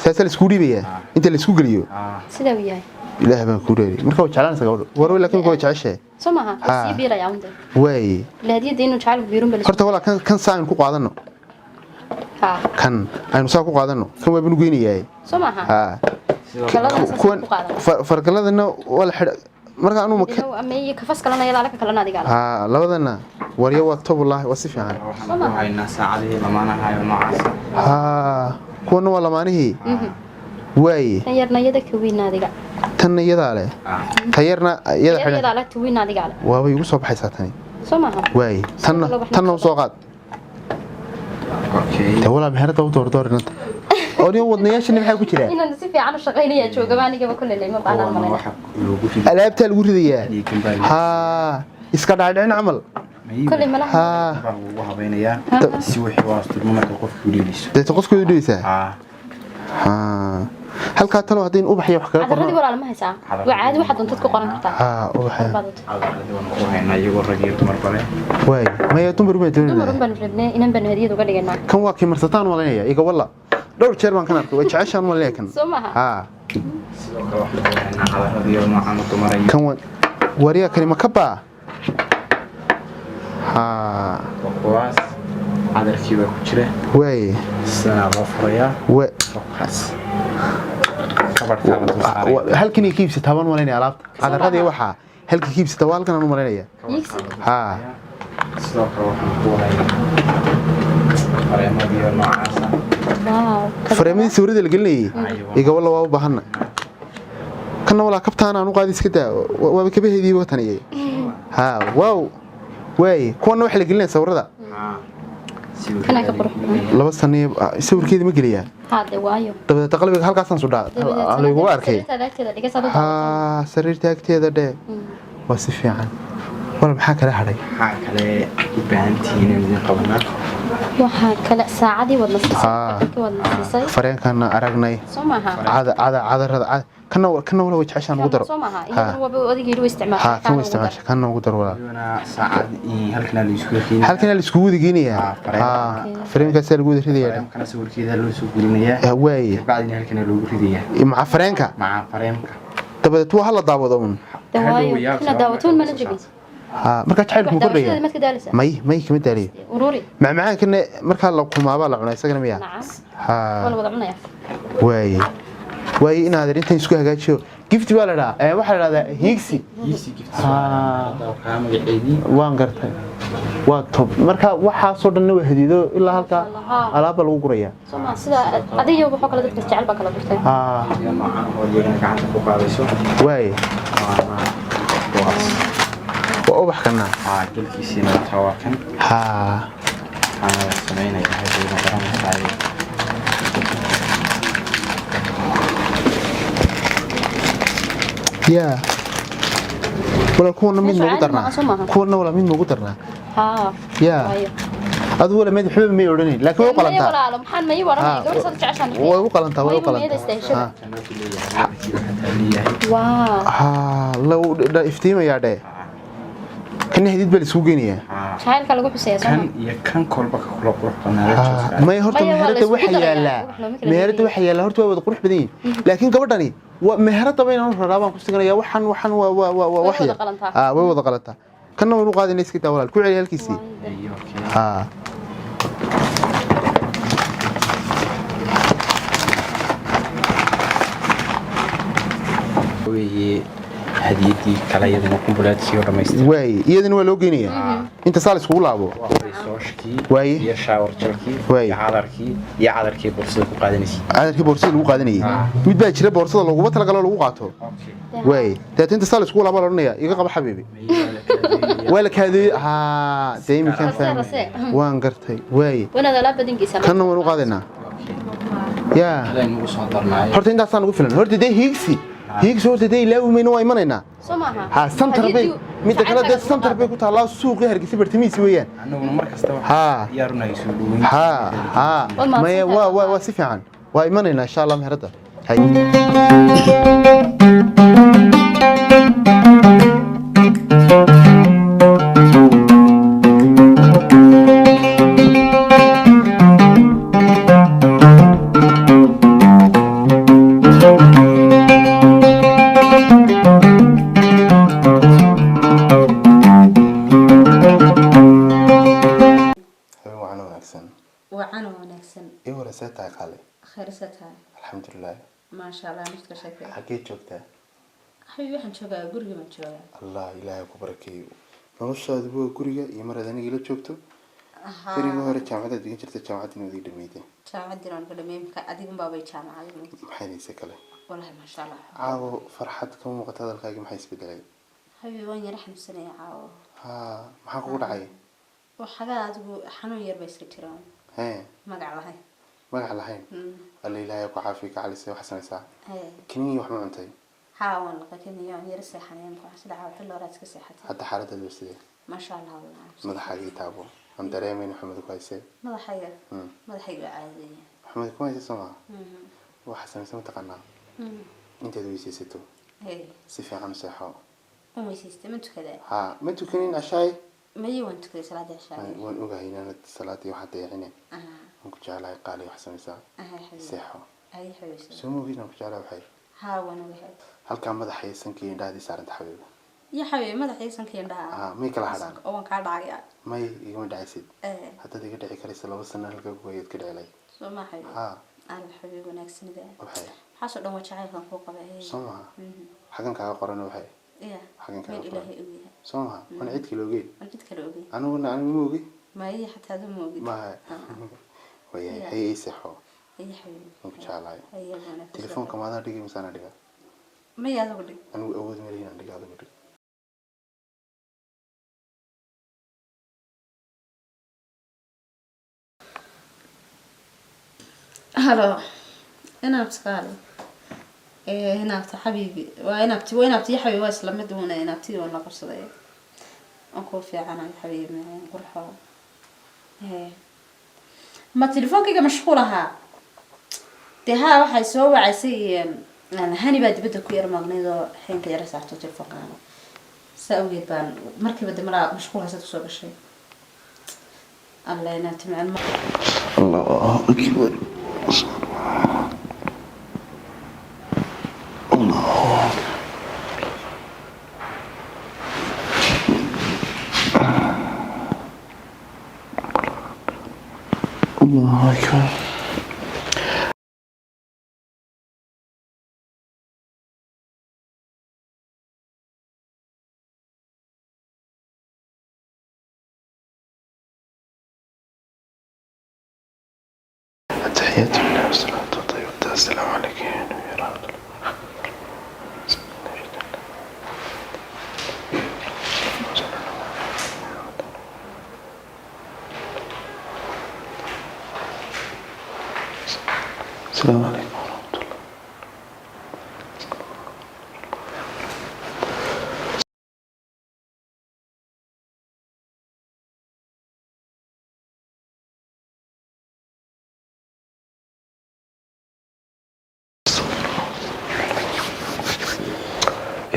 saasaa la iskugu dhiibayaa inta la isku geliyo. Sidaa uu yahay. Ilaah baan kuu dheeri, marka waa jeclaanaysa gabadhu war, laakiin waa jeceshahay. Soo maaha? Haa. Waa sii biirayaa unde. Waay. Ila hadiyadda inuu jacaylku biirun bal. Horta walaa kan kan saa aynu ku qaadano. Haa. Kan aynu saa ku qaadano, kan waa banu geynayaa. Soo maaha? Haa. Kalladana saas Kuwan ku qaadano. Fargaladana waa la xidha marka anuu maka. Ama iyo kafas kalena iyadaa le, ka kalena adigaa le. Haa, labadana waryo waa tob, wallaahi waa si fiican. Waxaan ku haynaa saacadihii lamaanaha oo noocaas. Haa, kuwana waa lamaanihii. Waaye. Tan yarna iyada, ka weynna adiga. Tanna iyadaa leh, ta yarna iyada Yar xidhan. iyadaa le, ta weynna adigaa le. Waabay igu soo baxaysaa tani. Soo maaha? Waaye, tanna tanna u soo qaad de walaa, meherada u doordoorinanta oo nin wadnayaashani maxaa ku jira? Inaan si fiican u shaqaynaya joogaba anigaba kulley ma baahnaan malayn. Alaabtaa lagu ridayaa, haa, iska dhaadhicin camal. Kulley malaha. Haa. Baa lagu habaynayaa si wixii waa asturmo marka qofku dhiibayso. Deeta qofka u dhibaysaa. Haa, halkaa talo haddaynu ubax iyo wax kaga Cadaradii qorno. walaal ma haysaa? Waa caadi, waxaad doontad ku qoran kartaa. Haa, ubaxa. Cadaradii waanu ku haynaa iyagoo rag iyo dumar bale. Waay, maya, dumar baa Dumar doonayna. un baanu rabnay, inan baanu hadiyad uga dhiganaa. Kan waa kii marsataan malaynaya, iga walla dhowr jeer baan kan arkay, way jeceshaan malaynaya kan. Soo maaha? Haa. Sidoo kale waxaan ku haynaa cadaradii oo noocan u dumar Kan waa wariya, kani ma ka baa? Haa. Waa kuwaas, cadarkii baa ku jira. Waay. Sidanaa loo furayaa. Wa kaas kabarkaa la dul saaraya. Halkan ay ka iibsataa baan malaynaya alaabta cadaradii, waxaa halka ka iibsataa waa halkan aan u malaynaya. Hiigsi. Haa. Sidoo kale waxaan ku haynaa fareemadii oo noocaasa. Waaw. Fareemadii sawirada la gelinayay, iga walla waa u baahanna. Kanna walaa kabtaan aan u qaadi, iska daa, waaba kabaheedii watan iyay. Haa, waaw, waaye, kuwana waxa la gelinaya sawirada. Kana ka qurux badan. 2 sano iyo sawirkeedi ma geliyaa? Haa de, waayo. Dabadeed qalbiga halkaasaan sudhaa laygugu arkay. Sariirtaada agteeda dhiga saad u daawato. Haa, sariirta agteeda dhee, waa si fiican. Wala maxaa kala hadhay? Maxaa kale u baahan tihiin inaan idin qabanaa? Waxaa kale saacadii wadna siisay. Haa. Ka wadna siisay. Fareenkana aragnay. Soo maaha? Cada cada cadarada kana kana wala way jeceshaan ugu daro. Soo maaha? Haa. Iyadana waaba odayga yidhi way isticmaashaa. Haa, kan way isticmaasha, kana ugu daro walaa. Iyagana saacad halkanaa la isugu keenayaa. Halkana la iskugu wada geynayaa. Haa, fareenkaasaa lagu wada ridayaa. Fareemkana sawirkeeda loo soo gelinayaa. Waaye. Kabacdina halkana loogu ridayaa. Maca fareenka. Maca fareemka. Dabadeed waa hala daawado un. De waayo, kana daawatoon mana jabin. Haa, markaa jacaylku ma Wax daawashadeeda kordhaya? maad ka daalaysaa? May, may, kama daaliyo. Ururi. Macmacaankana markaa la kulmaabaa la cunaa isagana miya? Nacam. Waa la Haa. wada cunaya. Waaye waaye, inaad intan isku hagaajiyo gifti baa la dhahaa, waxaa la dhahdaa Hiigsi. Hiigsi gift. Haa. Kaa magaceedii. Waan gartay, waa tob. Marka waxaasoo dhanna waa hadiido ilaa halkaa alaabba lagu gurayaa. Soo maaha? Sida adiga waxoo kale dadka jecel baa kala gurtay. Haa. Iyo noocan oo iyagana gacanta ku qaadayso. Waaye. Waana kuwaas. Waa ubax kana. Haa, gelkiisiina wataa waa kan. Haa. Waxaana la samaynayaa hadda garanaysaa. Yaa walaal, kuwana mid Meesha noogu caadi darnaa. maaha, soo maaha? Kuwana walaa mid noogu darnaa. Haa. Yaa. Waayo. Adigu wala mid waxba may odhanayn, laakiin way u Maya qalantaa. walaalo, maxaan mayi waranaya? Haa, Gabadh saad u jeceshaan. Way u qalantaa, way u Way miyada qalantaa. istaahishada. Haa. Waa. Haa, la iftiimayaa dhee. Kana hadid baa la isugu geynayaa. Jacaylka lagu xuseeyaa soo Kan ma? iyo kan kolba ka kula qurux badnaada. May horta Maya, waa la meherada isku waxa darayaa, yaallaa, wax looma kala meherada reebayo. waxa yaallaa horta waa wada qurux badan yihiin, laakiin gabadhani waa meherada bayna u raraa baan ku siganayaa. Waxan waa Way wax wada yar. qalantaa. Ah, way wada qalantaa. Kanna waynu qaadayna, iska daa walaal, ku celi halkiisii. Ha. Weeye hadiyadii kale iyaduna kumbulaadkii oo dhammaystiran. Waay, iyadana waa loo geynayaa inta saa la iskugu laabo. Sooshkii Waaye. iyo shower gelkii Waaye. iyo cadarkii, iyo cadarkii boorsada ku qaadanaysid. Cadarkii boorsada lagu qaadanayay, mid baa jira boorsada looguma talagalo lagu qaato. Waay, deeta inta saa la iskugu laabo la odhanaya iga qaba xabiibi, waa la kaadeeyey. Haa, dee iminkaan Rase, fahmay. Rase. Waan gartay, waay. Wanaad alaab badan geysaa. Kanna waan u qaadaynaa yaa. Aynu soo darnaayo. Horta intaasaan ugu filan horta, dee hiigsi hiigsi horta dee ilaawi mayno, waa imanaynaa. Soo maaha? Ha, santar bay Hadiyadii midda kale dee jacaylka santar bay ku taallaa suuqii Hargeysa bartamihiisi weeyaan. Annaguna mar kasta Ha. waxaan diyaar u nahay soo dhaweyn. Ha ha. Waa mahadsantahay. Maya, waa si fiican, waa imanaynaa insha Allah meherada. Hay. Habeen wacan oo wanaagsan. Wacan oo wanaagsan. Ii wareysay tahay qaali. Khayrsa tahay. Alxamdulilah. Maasha Allah, nafta sheekay. Xaggee joogtaa? Xabiibi, waxaan joogaa guriga baan joogaa. Allah ilaahay ku barakeeyo noloshaadu. Waa guriga iyo maraad aniga ila joogto. Berigii hore jaamacadaad dhigan jirtay, jaamacaddiina waad ii dhameydeen. Jaamacaddii waan ka dhameeyey marka, adigun baabay jaamacad. Maxay haysay kale? Walahi maasha Allah. Caawo farxad kama muuqata hadalkaagii, maxay isbedelay? Xabiibi, waan yara xanuunsanaya caawo. Haa, maxaa kugu dhacay? Waxagaa adigu xanuun yar bay iska jiraan. Hee. Magac lahayn. Magac lahayn. Alla ilaahay ku caafiyo. Ka calisay waxaa samaysaa? Hee. Kiniin wax ma cuntay? Haa, waan laqay kiniyo, waan yara seexanaya marka, waxaan sida caawo xilli hore aad iska seexatay. Hadda xaaladaadu waa sidee? Maasha Allah walahi. Madaxaagii taabo, aan dareemayna xumada ku haysay. Madaxayga. Madaxayga waa caadaya. Xumada ku haysay soo maha? Waxaa samaysa mataqaanaa? Intaad weysaysato Hee. si fiican u seexo. Un weysaystay, ma tukadaa? Haa, ma tukanin cashaay? Maye, waan tukaday salaadii cishaaga. Waan ogahay inaanad salaadii waxaa dayacine. Waan ku jeclahay qaali, wax samaysaa? Aha, xabiibi. Seexo. Ay xabiibi. Soo ma ogid inaan ku jeclahay? Waxay Haa, waan ogahay. halkaa madaxa iyo sanka iyo indhahdii saaranta xabiibi. Ya xabiibi, madaxa iyo sanka iyo indhaha. Haa, may kala hadhaan. Oo waan kaa dhacaya. May, igama dhacaysid. Ee. Haddaad iga dhici karaysa 2 sano halkaa ku hayaad ka dhicilay. Soo ma xabiibi? Haa. Alla xabiibi wanaagsanida. Waxay. Waxaasoo dhan waa jacaylkan kuu qabay. Soo maha? Xagan kaaga qoran waxay. Ya. Xagan kaaga Meel qoran. Ilaahay ogyahay. Soo maha? Waan cid kale ogeyn. Waan cid kale ogeyn. Aniguna anigu ma ogi. Maye, xataa adu ma ogid. Maha wayahay. Ya. Hay, ii seexo. Ay xabiibi. Waan ku jeclahay. Ay wanaagsan. Telefoonka maadaa dhigi misaana dhiga? Maye, adigu dhig. Anigu awood ma lihi inaan dhiga, adigu dhig. Halo, inaabti qaali. Ee inaabta xabiibi, waa inaabti, waa inaabti ya xabiibi, waa isla mid uuna inaabtidii waan la qabsaday. Waan kuu fiicanahay xabiibi, macaan qurxo. Ee ma telefoonkayga mashquul ahaa? Dee haa, waxay soo wacaysay hani baa dibadda ku yar maqnayd oo xeenka yara saarto telefoonkaana. Saa awgeed baan markiiba de malaa mashquul haysad kusoo gashay. Alla inaabti macaan ma Allahu akbar. Allah. Allahu akbar. التحيات لله والصلاة والطيبة، السلام عليك يا نبي رحمة الله. السلام عليكم ورحمة الله.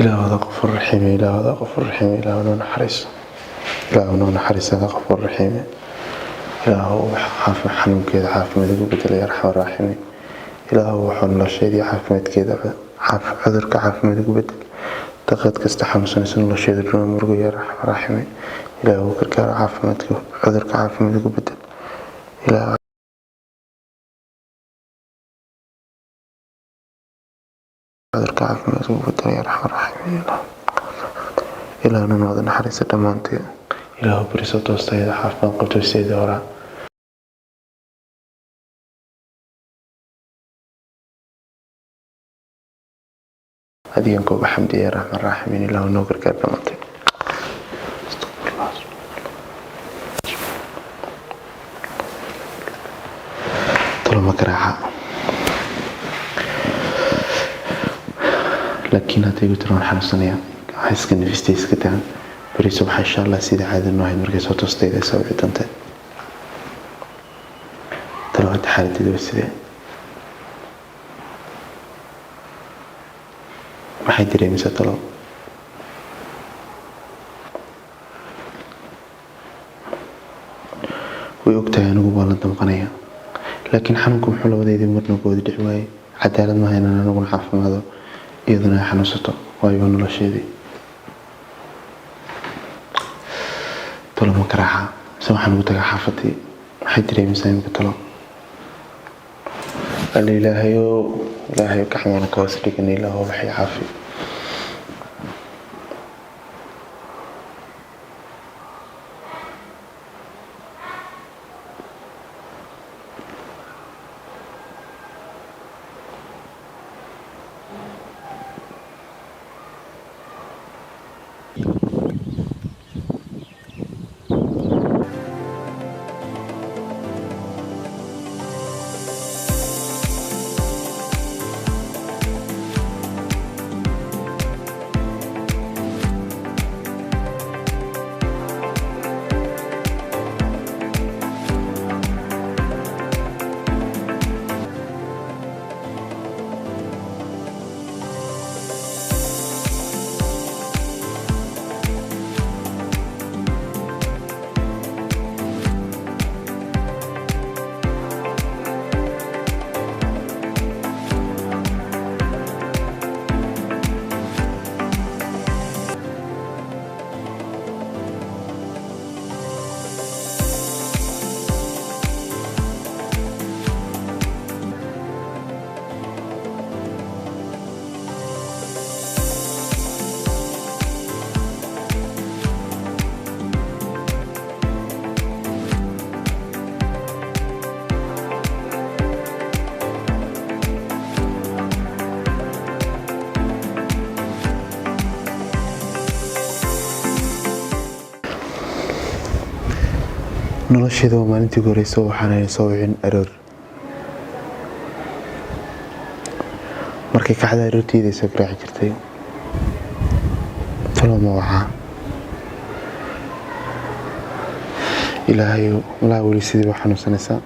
إله هذا غفور رحيم، إله هذا غفور رحيم، إله هذا نحرس. Ilaahu noo naxariisada qafuur raxiime. Ilaahu wax xanuunkeeda caafimaad ugu bedelay arxam raaximiin. Ilaahu wuxuu nolosheedii caafimaadkeeda cudurka caafimaad ugu bedel. Daqad kasta xanuunsanaysa nolosheeda dhuma murugo yaa arxam raaximiin. Ilaahu gargaar caafimaadka cudurka caafimaad ugu bedel. Ilaahu cudurka caafimaad ugu bedel yaa arxam raaximiin. Ilaahna noada naxariista dhammaanteed. Ilaahu beri soo toostayada caafimaad qabto sideedii horaa. Adigan kuuga xamdiya raxmaan raaximiin. Ilaahu noo gargaar dhammaanteed. Talo ma garaaca, laakiin hadday igu tiro waan xanuunsanaya, waxaa iska nafistay iska taan. Beri subax insha Allah sida caada noo ahayd markay soo toostayda soo wici doonta. Talo hadda xaaladeeda waa sidee? Maxay dareemaysaa talo? Way ogtahay anigu waa la damqanaya, laakiin xanuunku muxuu labadeydii marna goodi dhici waayey? Cadaalad maaha inaan aniguna caafimaado iyaduna ay xanuunsato, waayo waa nolosheedii. Talo ma garaaca mise waxaan ugu tagaa xaafadii? Maxay dareemaysaa imika talo? Alla ilaahayo, ilaahayo gacmaana ka hoos dhigan. Ilaaho waxay caafi. Nolosheeda waa maalintii ugu horreysay waxaanay soo wicin aroor. Markay kacda aroorteyda soo garaaci jirtay. Talo ma wacaa? Ilaahayo, walaa weli sidii baa xanuunsanaysaa.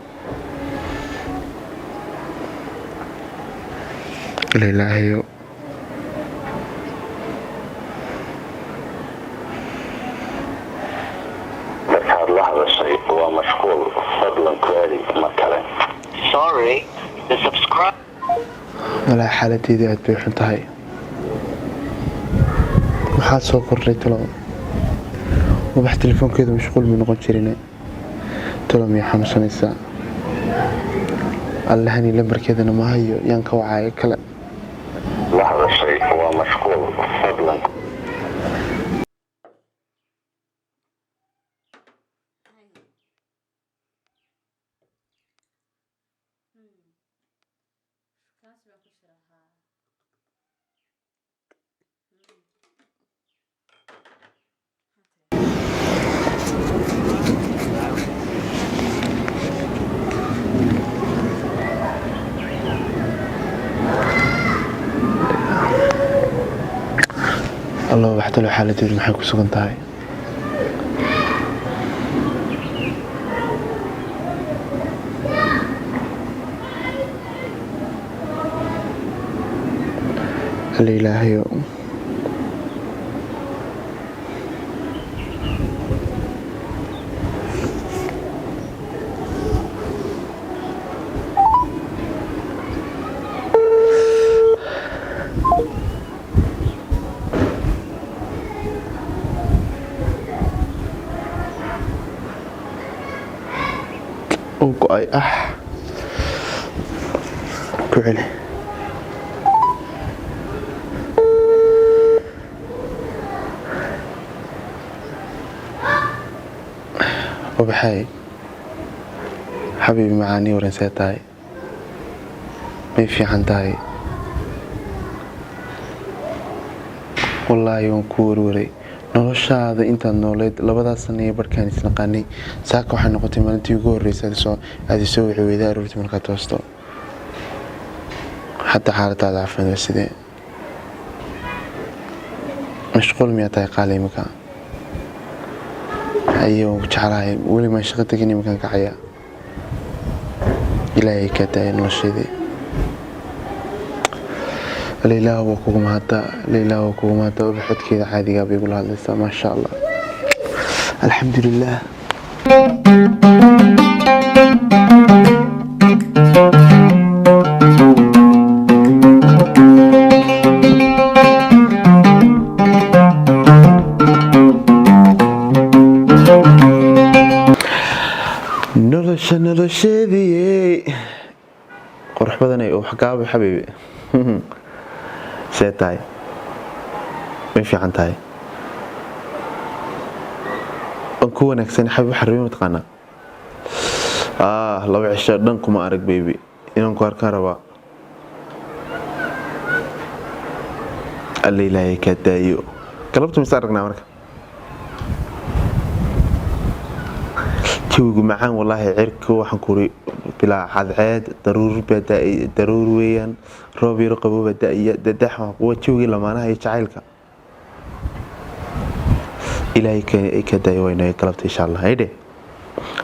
Ila ilaahayo. Markaad la hadashay waa mashquul, fadlan ku celi mar kale. Sorry, the subscribe Walaa xaaladeedii aad bay xun tahay. Maxaa soo kordhay talo? Ubax telefoonkeedu mashquul ma noqon jirine. Talo miyay xanuunsanaysaa? Allahani lambarkeedana ma hayo, yaan ka wacaayo kale? La hadashay waa mashquul, fadlan. Kaasi baan ku jiraa haa. Allah, ubax talo xaaladeedu maxay ku sugan tahay? Alla ilaahayo. Go-ay. Ah, ku celi. Ubaxay, xabiibi macaanii, waran, see tahay? May fiican tahay? Wallaahi waan ku warwaray noloshaada intaad nooleyd labadaas sana iyo barhkaan isnaqaanay. Saaka waxay noqotay maalintii ugu horreysay aad isoo wici weyday aroortii markaad toosto. Hadda xaaladaada caafimaad waa sidee? Mashquul miyaa tahay, qaali imika? Haye, waan ku jeclahay. Weli maan shaqo tegin, iminkaan kacaya. Ilaahay kaa daaya nolosheedii. Leilaaha waa kugu mahadda, Leilaaha waa kugu mahadda. Ubax codkeeda caadigaa bay igula hadlaysaa. Maasha Allah, alxamdulilah. Nolosha nolosheedii qurux badanay. Ubax gaabo, xabiibi, see tahay? May fiican tahay? Waan ku wanaagsan, xabiib. Xarbi mataqaanaa? Ah, 2 cisho dhan kuma arag, baby. Inaan ku arkaan rabaa. Alla ilaahay kaa daayo. Galabta mise aragnaa? Marka jawigu macaan wallaahi. Cirka waxaan kuri bilaa cadceed, daruur baa daruur weeyaan, roob yaro qabow baa da'aya, dadax. Waa jawigii lamaanaha iyo jacaylka. Ilaahay ka daayo. Waa inoo galabta insha Allah. Aydhe,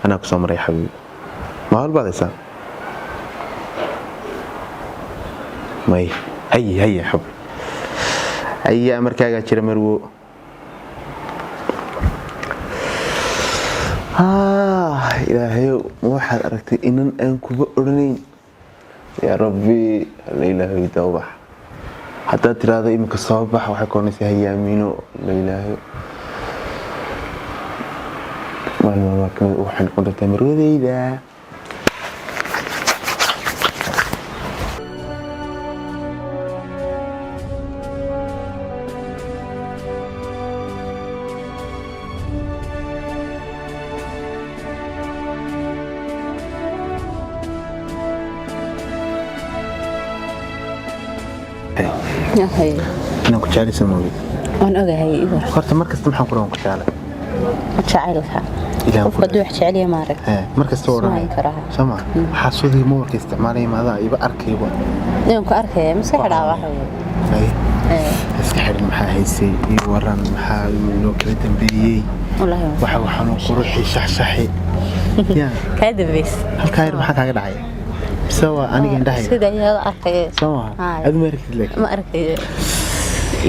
anaa kusoo maray, xabiibi. Ma hawl baad haysaa? May. Haye haye, xub haye, amarkaagaa jira, marwo. Ilaahayow, ma waxaad aragtay inan aan kuba odhanayn? Yaa rabbi, alla ilaahayow, dawbax. Haddaad tiraahdo iminka soo bax, waxay ku odhanaysaa hayaamiino. La ilaahayo, maalin maalmaa kamid waxay noqon doontaa marwadeyda. Inaan ku jeclaysa moogid? Waan ogahay, iwar. Horta mar kasta maxaan ku dhahan ku jeclay? Jacaylka. Ilaahan. Qofka hadduu wax jecel yahay, maarag. Mar kasta oo Isma hayn odhanaya karaa. Soo ma waxaa sudii mobilka isticmaalaya maadaa iba arkayba? Inaan ku arkaya maska xidhaa waxa Hay, iska xidhin. Maxaa haysay? Ii waran, maxaa noo kala dambeeyey? Wallaahi waxa waxaanu quruxi shaxshaxi ya. Kaa dambeys. Halkaa yar maxaa kaaga dhacay? Mise waa aniga indhahayga? Sida iyada arkaya. Soo maha? Haye. Adu ma arkid laakiin. Ma arkayo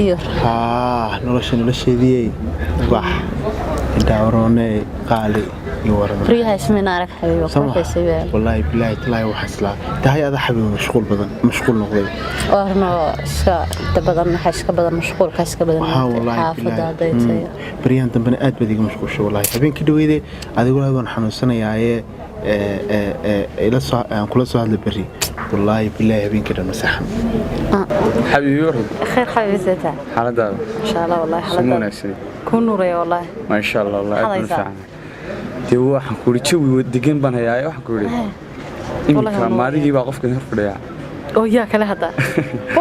iyo. Haa, nolosha nolosheediyey, wax indhawaroone, qaali, iyo waran. Guryaha ismayna arag, xabiibo. Soo maha? Quruxaysa baa. Wallaahi bilaahi talaahi, waxaa islaa tahay ada xabiibi mashquul badan, mashquul noqday. Warno iska inta badan waxaa iska badan mashquulka iska badan. Waxaa wallaahi xaafadda bilaahi hadday tahay. Baryahan dambena aad baad iga mashquulshay wallaahi. Habeenkii dhaweyde adigu wallaahi waan xanuunsanayaaye, ila soo aan kula soo hadla berri. Wallaahi bilaahi, habeenkii dhan masaxan. Xabiibi, waran. Khayr, xabiibi, seeta? Xaaladaada? Insha Allah, wallahi suma xaaladda wanaagsan. Ku nuuraya wallahi. Maasha Allah, wallahi aad baan u Xalaysaa. fiicanahay. Dee waxaan ku yidhi jawi degan baan hayaa. Waxaan ku yidhi Wallahi iminka waa maadigii baa qofkan hor fadhiyaa. Oo yaa kale hadda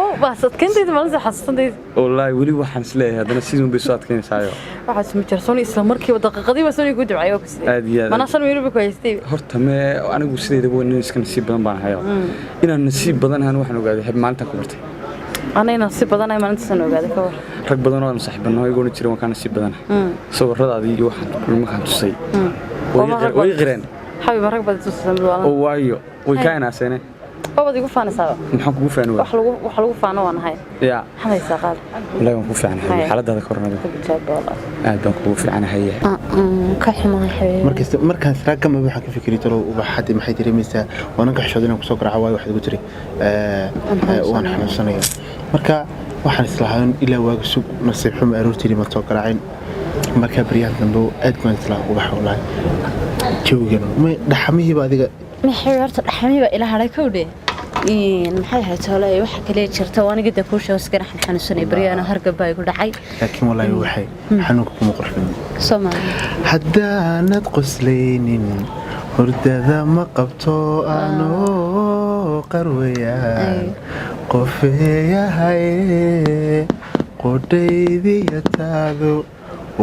oo baas adkayntayda maalinta xasuustantayda. Wallaahi weli waxaan isleeyahay haddana siduun bay soo adkaynaysaayo. Waxaas ma jira soni, isla markiiba daqiiqadii baa soni ku ducay oo kusidee. Aad iyo aad. Mana 5 minut ba ku haystay. Horta mee, anigu sideedaba nin iska nasiib badan baan hayaa. Inaan nasiib badan ahaan waxaan ogaaday heb maalintaan ku bartay. Anayna si badan ay maalintaasaan ogaaday, ka war. Rag badan oo aan saaxiibanaho igoona jirin waan kaa nasiib badanahay. Sawirradaadii iyo waxaan markaan tusay way qireen. Xabiib, rag baad tusaysaa mid waalan. Oo waayo, way kaa inaaseene. Wabaad igu faanaysaa. Maxaan kugu faani wax waay? Lagu wax lagu faano waan ahay. Ya. Maxaad haysaa, qaad? Wallaahi waan ku fiicanahay. Haya. Xaaladaada ka waran adigu? Jawaab wallahi. Aad baan kugu fiicanahay. Ka xumahay, xabiib. Markasta markaan israa gama waxaan ka fikiri talo ubaxadii maxay dareemaysaa? Waanan ka xishooday inaan kusoo garaaco, waayo waxaad igu tiri waan xanuunsanaya. Marka waxaan islahaa ilaa waaga sug. Nasiib xumo, aroortiini maad soo garaacin. Markaa baryahan dambe aad baan islaa uga xawlahay jawigan, may dhaxamihiiba adiga. Maxay horta dhaxamiba ila hadhay kowdhe. Maxay ahayd hole, waxa kale jirta oo aniga dee kuu sheego iskana xanuunsanay baryaana, hargab baa igu dhacay. Laakiin walaahi waxay xanuunka kuma qurxin. Soomaali. Haddaanad qoslaynin hurdada ma qabto, anoo qarwayaan qofeeyahay. Qudhaydiya taadu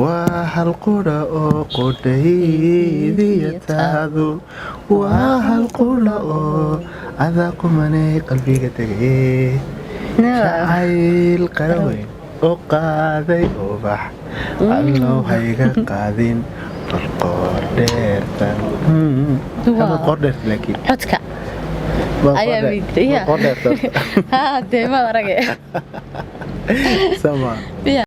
waa hal qudha oo, qudhaydiya taadu waa hal qudha oo adaa qumanay qalbiga tegay, jacayl qaraweyn oo qaaday ubax, allow hayga qaadin bal qoor dheertan. Hadda qoor dheerta laakiin Codka ayaa qoor dheerta. Ha dee ma arage. Sama. Ya.